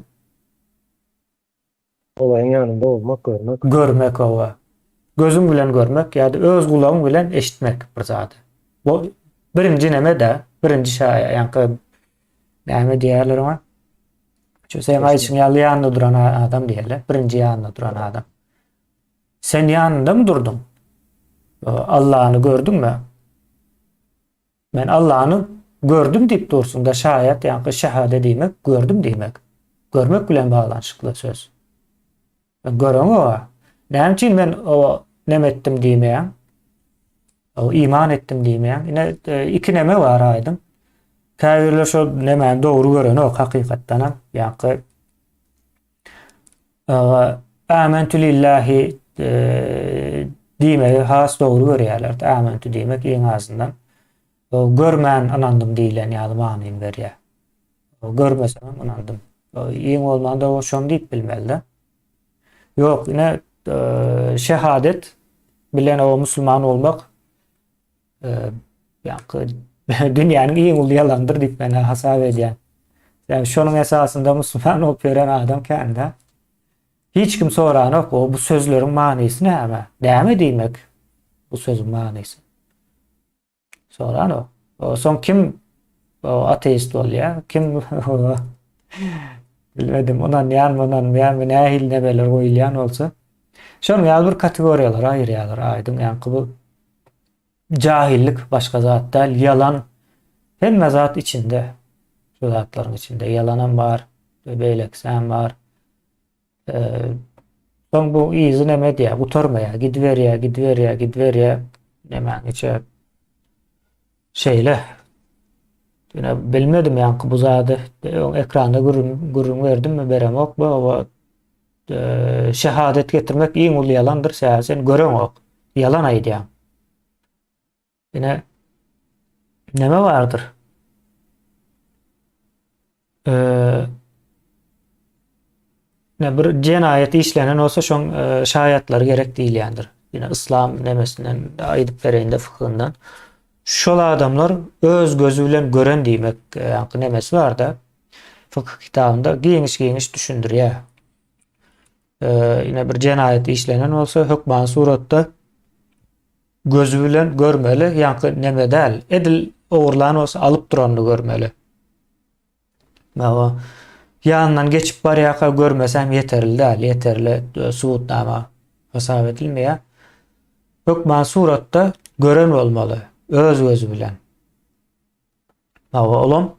Olaryň ýanynda bolmak, görmek. Görmek owa. Gözüň bilen görmek ýa-da öz gulagyň bilen eşitmek bir zady. Bu birinji neme-de, birinji şaýa, ýaňky näme diýerler oňa? Şu sen aýdyşyň ýaly ýanynda duran adam diýeli, birinji ýanynda duran adam. Sen ýanyndamy durduň? Allany gördüňmi? Men Allany gördüm diýip dursuň da şaýat ýaňky şahada diýmek, gördüm diýmek. Görmek bilen baglanyşykly söz. Göreňoga. Näme üçin men o neme etdim diýmeýäň? O iman etdim diýmeýäň. Ine e, iki neme bar aýdyň. Käbirler şo nemäni dogry görenok hakykatdan hem. Ýaňky Amentu lillahi e, diýmegi has dogry görýärler. Amentu diýmek iň azyndan görmän ynandym diýlen ýaly manyny berýär. Görmesem hem ynandym. Iň bolmanda o şony diýip bilmeli-de. Ýok, ine şehadet bilen o musulman bolmak ýa-da dünýäniň iň uly ýalanydyr diýip men hasap edýän. Ýani şonuň esasynda musulman bolup ýören adam kän-de. Hiç kim soranok, o bu sözleriň manysy näme? Näme diýmek bu sözüň manysy? Soranok. Soň kim ateist bolýar? Kim bilmedim, ynanýanmy, ynanmaýanmy, nähili nemeler goýulýan bolsa. Şonuň ýaly bir kategoriýalara aýyrýarlar aýdyň. Ýaňky bu jahillik başga zat däl, ýalan hemme zat içinde. Şu zatlaryň içinde ýalanam bar, beýlekisi hem bar. Soň bu yzy neme edýär, gutarmaýar, gidiberýär, gidiberýär, gidiberýär. Nemäň içe şeýle. Ýöne bilmedim ýaňky bu zady. Öň ekranda gürrüň gürrüň berdimmi, beremok bu oba şehadet getirmek iň uly ýalandyr, sebäbi sen göreňok. Ýalan aýdýaň. Ine neme bardyr? Ee, ne bir jenaýat işlenen bolsa şoň e, şaýatlary gerek diýilýändir. Ýine yslam nemesinden aýdyp bereýin-de fykhyndan. Şol adamlar öz gözi bilen gören diýmek e, ýaňky nemesi bar-da. Fykh kitabynda giňiş-giňiş düşündirýär. E, ýine bir jenaýat işlenen bolsa hökmany suratda Gözi bilen görmeli, ýaňky neme däl, edil ogurlan bolsa alyp duranyny görmeli. Hawa. Ýanyndan geçip barýarka görmeseň ýeterli däl, ýeterli e, subutnama hasap edilmeýär. Hökman suratda gören bolmaly, öz gözi bilen. Hawa, olam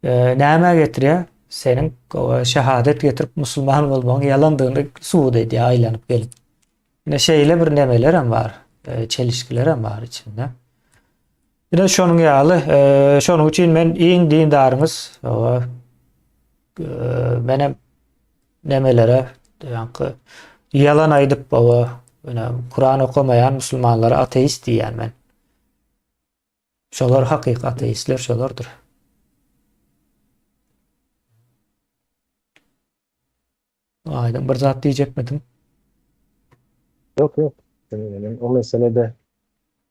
e, nämä getirýär? Seniň şehadet getirip musulman bolmagyň ýalandygyny subut edýär aýlanyp gelip. Ine şeýle bir nemeler hem bar, e, çelişkiler hem bar içinde. Ine şonuň ýaly, e, şonuň üçin men iň dindaryňyz, hawa, e, menem nemelere, ýaňky ýalan aýdyp, hawa, ine Kuran okamaýan musulmanlara ateist diýýän men. Şolar hakyky ateistler şolardyr. Aýdyň bir zat diýjekmidiň? Ýok, ýok. Men o meselede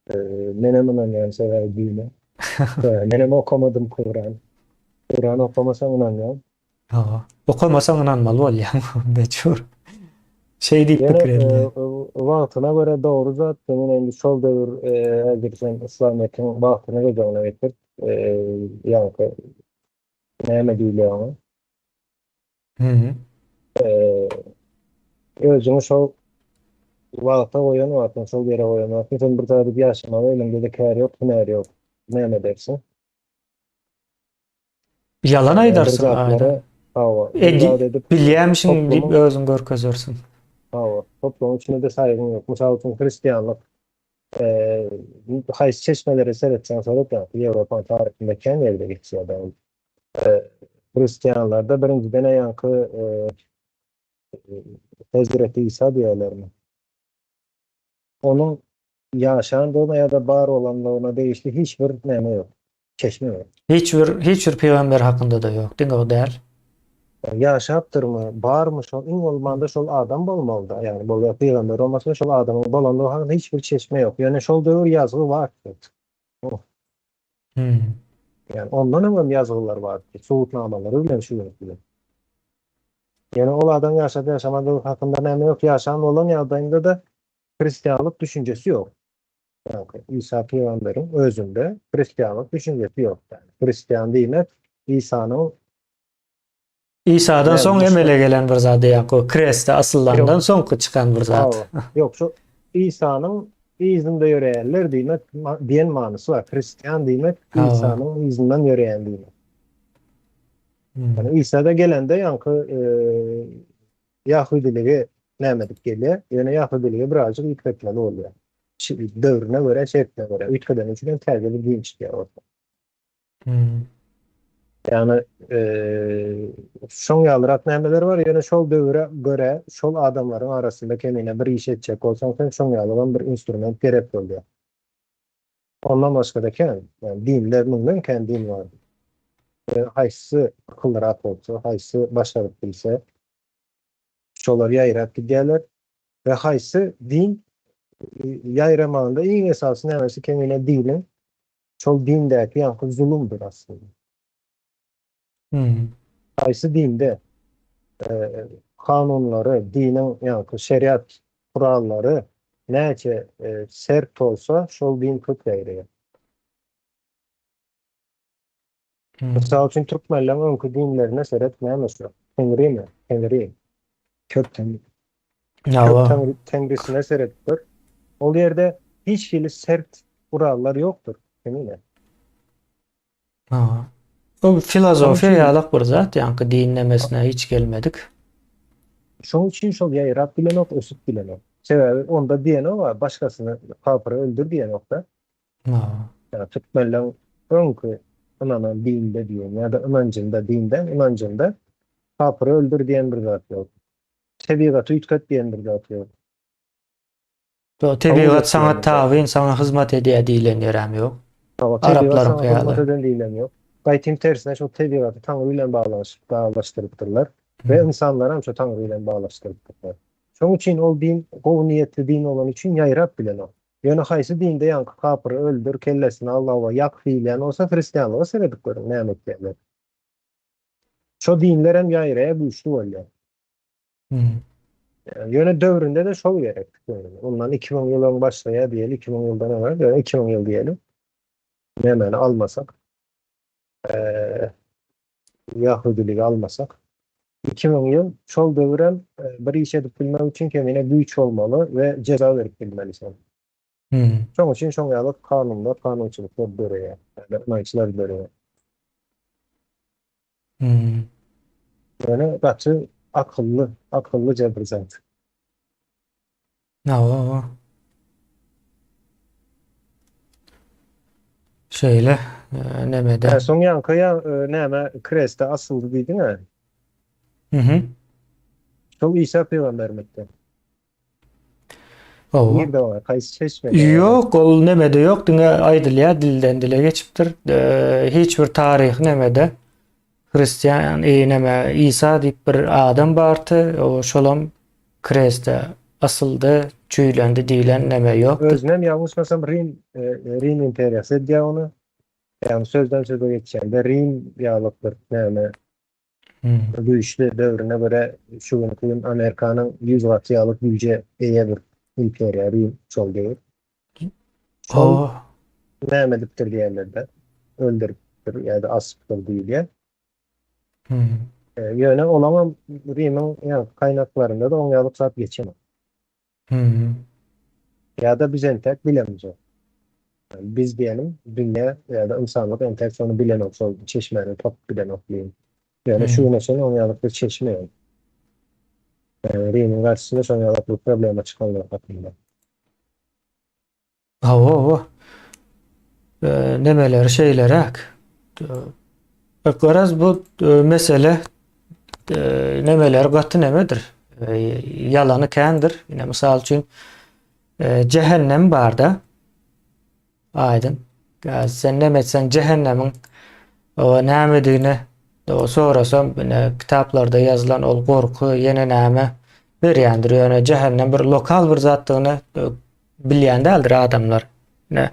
e, menem ynanýan sebäbi dine. Menem okamadym Kuran. Kuran okamasaň ynanýan. Hawa. Okamasaň ynanmaly bolýaň. Mejbur. Şeý diýip Ýöne pikir edilýär. wagtyna görä dogry zat, sen indi şol döwür häzir sen yslamyýetiň wagtyny göz öňüne getir. Ýaňky näme diýilýär oňa? Hı. Özüňi şol wagta goýan wagtyň, şol ýere goýan wagtyň sen bir zat edip ýaşamaga eliňde-de kär ýok, hünär ýok. Näme edersiň? Ýalan Bir aýdarsyň zatlara aýdan. hawa, bir Edi, zat edip bilýämişiň diýip toplumyň özüň görkezersiň. hawa, toplumyň içinde-de saýgyň ýok. Mysal üçin hristianlyk eee haýsy çeşmelere seretseň seret ýa Ýewropanyň taryhynda kän ýerde geçýär ol. Eee hristianlarda birinjiden ýaňky eee Hezreti Isa diýýärlermi? Onuň ýaşandygyna ýa-da bar bolanlygyna degişli hiç bir näme ýok, çeşme ýok. Hiç bir hiç bir pygamber hakynda-da ýok, diňe o däl. Ýaşapdyrmy, barmy şol, iň bolmanda şol adam bolmalyda, ýagny bolýar pygamber bolmasa şol adamyň bolandygy hakynda hiç bir çeşme ýok. Ýöne şol döwür ýazgy bardy. Hmm. Ýagny ondan öňem ýazgylar bardy, subutnamalary bilen şu günki bilen. Ýöne ol adam ýaşap ýaşamandygy hakynda näme ýok, ýaşan bolan ýagdaýynda-da hristianlyk düşünjesi ýok. Ýagny Isa pygamberiň özünde hristianlyk düşünjesi ýok. Ýagny hristian diýmek Isanyň Isadan soň emele gelen bir zat ýa-da kreste asylandan soňky çykan bir zat. Ýok, şu Isanyň yzynda ýöreýänler diýmek diýen manysy bar. Hristian diýmek Isanyň yzyndan ýöreýän diýmek. Ýani Isa-da gelende ýaňky ýahudiligi näme edip gelýär? Ýöne ýahudiligi birazjyk üýtgetmeli bolýar. Döwrüne görä, şertine görä üýtgedeni üçin hem täze bir din çykýar orta. Ýagny şoň ýalyrak nämeler bar, ýöne şol döwüre görä şol adamlaryň arasynda kemine bir iş etjek bolsaň sen şoň ýalygam bir instrument gerek bolýar. Ondan başga-da kän, ýagny dinler müňden kän din bar. Haýsysy akyllyrak bolsa, haýsysy başaryp bilse, şolar ýaýrap gidýärler we haýsy din ýaýramagynda iň esasy nämesi kemine diniň şol dindäki ýaňky zulumdyr aslynda. Hmm. Haýsy dinde? kanunlary, diniň ýaňky şeriat kurallary näçe sert bolsa, şol din köp ýaýraýar. Mysal üçin türkmenleň öňki dinlerine seret näme şu? Teňrimi? Teňri. Kök teňri. Kök teňri, teňrisine seret gör. Ol ýerde hiç hili sert kurallar ýokdur. Kemine. Ha. O filozofiýa ýalak bir zat, ýaňky din nemesine hiç gelmedik. Şoň üçin şol ýaýrap bilenok, ösüp bilenok. Sebäbi onda diýenok, başgasyny kapyry öldür diýenok-da. Ýa türkmenleň öňki ynanan dinde diýen ýa-da ynanjynda dinde ynanjynda kapyry öldür diýen bir zat ýok. Tebigaty üýtget diýen bir zat ýok. Ýok, tebigat saňa tabyn, saňa hyzmat edýär diýlen ýerem ýok. Hawa, tebigat saňa hyzmat eden diýlen ýok. Gaýtym tersine şol tebigaty Taňry bilen baglanyşyp baglaşdyrypdyrlar we ynsanlaram şo Taňry bilen baglaşdyrypdyrlar. Şoň üçin ol din gowy niýetli din bolany üçin ýaýrap bilenok. Ýöne haýsy dinde ýaňky kapyry öldür, kellesini al lawa ýak diýilýän bolsa hristianlyga seredip görüň näme etýärler. Şo dinlerem ýaýraýa güýçli bolýar. Ýöne döwründe-de şol gerek. Ondan 2000 ýyl öň başlaýar diýeli, 2000 ýyldan öň, ýöne 2000 ýyl diýeli. Nämäni almasak, ýahudiligi almasak, 2000 ýyl şol döwürem bir iş edip bilmek üçin kemine güýç bolmaly we jeza berip bilmeli sen. Şoň üçin şoň ýaly kanunlar, kanunçylyklar döreýär. Ýa-da ynançlar döreýär. Ýöne gaty akylly, akyllyja bir zat. Hawa, hawa. Şeýle, e, nemede. Hä, soň ýaňky ýa e, näme kreste asyldy diýdiň-ä. Mhm. Şol Isa pygambermikdi. Hawa. Nirde bar? Haýsy çeşmede bar? Ýok, ol nemede ýok, diňe aýdylýar, dilden dile geçipdir. E, hiç bir taryhy nemede Hristian, e, neme Isa diýip bir adam bardy, o şolam kreste asyldy, çüýlendi diýlen neme ýokdy. Özünem ýalňyşmasam Rim e, Rim imperiýasy edýär ony. Ýagny sözden söze geçýände Rim ýalyk bir näme Hmm. güýçli döwrüne görä şu günki gün Amerikanyň 100 gaty ýalyk güýje eýe bir imperiýa Rim şol döwür. Şol O, näme edipdir diýenlerde öldüripdir ýa-da asypdyr diýilýär. hmm. E, ýöne olaňam Rimiň ýa kaýnaklarynda-da oň ýalyk zat geçenok. Hmm. Ýa-da biz entek bilemizok. Yani biz diýelim, dünýä ýa-da ynsanlyk entek şony bilenok, şol çeşmäni tapyp bilenok diýelim. Ýöne şu Hmm. güne çenli oň ýalyk bir çeşme ýok. Yani Rimiň garşysynda şoň ýalyk bir problema çykanlygy hakynda. Hawa, hawa. E, nemeleri şeýleräk. E, garaz bu e, mesele e, nemeleri gaty nemedir. E, ýalany kändir. Ine mysal üçin e, cehennem barda. Aýdyň. Ya, sen neme etseň cehennemiň o nämedigini o sorasam ine kitaplarda ýazylan ol gorky ýene näme berýändir. Ýöne cehennem bir lokal bir zatdygyny e, bilýän däldir adamlar. Ne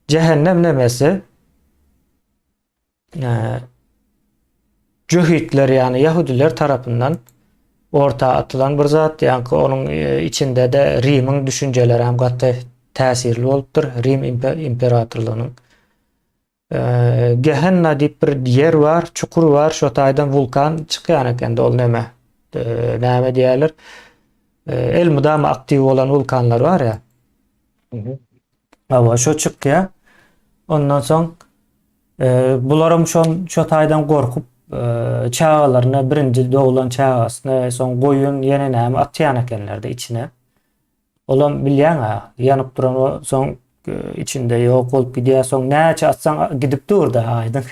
cehennem nemesi e, jöhitler ýagny ýahudiler tarapyndan orta atylan bir zat. Ýaňky onuň e, içinde-de Rimiň düşünjeleri hem gaty täsirli bolupdyr. Rim imperatorlygynyň e, Gehenna diýip bir ýer bar, çukur bar, şo taýdan wulkan çykýan eken ol neme? E, näme diýerler? Elmydama aktiw bolan wulkanlar bar ýa. Hawa, şo çykýar. Ondan soň e, bularam şon şo taýdan gorkup e, çagalaryna birinji doglan çagasyna soň goýun ýene näme atýan ekenler-de içine. Olam bilýäň-ä, ýanyp duran o soň e, içinde ýok bolup gidýär. Soň näçe atsaň gidip dur-da aýdyň.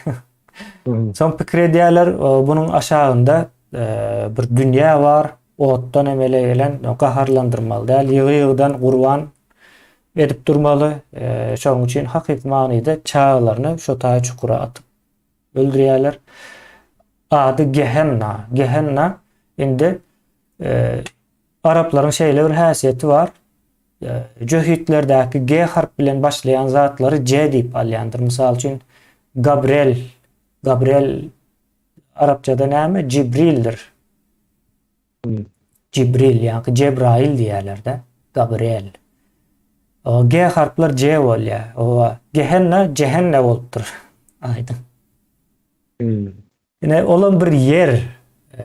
Soň pikir edýärler, bunuň aşagynda e, bir dünýä bar, otdan emele gelen, gaharlandyrmaly däl, ýygy-ýygydan gurban edip durmaly. E, şonuň üçin hakyky manyda çagalaryny şo taýy çukura atyp öldürýärler. Ady Gehenna. Gehenna indi e, araplaryň şeýle bir häsiýeti bar. E, jöhitlerdäki G harp bilen başlaýan zatlary C diýip alýandyr. Mysal üçin Gabriel, Gabriel arapçada näme? Jibrildir. Hmm. Jibril ýa-da Jebrail diýýärler-de. Gabriel. O G harplar C bolýar. O Gehenna Cehenna bolupdyr. Aýdyň. Hmm. Ine olam bir ýer. E,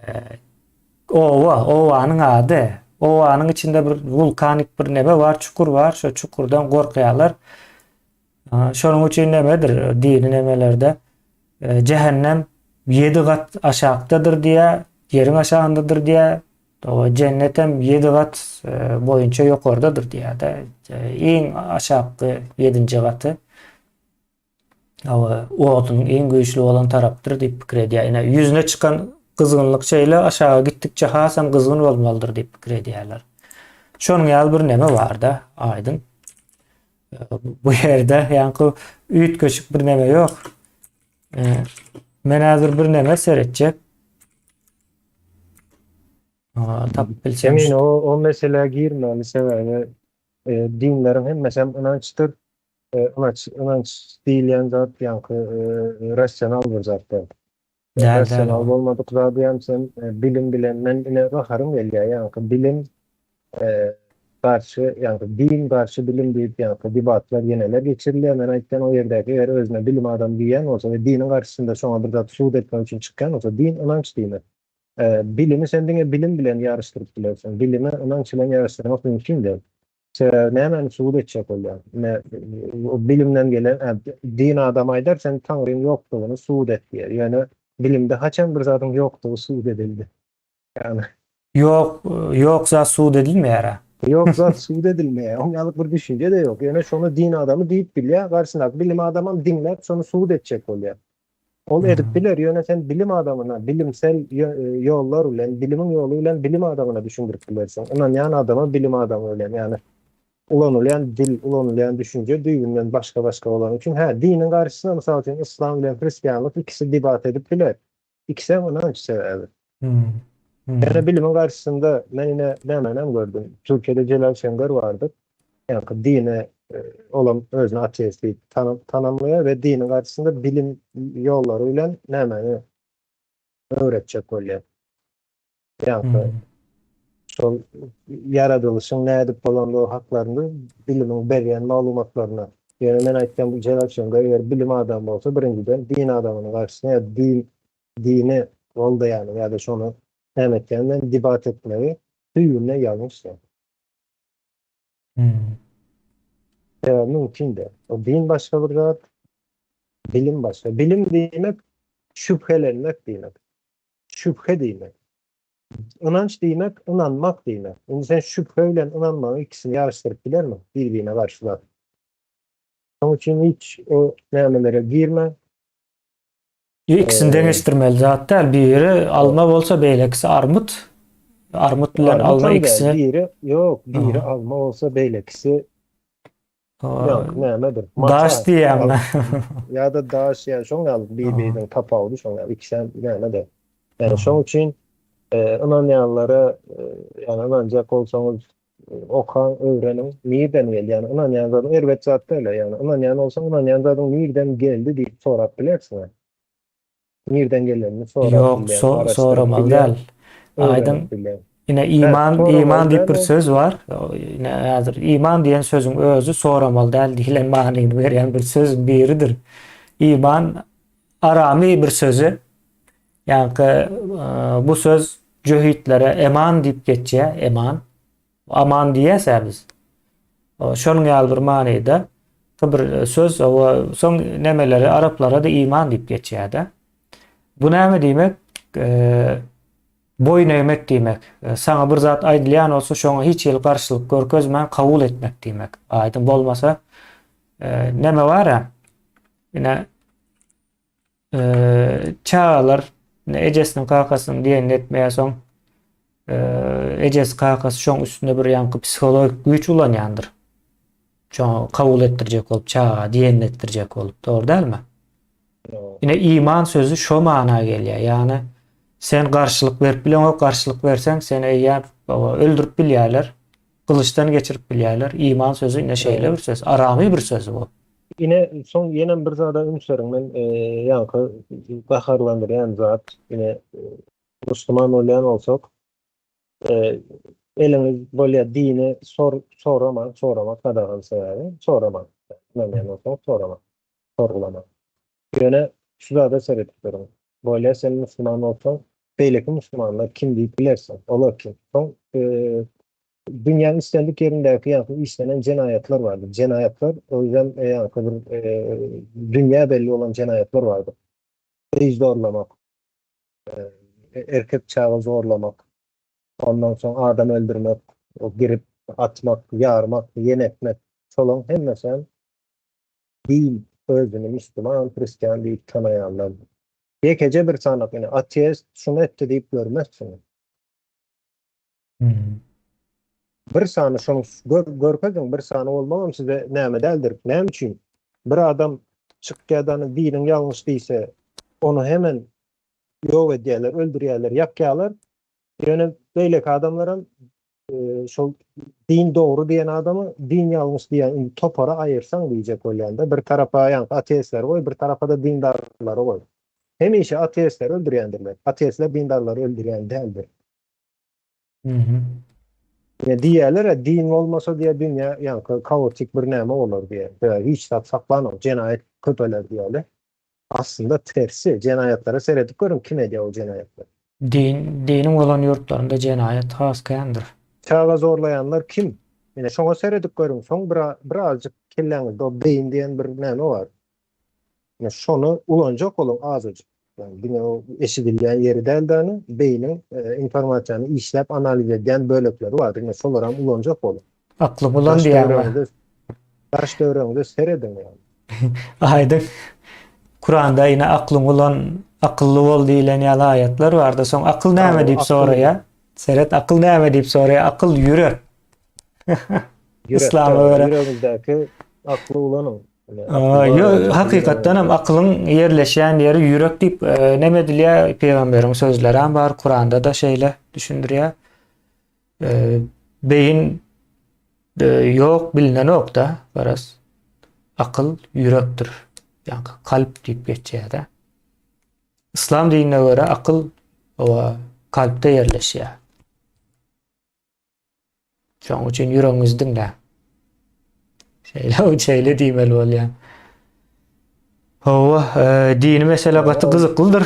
oba, obanyň ady. Obanyň içinde bir wulkanik bir neme bar, çukur bar. Şo çukurdan gorkýarlar. Şonuň üçin nemedir dini nemelerde e, cehennem 7 gat aşakdadyr diýä, ýeriň aşagyndadyr diýä, o cennetem 7 gat e, boýunça ýokardadyr diýä-de. E, iň aşakky 7-nji gaty o oduň iň güýçli bolan tarapdyr diýip pikir edýär. Ine ýüzüne çykan gyzgynlyk şeýle aşaga gitdikçe hasam gyzgyn bolmalydyr diýip pikir edýärler. Şonuň ýaly bir neme bar-da, aýdyň. Bu ýerde ýaňky üýtgeşik bir neme ýok. E, men häzir bir neme seretjek. Tapyp bilsem. Emin o, o meselä girmäli sebäbi e, dinleriň hemmesem ynançdyr. E, ynanç, ynanç diýilýän zat ýaňky e, rasional bir zat däl. Däl, Rasional däl. bolmadyk zady hem sen e, bilim bilen men ine gaharym gelýär ýaňky bilim garşy, ýagny din garşy bilim diýip, ýagny debatlar ýeneler geçirilýär. Men aýtýan o ýerdäki eger özüne bilim adamy diýýän bolsa we diniň garşysynda şoňa bir zat subut etmek üçin çykýan bolsa, din ynanç diýmek. Bilimi sen diňe bilim bilen ýaryşdyryp bilersiň. Bilimi ynanç bilen ýaryşdyrmak mümkin däl. Sebäbi nämäni subut etjek bolýaň? Ine, o bilimden gelen, din adamy aýdar, sen Taňryň ýokdugyny subut et diýer. Ýöne bilimde haçan bir zadyň ýokdugy subut edildi? Ýagny. Ýok, ýok zat sud edilmeýär-ä. Ýok zat sud edilmeýär. Oň ýaly bir düşünje-de ýok. Ýöne şony din adamy diýip bilýär, garşyndaky bilim adamam diňläp şony sud etjek bolýar. Ol edip biler, ýöne sen bilim adamyna bilimsel ýollar bilen, bilimiň ýoly bilen bilim adamyna düşündirip bilersiň. Ynanýan adama bilim adamy bilen, ýagny ulanylýan dil, ulanylýan düşünje düýbünden başga-başga bolany üçin, hä, diniň garşysyna, mysal üçin, yslam bilen hristianlyk ikisi debat edip biler. Ikisem ynanç sebäbi. Hmm. Hmm. Ýöne bilimiň garşysynda men ine nämänem gördüm. Türkiýede Jelal Şengör bardy. Ýaňky dine e, olam özüni ateist diýip tanamlaýar we diniň garşysynda bilim ýollary bilen nämäni öwretjek bolýar. Ýaňky Hmm. şol ýaradylyşyň nädip bolandygy haklarynda bilimiň berýän maglumatlaryna. Ýöne men aýtýan bu Jelal Şengör eger bilim adamy bolsa birinjiden din adamynyň garşysyna ýa din dini goldaýanyň ýa-da şony näme etýän bilen debat etmegi düýbünden ýalňyş zat. Hmm. Sebäbi mümkin däl. O din başga bir zat, bilim başga. Bilim diýmek şübhelenmek diýmek. Şübhe diýmek. Ynanç diýmek, ynanmak diýmek. Indi sen şübhe bilen ynanmagyň ikisini ýaryşdyryp bilermiň? Bir-birine garşy zat. Şonuň üçin hiç o nämelere girme. Ikisini deňeşdirmeli zat däl. Biri alma bolsa, beýlekisi armyt. Armyt bilen alma ikisini. Biri, ýok, biri alma bolsa, beýlekisi Ýok, nämedir? Daş diýýäňmi? Ýa-da daş, ýa şoň ýaly bir-biriniň tapawudy şoň ýaly. Ikisem näme-de. Ýani şoň üçin ynanýanlara, ýani ynanjak bolsaňyz okaň, öwreniň, nirden geldi? Ýani ynanýan zadyň erbet zat däl-ä. Ýani ynanýan bolsaň, ynanýan zadyň nirden geldi diýip sorap bilersiň. Nirden gelenini sorap Ýok, bilýän, so araşdyryp soramaly bilýän, däl. Aýdyň, öwrenip bilýän. ine Hä, iman, iman soramaly diýip däl bir ol. söz bar. Ine häzir iman diýen sözüň özi soramaly däl diýlen manyny berýän bir sözüň biridir. Iman aramy bir sözi. Ýaňky bu söz jöhitlere eman diýip geçýär, eman. Aman diýýäs-ä biz. Şonuň ýaly bir manyda bir söz, soň nemeleri araplara-da iman diýip geçýär-de. Bu näme diýmek? Boýun egmek diýmek. Saňa bir zat aýdylýan bolsa, şoňa hiç hili garşylyk görkezmän kabul etmek diýmek. Aýdyň bolmasa, näme bar-a? Ine, Çagalar ejesiniň kakasynyň diýenini etmeýär soň ejesi kakasy şoň üstünde bir ýaňky psihologik güýç ulanýandyr. Şoňa kabul etdirjek bolup çaga diýenini etdirjek bolup dogry dälmi? Ine iman sözi şo mana gelýär. Ýagny sen garşylyk berip bileňok, garşylyk berseň seni eýýäm öldürip bilýärler. Gylyçdan geçirip bilýärler. Iman sözi ine şeýle bir söz. Aramy bir söz bu. Ine soň ýenem bir zada üns beriň men ýaňky gaharlandyrýan zat ine musliman bolýan bolsak. Eliňiz bolýar dini sor soramaň, soramak gadagan sebäbi soramaň. Ynanýan bolsaňyz soramaň, sorgulamaň. Ýöne şu zada seredip görüň. Bolýar sen musulman bolsaň, beýleki musulmanlar kim diýip bilersiň. Olar kim? Soň dünýäniň islendik ýerindäki ýaňky işlenen jenaýatlar bardyr. Jenaýatlar, o ýüzden ýaňky bir dünýä belli bolan jenaýatlar bardyr. Gyz zorlamak, erkek çaga zorlamak, ondan soň adam öldürmek, girip atmak, ýarmak, ýene etmek, şolaryň hemmesem din özüni müslüman, hristian diýip tanaýanlar. Ýekeje bir sanak ine ateist şuny etdi diýip görmezsiňiz. Bir sany şonuň gör, görkeziň bir sany bolmagam size näme däldir. Näme üçin? Bir adam çykýadany diniň ýalňyş diýse, ony hemen ýok edýärler, öldürýärler, ýakýarlar. Ýöne beýleki adamlaram şol din dogry diýen adamy din ýalňyş diýen indi topara aýyrsaň diýjek bolýanda bir tarapa ýaňky ateistleri goý, bir tarapa-da dindarlary goý. Hemişe ateistleri öldürýändirler. Ateistler dindarlary öldürýän däldir. Ýa diýýärler-ä din bolmasa diýýär dünýä ýaňky kaotik bir näme bolar diýýär. Sebäbi hiç zat saklanok, jenaýat köpeler diýýärler. Aslynda tersi, jenaýatlara seredip görüň kim edýär o jenaýatlary. Din, diniň bolan ýurtlarynda jenaýat has kändir. Çaga zorlaýanlar kim? Ine şoňa seredip görüň, soň birazjyk kelläňizde o beýin diýen bir näme bar. Ine şony ulanjak boluň azajyk. Ýagny diňe o eşidilýän ýeri däl-de ony beýniň informasiýany işläp analiz edýän bölekleri bar. Ine şolaram ulanjak boluň. Aklyň ulan diýýäňmi? Daş töweregiňize serediň ýagny. Aýdyň. Kuranda ine aklyň ulan, akylly bol diýlen ýaly aýatlar barda. Soň akyl näme diýip soraýar. Seret akyl näme diýip soraýar. Akyl ýürek. Yslama görä. Ýüregiňizdäki akly ulanyň. Ýok, hakykatdan hem akylyň ýerleşýän ýeri ýürek diýip e, näme edilýär? Pygamberiň sözleri hem bar, Kuranda da şeýle düşündirýär. E, beýin e, ýok, bilinenok-da, garaz. Akyl ýürekdir. Ýa-da kalp diýip geçýär-de. Yslam dinine görä akyl owa kalpda ýerleşýär. Şonuň üçin ýüregiňizi diňläň. Şeýle, şeýle diýmeli bolýar. Hawa, e, dini mesele gaty gyzyklydyr.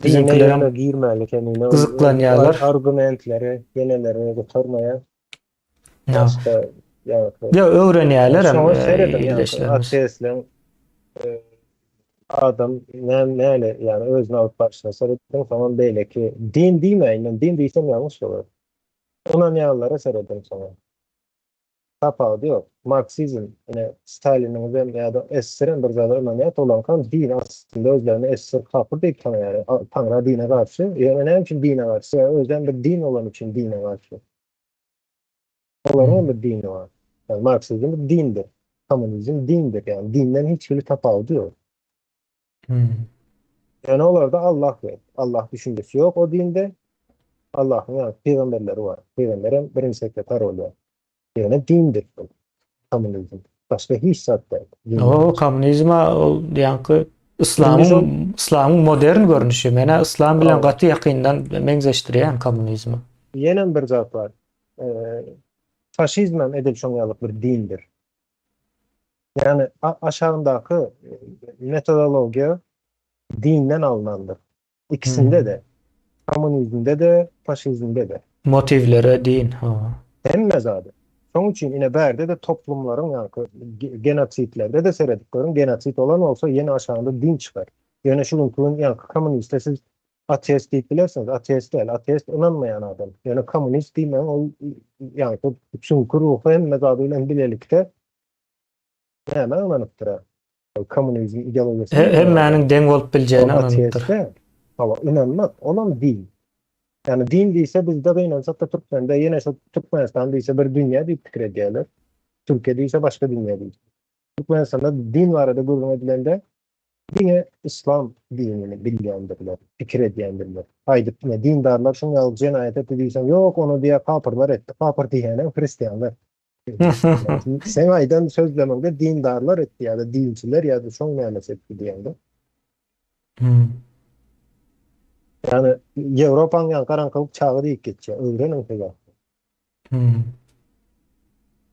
Bizimkilerem girmeli kemine. Gyzyklanýarlar. Argumentleri, ýeneleri gutarmaýar. Başga ýa öwrenýärler hem. Şoňa serediň, ateistleň e, adam näme näle ýani özüni alyp barşyna serediň, soňam beýleki din diýmäýin, men din diýsem ýalňyş bolar. Ynanýanlara serediň soňam. Tapawudy ýok. Marksizm, ine Staliniň özem ýa-da SSR-em bir zada ynanýar, olaňkam din aslynda özlerini SSR kapyr diýip tanaýar. Taňra dine garşy. Ýöne näme üçin dine garşy? Sebäbi özem bir din bolany üçin dine garşy. Olaryňam bir dini bar. Ýagny marksizm bir dindir. Kommunizm dindir. Ýagny dinden hiç hili tapawudy ýok. Ýöne olarda Allah ýok. Allah düşünjesi ýok o dinde. Allahyň ýa pygamberleri bar. Pygamberem birinji sekretar bolýar. Ýöne dindir bu. Kommunizm. Başga hiç zat däl. O kommunizm ol ýaňky yslamyň yslamyň modern görnüşi. Menä yslam bilen gaty ýakyndan meňzeşdirýän kommunizmi. Ýenem bir zat bar. Faşizmem edil şoň ýaly bir dindir. Ýagny aşagyndaky metodologiýa dinden alnandyr. Ikisinde-de. Kommunizmde-de, faşizmde-de. Motiwleri din, hawa. Hemme zady. Şonuň üçin ine bärde-de toplumlaryň ýaňky genosidlerde-de seredip görüň, genosid bolan bolsa ýene aşagynda din çykar. Ýöne şu günki gün ýaňky kommuniste siz ateist diýip bilersiňiz, ateist däl, ateist ynanmaýan adam. Ýöne kommunist diýmegiň ol ýaňky çünki ruhy hemme zady bilen bilelikde Nämä ynanypdyr-a? Kommunizm ideologiýasyna Hemmäniň deň bolup biljegine ynanypdyr. Hawa, ynanmak, olam din. Ýagny din diýse bizde gynansak-da türkmende ýene şo Türkmenistan diýse bir dünýä diýip pikir edýärler. Türkiýe diýse başga dünýä diýip. Türkmenistanda din barada gürrüň edilende diňe yslam dinini bilýändirler, pikir edýändirler. Aýdyp ine dindarlar şuň ýaly jenaýat etdi diýseň, ýok ony diýýär kapyrlar etdi. Kapyr diýýänem hristianlar. Sen aýdan sözlemiňde dindarlar etdi ýa-da dinçiler ýa-da şoň nämesi etdi diýende. Hmm. Ýagny Ýewropanyň ýaňky garaňkylyk çagy diýip geçýär. Öwreniň siz. Hmm.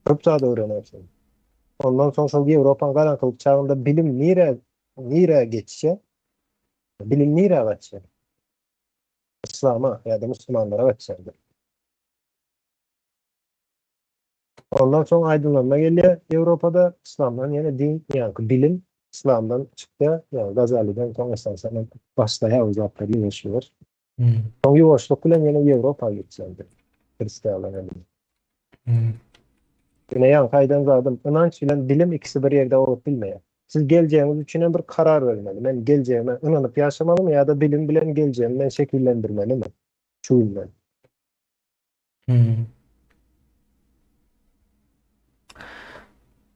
Köp zat öwrenersiň. Ondan soň şol Ýewropanyň garaňkylyk çagynda bilim nirä nirä geçýär? Bilim nirä gaçýar? Yslama ýa-da musulmanlara gaçýar. Ondan soň aýdyňlanma gelýär Ýewropada, yslamdan ýene din, ýaňky bilim yslamdan çykýar, ýagny Gazalydan soň esasan başlaýar o zatlar ýuwaş-ýuwaş. Soň ýuwaşlyk bilen ýene Ýewropa geçýär hristianlar hem. Ýene ýaňky aýdan zadym, ynanç bilen bilim ikisi bir ýerde bolup bilmeýär. Siz geljegiňiz üçin hem bir karar bermeli. Men geljegime ynanyp ýaşamalymy ýa-da bilim bilen geljegimi men şekillendirmelimi şu günden? Hmm.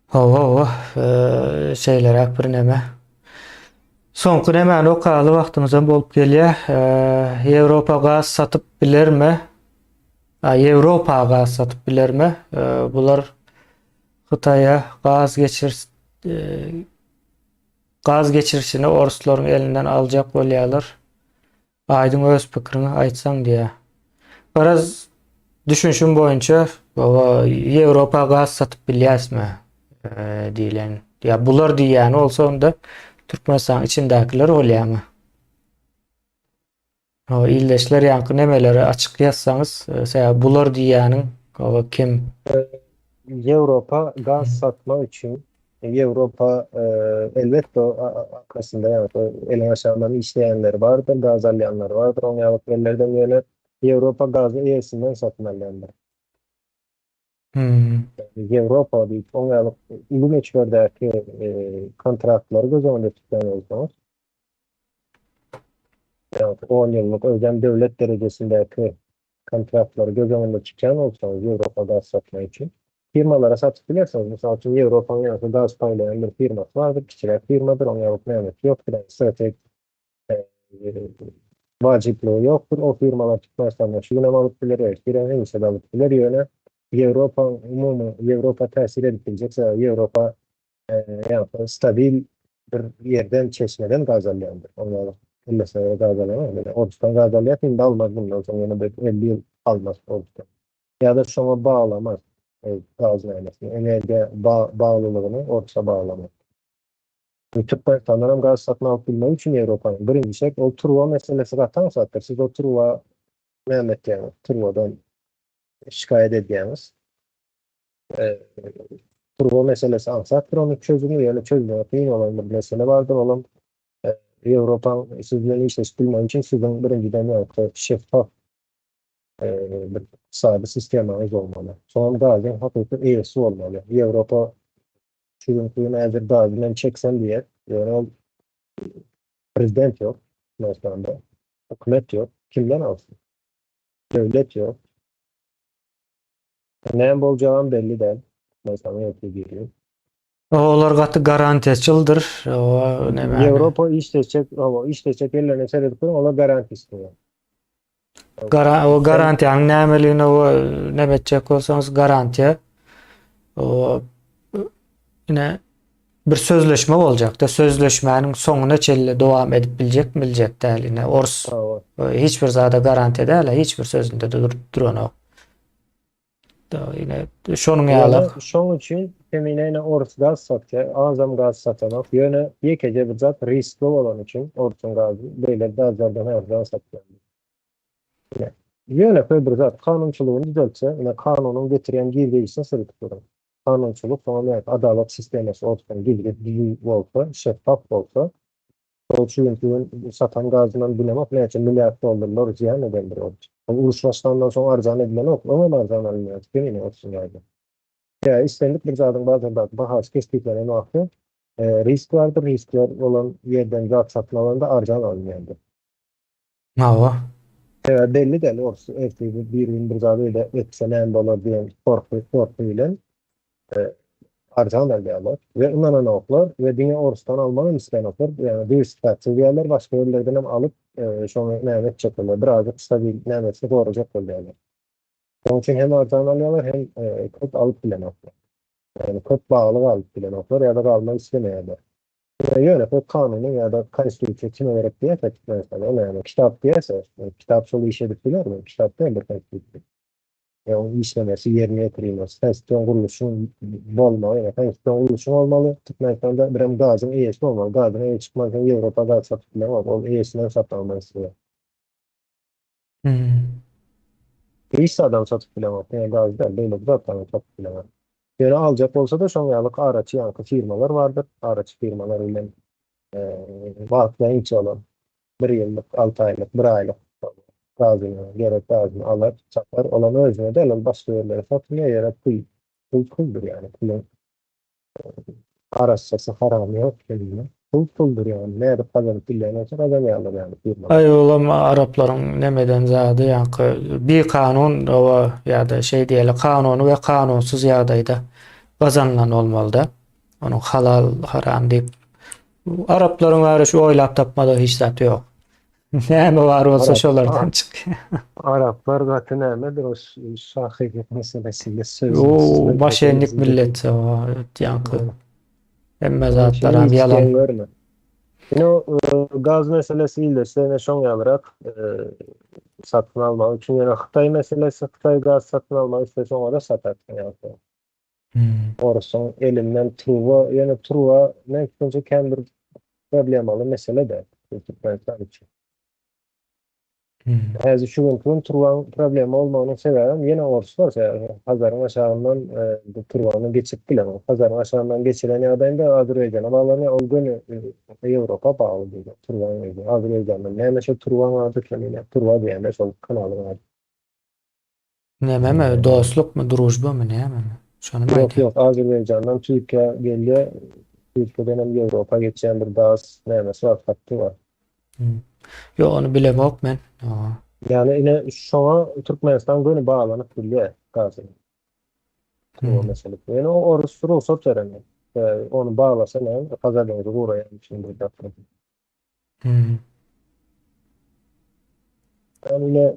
Hawa, hawa, şeýleräk bir neme. Soňky nemäni okaly wagtymyzam bolup gelýär. Ýewropa gaz satyp bilermi? Ýewropa gaz satyp bilermi? Bular Hytaýa gaz geçir gaz geçirişini orslaryň elinden aljak bolýarlar. Aýdyň öz pikiriňi aýtsaň diýýär. Garaz düşünşim boýunça baba Ýewropa gaz satyp bilýäsmi diýlen. Ýa bular diýýäni bolsa onda Türkmenistanyň içindäkiler bolýarmy? O ildeşler ýaňky nemeleri açyk ýazsaňyz, sebäbi bular diýýäniň o kim? Ýewropa gaz satmak üçin Ýewropa elbetde arkasynda ýa-da eliň aşagyndan işleýänleri bardyr, gaz alýanlary bardyr oň ýaly ýerlerden ýöne Ýewropa gazy eýesinden satyn alýandyr. Hmm. Ýewropa diýip oň ýaly uly möçberdäki kontraktlary göz öňünde tutýan bolsaňyz, ýa-da 10 ýyllyk özem döwlet derejesindäki kontraktlary göz öňünde tutýan bolsaňyz Ýewropa gaz satmak üçin firmalara satyp bilersiňiz. Mysal üçin Ýewropanyň ýa-da gaz paýlaýan bir firmasy bardyr, kiçiräk firmadyr, oň ýaly nämesi ýokdur, ýagny strategik wajyplygy ýokdur. O firmalar Türkmenistanda şu günem alyp biler, ertirem hemişe-de alyp biler, ýöne Ýewropa umumy Ýewropa täsir edip biljek, sebäbi Ýewropa ýagny stabil bir ýerden, çeşmeden gaz alýandyr. Oň ýaly hemmesine göre gaz alanok. Ýöne Orusdan gaz alýar, indi almaz bundan soň ýene bir 50 ýyl almaz Orusdan. Ýa-da şoňa baglamaz gaz nämesini, energiýa baglylygyny Orusa baglamaz. Türkmenistandan hem gaz satyn alyp bilmek üçin Ýewropanyň birinji şert ol turba meselesi gaty aňsatdyr. Siz o turba näme etýäňiz? Turbadan şikaýat edýäňiz. Turba meselesi aňsatdyr ony çözümi, ýöne çözmegi kyn bolan bir mesele bardyr, olam Ýewropaň siz bilen işleşip bilmegi üçin siziň birinjiden ýa-da şeffaf bir ykdysady sistemaňyz bolmaly. Soňam gazyň hakyky eýesi bolmaly. Ýewropa şu günki gün häzir gaz bilen çeksem diýer, ýöne ol prezident ýok Türkmenistanda, hökümet ýok, kimden alsyn? Döwlet ýok. Näme boljagam belli däl. Men saňa ýokdy diýdim. Olar gaty garantiýaçyldyr. O näme? Ýewropa işleşjek, hawa, işleşjek ýerlerine seredip görüň, olar garantiýa isleýär. Gara o garantiýanyň nämeligini o näme etjek bolsaňyz garantiýa o ine bir sözleşme boljakda, sözleşmäniň soňuna çenli dowam edip biljek biljek däl ine ors hiç bir zada garantiýa däl, hiç bir sözünde durup duranok. Ine şonuň ýaly. Şoň üçin Kemine ine orus gaz satýar, azam gaz satanok. Ýöne ýekeje bir zat riskli bolany üçin orsuň gazy beýle gazlardan arzan satýar. Ine ýönekeý bir zat kanunçylygyny düzeltse, ine kanunyň getirýän girdeýjisine seredip görüň. Kanunçylyk soňam ýa adalat sistemasy orsuň düzgün bolsa, şeffaf bolsa, Ol şu günki gün satan gazyndan bilemok näçe milliard dollarlar zyýan edendir ol. Ol uruş başlandan soň arzan edilenok, öňem arzan alynýardy kemine otuz ýaýda. Ýa islendik bir zadyň bazardaky bahasy kesgitlenen wagty risk bardyr, riskler bolan ýerden zat satyn alanda arzan alynýandyr. Hawa. Sebäbi belli däl, ors ertir bir gün bir zat öýde etse näme bolar diýen gorky, gorky bilen arzan alýarlar we ynananoklar we diňe orsdan almagam isleýänoklar, ýagny diwersifikasiýa edýärler, başga ýerlerden hem alyp, şony näme etjek bolýar, birazjyk stabil nämesini gorajak bolýarlar. Şonuň üçin hem arzan alýarlar, hem köp alyp bilenoklar. Ýagny köp bagly galyp bilenoklar ýa-da galmak islemeýärler. Ýöne bu kanuny ýa-da konstitusiýa kime gerek diýerse Türkmenistanda, ol näme, kitap diýerse, kitap şol işi edip bilermi? Kitap däldir konstitusiýa. Ýa onuň işlemesi, ýerine ýetirilmesi, konstitusion gurluşyň bolmagy, ýa konstitusion gurluşyň bolmaly, Türkmenistanda birem gazyň eýesi bolmaly. Gazyň eýesi çykman sen Ýewropa gaz satyp bileňok, ol eýesinden satyn almak isleýär. Hiç zadam satyp bileňok, diňe gaz däl, beýleki zatlaram satyp bileňok. Ýöne aljak bolsa-da şoň ýalyk araçy ýaňky firmalar bardyr, araçy firmalar bilen wagtlaýynça olar bir ýyllyk, 6 aýlyk, bir aýlyk gazyny, gerek gazyny alar, satar. Olam özüne däl, ol başga ýerlere satylýar, ýöne pul, pul puldur ýaly, puluň Arassasy haramy ýok şeýle. Pul puldur ýagny nädip gazanyp bilýän bolsa gazanýarlar ýagny firmalar. Aý olam araplaryň nemeden zady ýaňky bikanun oba ýa-da şeý diýeli kanuny we kanunsyz ýagdaýda gazanylan bolmalyda. Onuň halal haram diýip araplaryň bary şu oýlap tapmadygy hiç zat ýok. Näme bar bolsa Arap, şolardan çykýar. Araplar gaty nämedir o şahyýet meselesinde O sözsüzler maşennik meselesinde. millet o ýaňky hemme Onun için zatlaram hiç ýalan. geň görme. Yine o gaz meselesi ildeşde ýene şoň ýalyrak satyn almak üçin ýene Hytaý meselesi Hytaý gaz satyn almak islese oňa da satar. Ýa-da Orusyň elinden truba ýöne truba men pikirimçe kän bir problemaly mesele däl Türkmenistan üçin. Häzir şu günki gün turbaň problema bolmagynyň sebäbem ýene orslar sebäbi Hazaryň aşagyndan bu turbany geçirip bilenok. Hazaryň aşagyndan geçiren ýagdaýynda Azerbaýjana baglanýar, ol göni Ýewropa bagly diýmek turbaň özi. Azerbaýjandan näme şo turbaň ady kemine turba diýende şol kanalyň ady. Nämemi, dostlukmy, družbamy, nämemi? Şonymy Ýok, aýdýaň? ýok, Azerbaýjandan Türkiýä gelýär, Türkiýeden hem Ýewropa geçýän bir gaz nämesi bar, hatty bar. Hmm. Ýok, ony bilemok men. Ýa. Ýagny ine şoňa Türkmenistan göni baglanyp bilýär gazy. Bu mesele. Ýöne o orus rugsat berenok. Sebäbi ony baglasa näme, Hazar deňzi guraýar üçin bir zatlar. Yani yine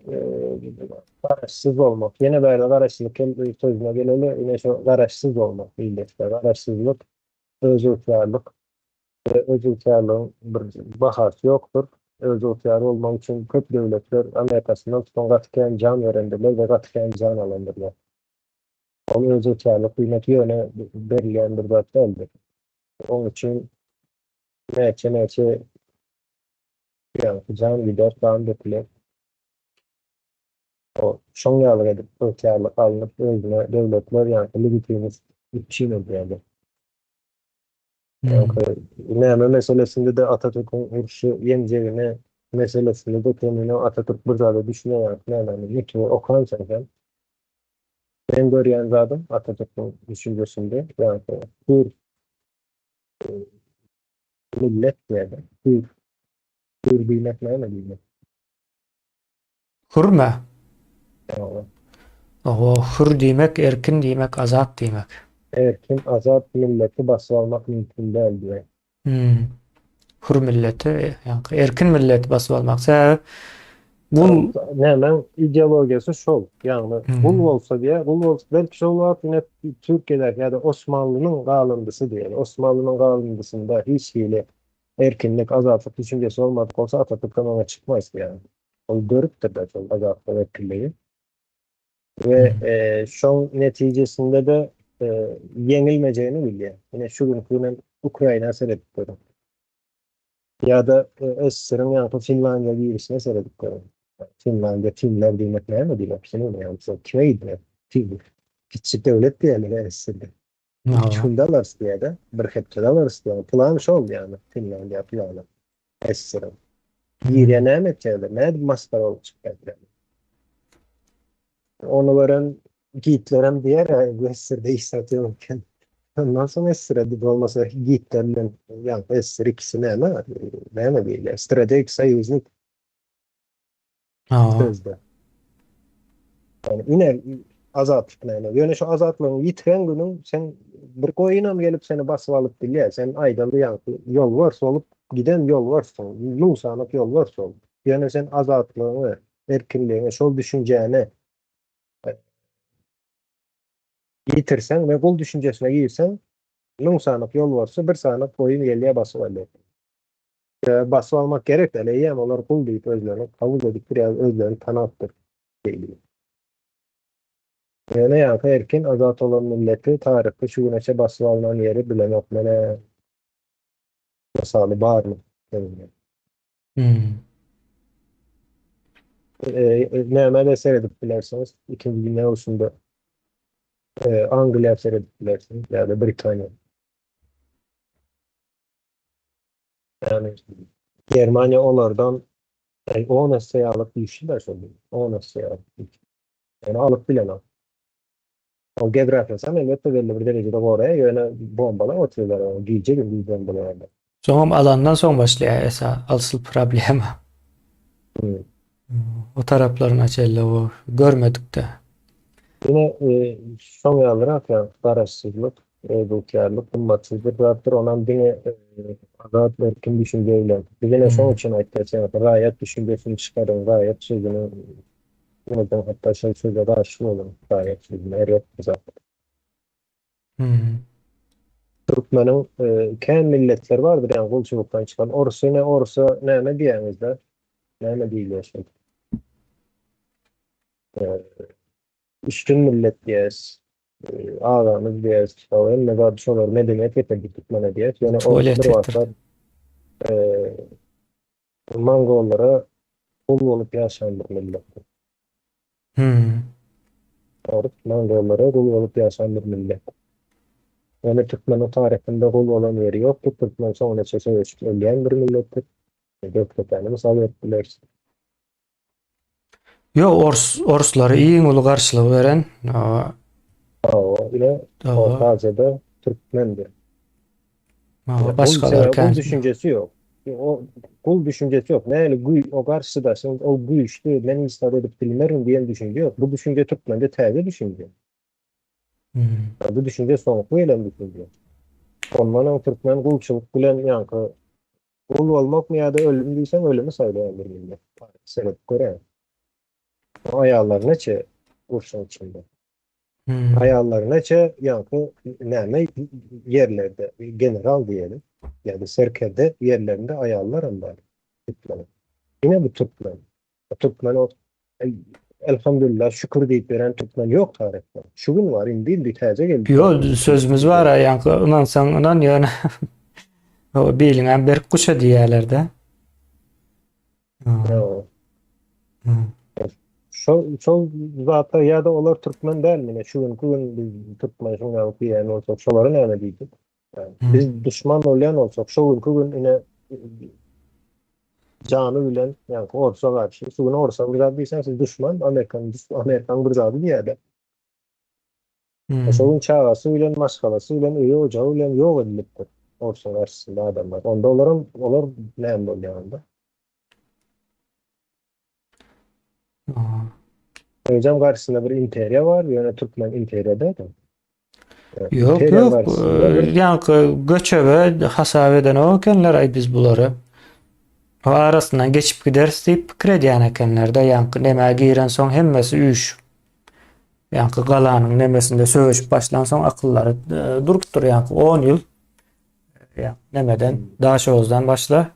garaşsyz olmak. Yine böyle garaşsyzlyk sözüne geleli. Yine şu garaşsyz olmak ildeşler. Garaşsyzlyk, özygtyýarlyk we özygtyýarlygyň bir bahasy ýokdur. Özygtyýarly olmak üçin köp döwletler Amerikasyndan tutan gaty kän jan berendirler we gaty kän jan alandyrlar. Ol özygtyýarlyk diýmek ýöne berilýän bir zat däldir. Onuň üçin Näçe-näçe ýaňky jan gider, gan döküler. O şoň ýaly edip ygtyýarlyk alnyp özüne döwletler ýaňky legitimist üpjün edýärler. Ýaňky näme meselesinde-de Atatürküň urşy ýeňjegine meselesinde-de kemine Atatürk bir zada düşünýär ýaňky nämäni nutugy okansoň sen. Men görýän zadym Atatürküň düşünjesinde ýaňky hür Millet diýýärler. Hür. Hür diýmek näme diýmek? Hürme? Ýok. Oho, hür diýmek, erkin diýmek, azat diýmek. Erkin, azat milleti basyp almak mümkin däl diýýär. Hmm. Hür milleti, ýaňky erkin milleti basyp almak. Sebäbi gul Nämäň ideologiýasy şol. Ýagny gul bolsa diýýär, gul bolsa belki şol wagt ine Türkiýedäki ýa-da Osmanlynyň galyndysy diýeli. Osmanlynyň galyndysynda hiç hili erkinlik, azatlyk düşünjesi bolmadyk bolsa Atatürk hem oňa çykmaz ýagny. Ol görüpdir-de şol azatlyk, erkinligi. We şoň netijesinde-de ýeňilmejegini bilýär. Ine şu günki günem Ukraina seredip görüň. Ýa-da SSR-iň ýaňky Finlandiýa girişine seredip görüň. Finlandiýa finler diýmek näme diýmek? Şuny ýa kime gidýär? Fin. Kiçijik döwlet diýýärler SSR-de. Üç günde alarys diýýär-de, bir hepdede alarys diýýär. Plan şol ýagny Finlandiýa plany SSR-iň. Girýär näme etýärler? Nädip masgara bolup çykýar? Ony gören Gitlerem diýer, bu SSR-de iş zat ýok eken. Ondan soň SSR-e bolmasa Gitler bilen ýaňky SSR ikisi näme? Näme diýilýär? Strategik soýuznik. Sözde. Yani ine azatlyk näme? Ýöne şu azatlygyňy ýitiren günüň sen bir goýunam gelip seni basyp alyp bilýär. Sen aýdaly ýaňky ýolbars bolup giden ýolbarssyň. Nugsanak ýolbars bolup. Ýöne sen azatlygyňy, erkinligiňi, şol düşünjäni ýitirseň we gul düşünjesine girseň, 1000 sanyk ýolbarsy bir sanyk goýun gelýär basyp alýar. Sebäbi basyp almak gerek däl, eýýäm olar gul diýip özlerini kabul edipdir ýa özlerini tanapdyr diýdi. Ýöne ýaňky erkin azat bolan milleti taryhda şu güneçe basyp alnan ýeri bilemok menä mysaly barmy öňünden. Hmm. Nämä-de seredip bilersiňiz, Ikinji dünýä urşunda Angliýa seredip bilersiňiz ýa-da Britaniýa. Ýagny Germaniýa olardan 10 esse ýalyk güýçlüdir şol. 10 esse ýalyk güýçli. Ýöne alyp bilenok. Ol geografiýasy hem elbetde belli bir derejede goraýar, ýöne bombalap otyrlar, gije-gündiz bombalaýarlar. Soňam alandan soň başlaýar esa asyl problema. Hmm. O taraplaryna çenli o görmedikde. Ýene e, şoň ýalyrak ýa garaşsyzlyk, özygtyýarlyk gymmatsyz bir zatdyr, onam diňe e, azat erkin düşünje bilen. Biz ýene şoň üçin aýtýas, ýa raýat düşünjesini çykaryň, raýat sözüni Onuň hatda şol söze garşy bolan raýat sözüne erbet bir zat. Hmm. Türkmeniň e, kän milletler bardyr, ýagny gulçulykdan çykan. Orusy ne orsa näme diýýäňizde? Näme diýilýär şol? E, üstün millet diýýäs. E, agamyz diýýäs. Şol hemme zat şolar medeniýet getirdi türkmene diýýäs. Ýöne ors Tuwalet bir getirdi. wagtlar e, Mongollara gul bolup ýaşan bir milletdir. Hmm. Ors mongollara gul bolup ýaşan bir millet. Ýöne türkmeniň taryhynda gul bolan ýeri ýokdur. Türkmen soňunaça söweşip ölýän bir milletdir. Gökdepäni mysal berip bileris. Ýok, ors orslary iň uly garşylygy beren Hawa, ine Orta Aziýada türkmendir. Hawa, başgalar kän. Gul düşünjesi ýok. O gul düşünjesi ýok. Näli güý o garşydaşyň ol güýçli, men hiç zat edip bilmerin diýen düşünje ýok. Bu düşünje türkmende täze düşünje. Hmm. Bu düşünje soňky gelen düşünje. Ondan öň türkmen gulçulyk bilen ýaňky Gul bolmakmy ýa-da ölüm diýseň, ölümi saýlaýan bir millet. Sebäp görä. O aýallar neçe urşuň içinde. Hmm. Aýallar neçe ýaňky näme ýerlerde general diýeli ýa-da serkerde ýerlerinde aýallar hem bar. Türkmen. Ine bu türkmen. Türkmen o elhamdülillah şükür diýip beren türkmen ýok taryhda. Şu gün var indi indi täze geldi. Ýok sözümiz bar ýaňky ynansaň ynan ýöne o biliňem berk guşa diýýärler-de. Ýok. Şol şol zatlar ýa-da olar türkmen däl mine şu günki gün biz türkmen şuň ýaly diýýän bolsak şolara näme diýjek? Biz duşman bolýan bolsak şu günki gün ine jany bilen ýa orsa garşy şu gün orsa bir zat diýseň siz duşman Amerikan Amerikan bir zady diýýärler. Hmm. Şo gün çagasy bilen maşgalasy bilen öýi ojagy bilen ýok edilipdir orsa garşysynda adamlar. Onda olaram olar näme bolýar onda? Özem garşysynda bir imperiýa bar, ýöne türkmen imperiýa däl. Ýok, ýok. Ýaňky göçebe hasap edenok ekenler, aý biz bulary. O arasyndan geçip gideris diýip pikir edýän ekenler-de, ýaňky nemä girensoň hemmesi üýşüp. Ýaňky galanyň nemesinde söweşip başlansoň akyllary e, durupdyr ýaňky 10 ýyl. Ýa nemeden Daşoguzdan başla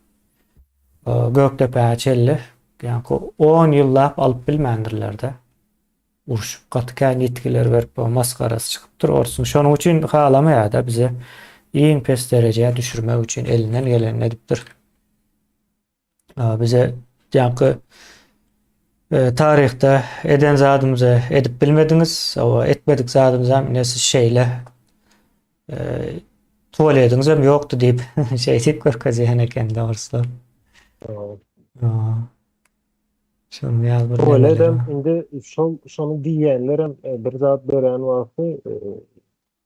e, Gökdepäge çenli ýaňky 10 ýyllap alyp bilmändirler-de. Urşup gaty kän ýitgiler berip masgarasy çykypdyr orsuň. Şonuň üçin halamaýar-da bize iň pes derejä düşürmek üçin elinden gelenini edipdir. Bize ýaňky e, taryhda eden zadymyzy edip bilmediňiz, o etmedik zadymyzam ine siz şeýle e, tualetiňiz hem ýokdy diýip şeýdip görkezýän eken dogrusu. Şonuň ýaly bir Tualedem indi şol şony diýýänlerem e, bir zat dörän wagty e,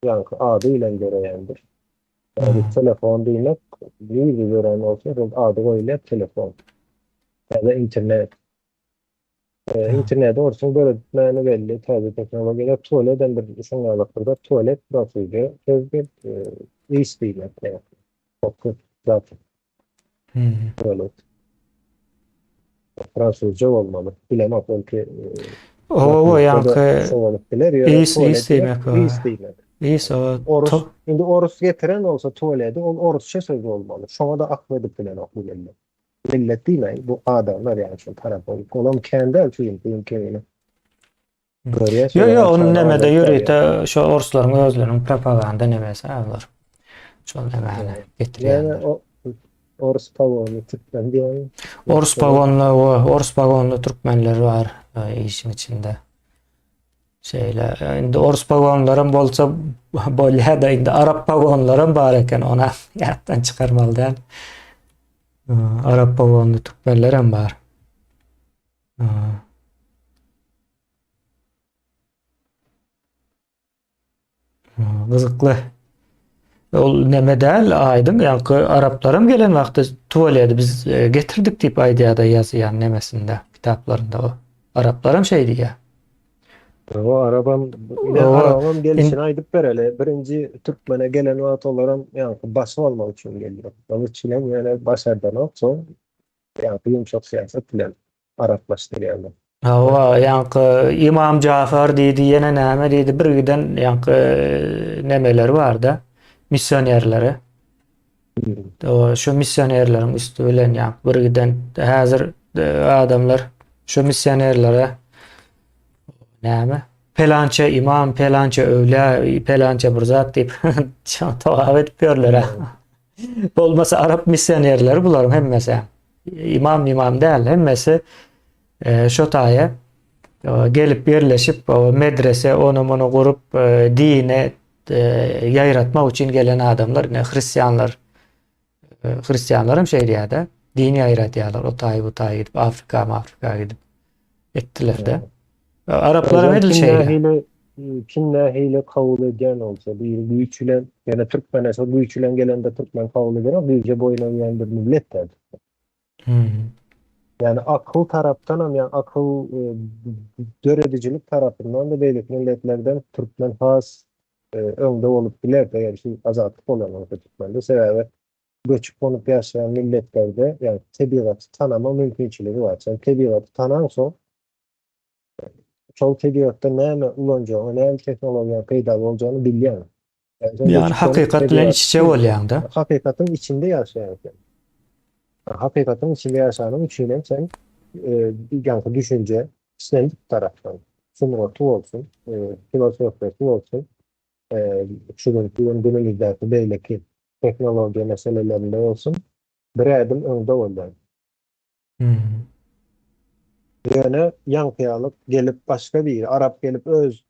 ýaňky ady bilen döreýändir. Ýagny telefon diýmek nirde dörän bolsa şol ady goýulýar telefon. Täze internet. E, interneti orsuň döretmäni belli täze tehnologiýalar tualedem bir şoň ýaly bir zat tualet fransuzça sözdür. E, iş diýmek. Çok zat. Hmm. Tualet. Fransuzca bolmaly. Bilemok belki. Owa, ýaňky şo bolup biler. Is, is diýmek. Is diýmek. Isa Orus, indi orus getiren bolsa tuweledi, ol orusça söz bolmaly. Şoňa da akyl edip bilenok bu millet. Millet diýmäýin, bu adamlar ýaly şol tarap bolup. Olam kän däl şu günki gün kemine. Görýäs. Ýok, ýok, ony nemede ýörite şo orslaryň özleriniň propaganda nemesi olar. Şol nemäni getirýärler. Ýöne o orus pagonly türkmen diýen. Orus pagonly, orus pagonly türkmenler bar e, işiň içinde. Şeýle, indi orus pagonlaram bolsa bolýar-da, indi arap pagonlaram bar eken, ona ýatdan çykarmaly däl. Arap pagonly türkmenlerem bar. Gyzykly. Ol neme däl, aýdyň, ýaňky araplaram gelen wagty tuwaledi biz e, getirdik diýip aýdýar-da ýazýan nemesinde, kitaplarynda o. Araplaram şeý diýýär. O arabam, ine arabam gelişini aýdyp bereli. Birinji türkmene gelen wagt olaram ýaňky basyp almak üçin gelýär. Gylyç bilen ýöne başardanok, soň ýaňky ýumşak syýasat bilen araplaşdyrýarlar. Hawa, ýaňky Imam Jafar diýdi, ýene näme diýdi, bir giden ýaňky nemeleri barda, missionerleri. O şu missionerleriň üsti bilen ýaňky bir giden häzir e, adamlar şu missionerlere näme? Pelança imam, pelança öwlä, pelança bir zat diýip togap edip ýörler. Bolmasa arap missionerleri bularyň hemmesi. Imam imam däl, hemmesi e, şo taýa e, gelip ýerleşip, medrese ony muny gurup, e, dine ýaýratmak üçin gelen adamlar, ne hristianlar. Hristianlar hem şeýle-de, din ýaýradýarlar, o taýy bu taýy gidip, Afrika, Afrika gidip etdiler-de. Araplar hem edil şeýle. Kim nähili kabul edýän bolsa, biri güýç bilen, ýöne türkmene şol güýç bilen gelende türkmen kabul edenok, güýje boýun egýän bir millet däl. Ýani akyl tarapdan hem, ýa akyl e, döredijilik tarapyndan da beýleki milletlerden türkmen has e, öňde bolup biler, eger şu azatlyk bolan bolsa türkmende. Sebäbi göçüp gonup ýaşaýan milletlerde, ýa tebigaty tanama mümkinçiligi bar. Sen tebigaty tanaňsoň, şol tebigatda näme ulanjagyňy, näme tehnologiýanyň peýdaly boljagyny bilýäň. Ýagny hakykat bilen iç-içe bolýaň-da. Hakykatyň içinde ýaşaýaň sen. Hakykatyň içinde ýaşanyň üçin hem sen ýaňky düşünje islendik tarapdan, sungaty bolsun, filosofiýasy bolsun, şu günki gün günümizdäki beýleki tehnologiýa meselelerinde bolsun, bir ädim öňde bolýaň. Ýöne ýaňky ýaly gelip başga biri, arap gelip öz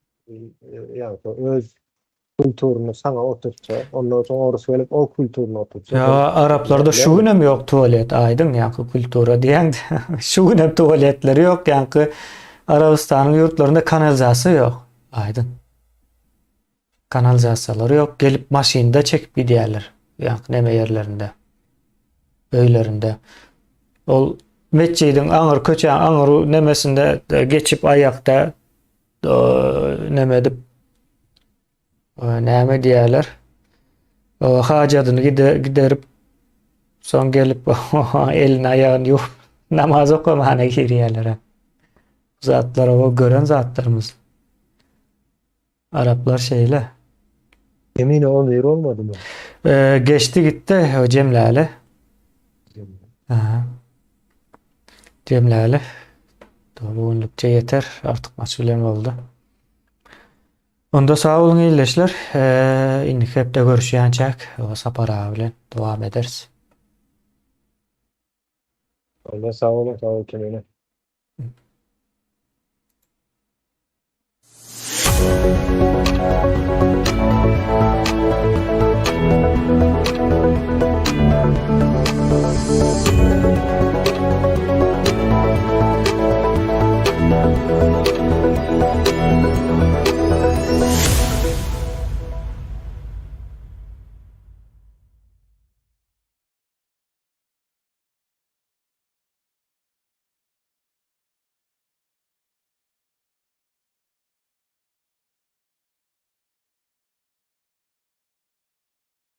ýaňky öz kulturyny saňa oturtsa, ondan soň orus gelip o kulturyny oturtsa. Ýa araplarda şu günem ýok tualet aýdyň ýaňky kultura diýeňde. Şu günem tualetleri ýok ýaňky Arabystanyň ýurtlarynda kanalizasiýa ýok aýdyň. Kanalizasiýalary ýok, gelip maşynda çekip gidýärler. Ýaňky neme ýerlerinde. Öýlerinde. Ol metjidiň aňyr köçäň aňyr nemesinde geçip aýakda neme edip näme diýýärler? Hajadyny giderip soň gelip elini aýagyny ýuwup namaz okamana girýärler. Bu zatlar o gören zatlarymyz. Araplar şeýle. Kemine 11 olmadymy? Ee, geçdi gitti o Cemlale. Aha. Cemlale. Bu günlükçe yeter. Artık maç bilen oldu. Onda sag boluň ildeşler. Ee, indiki hepde görüşýänçäk o Sapar aga bilen dowam ederis. Onda sag boluň, sag bol Kemine.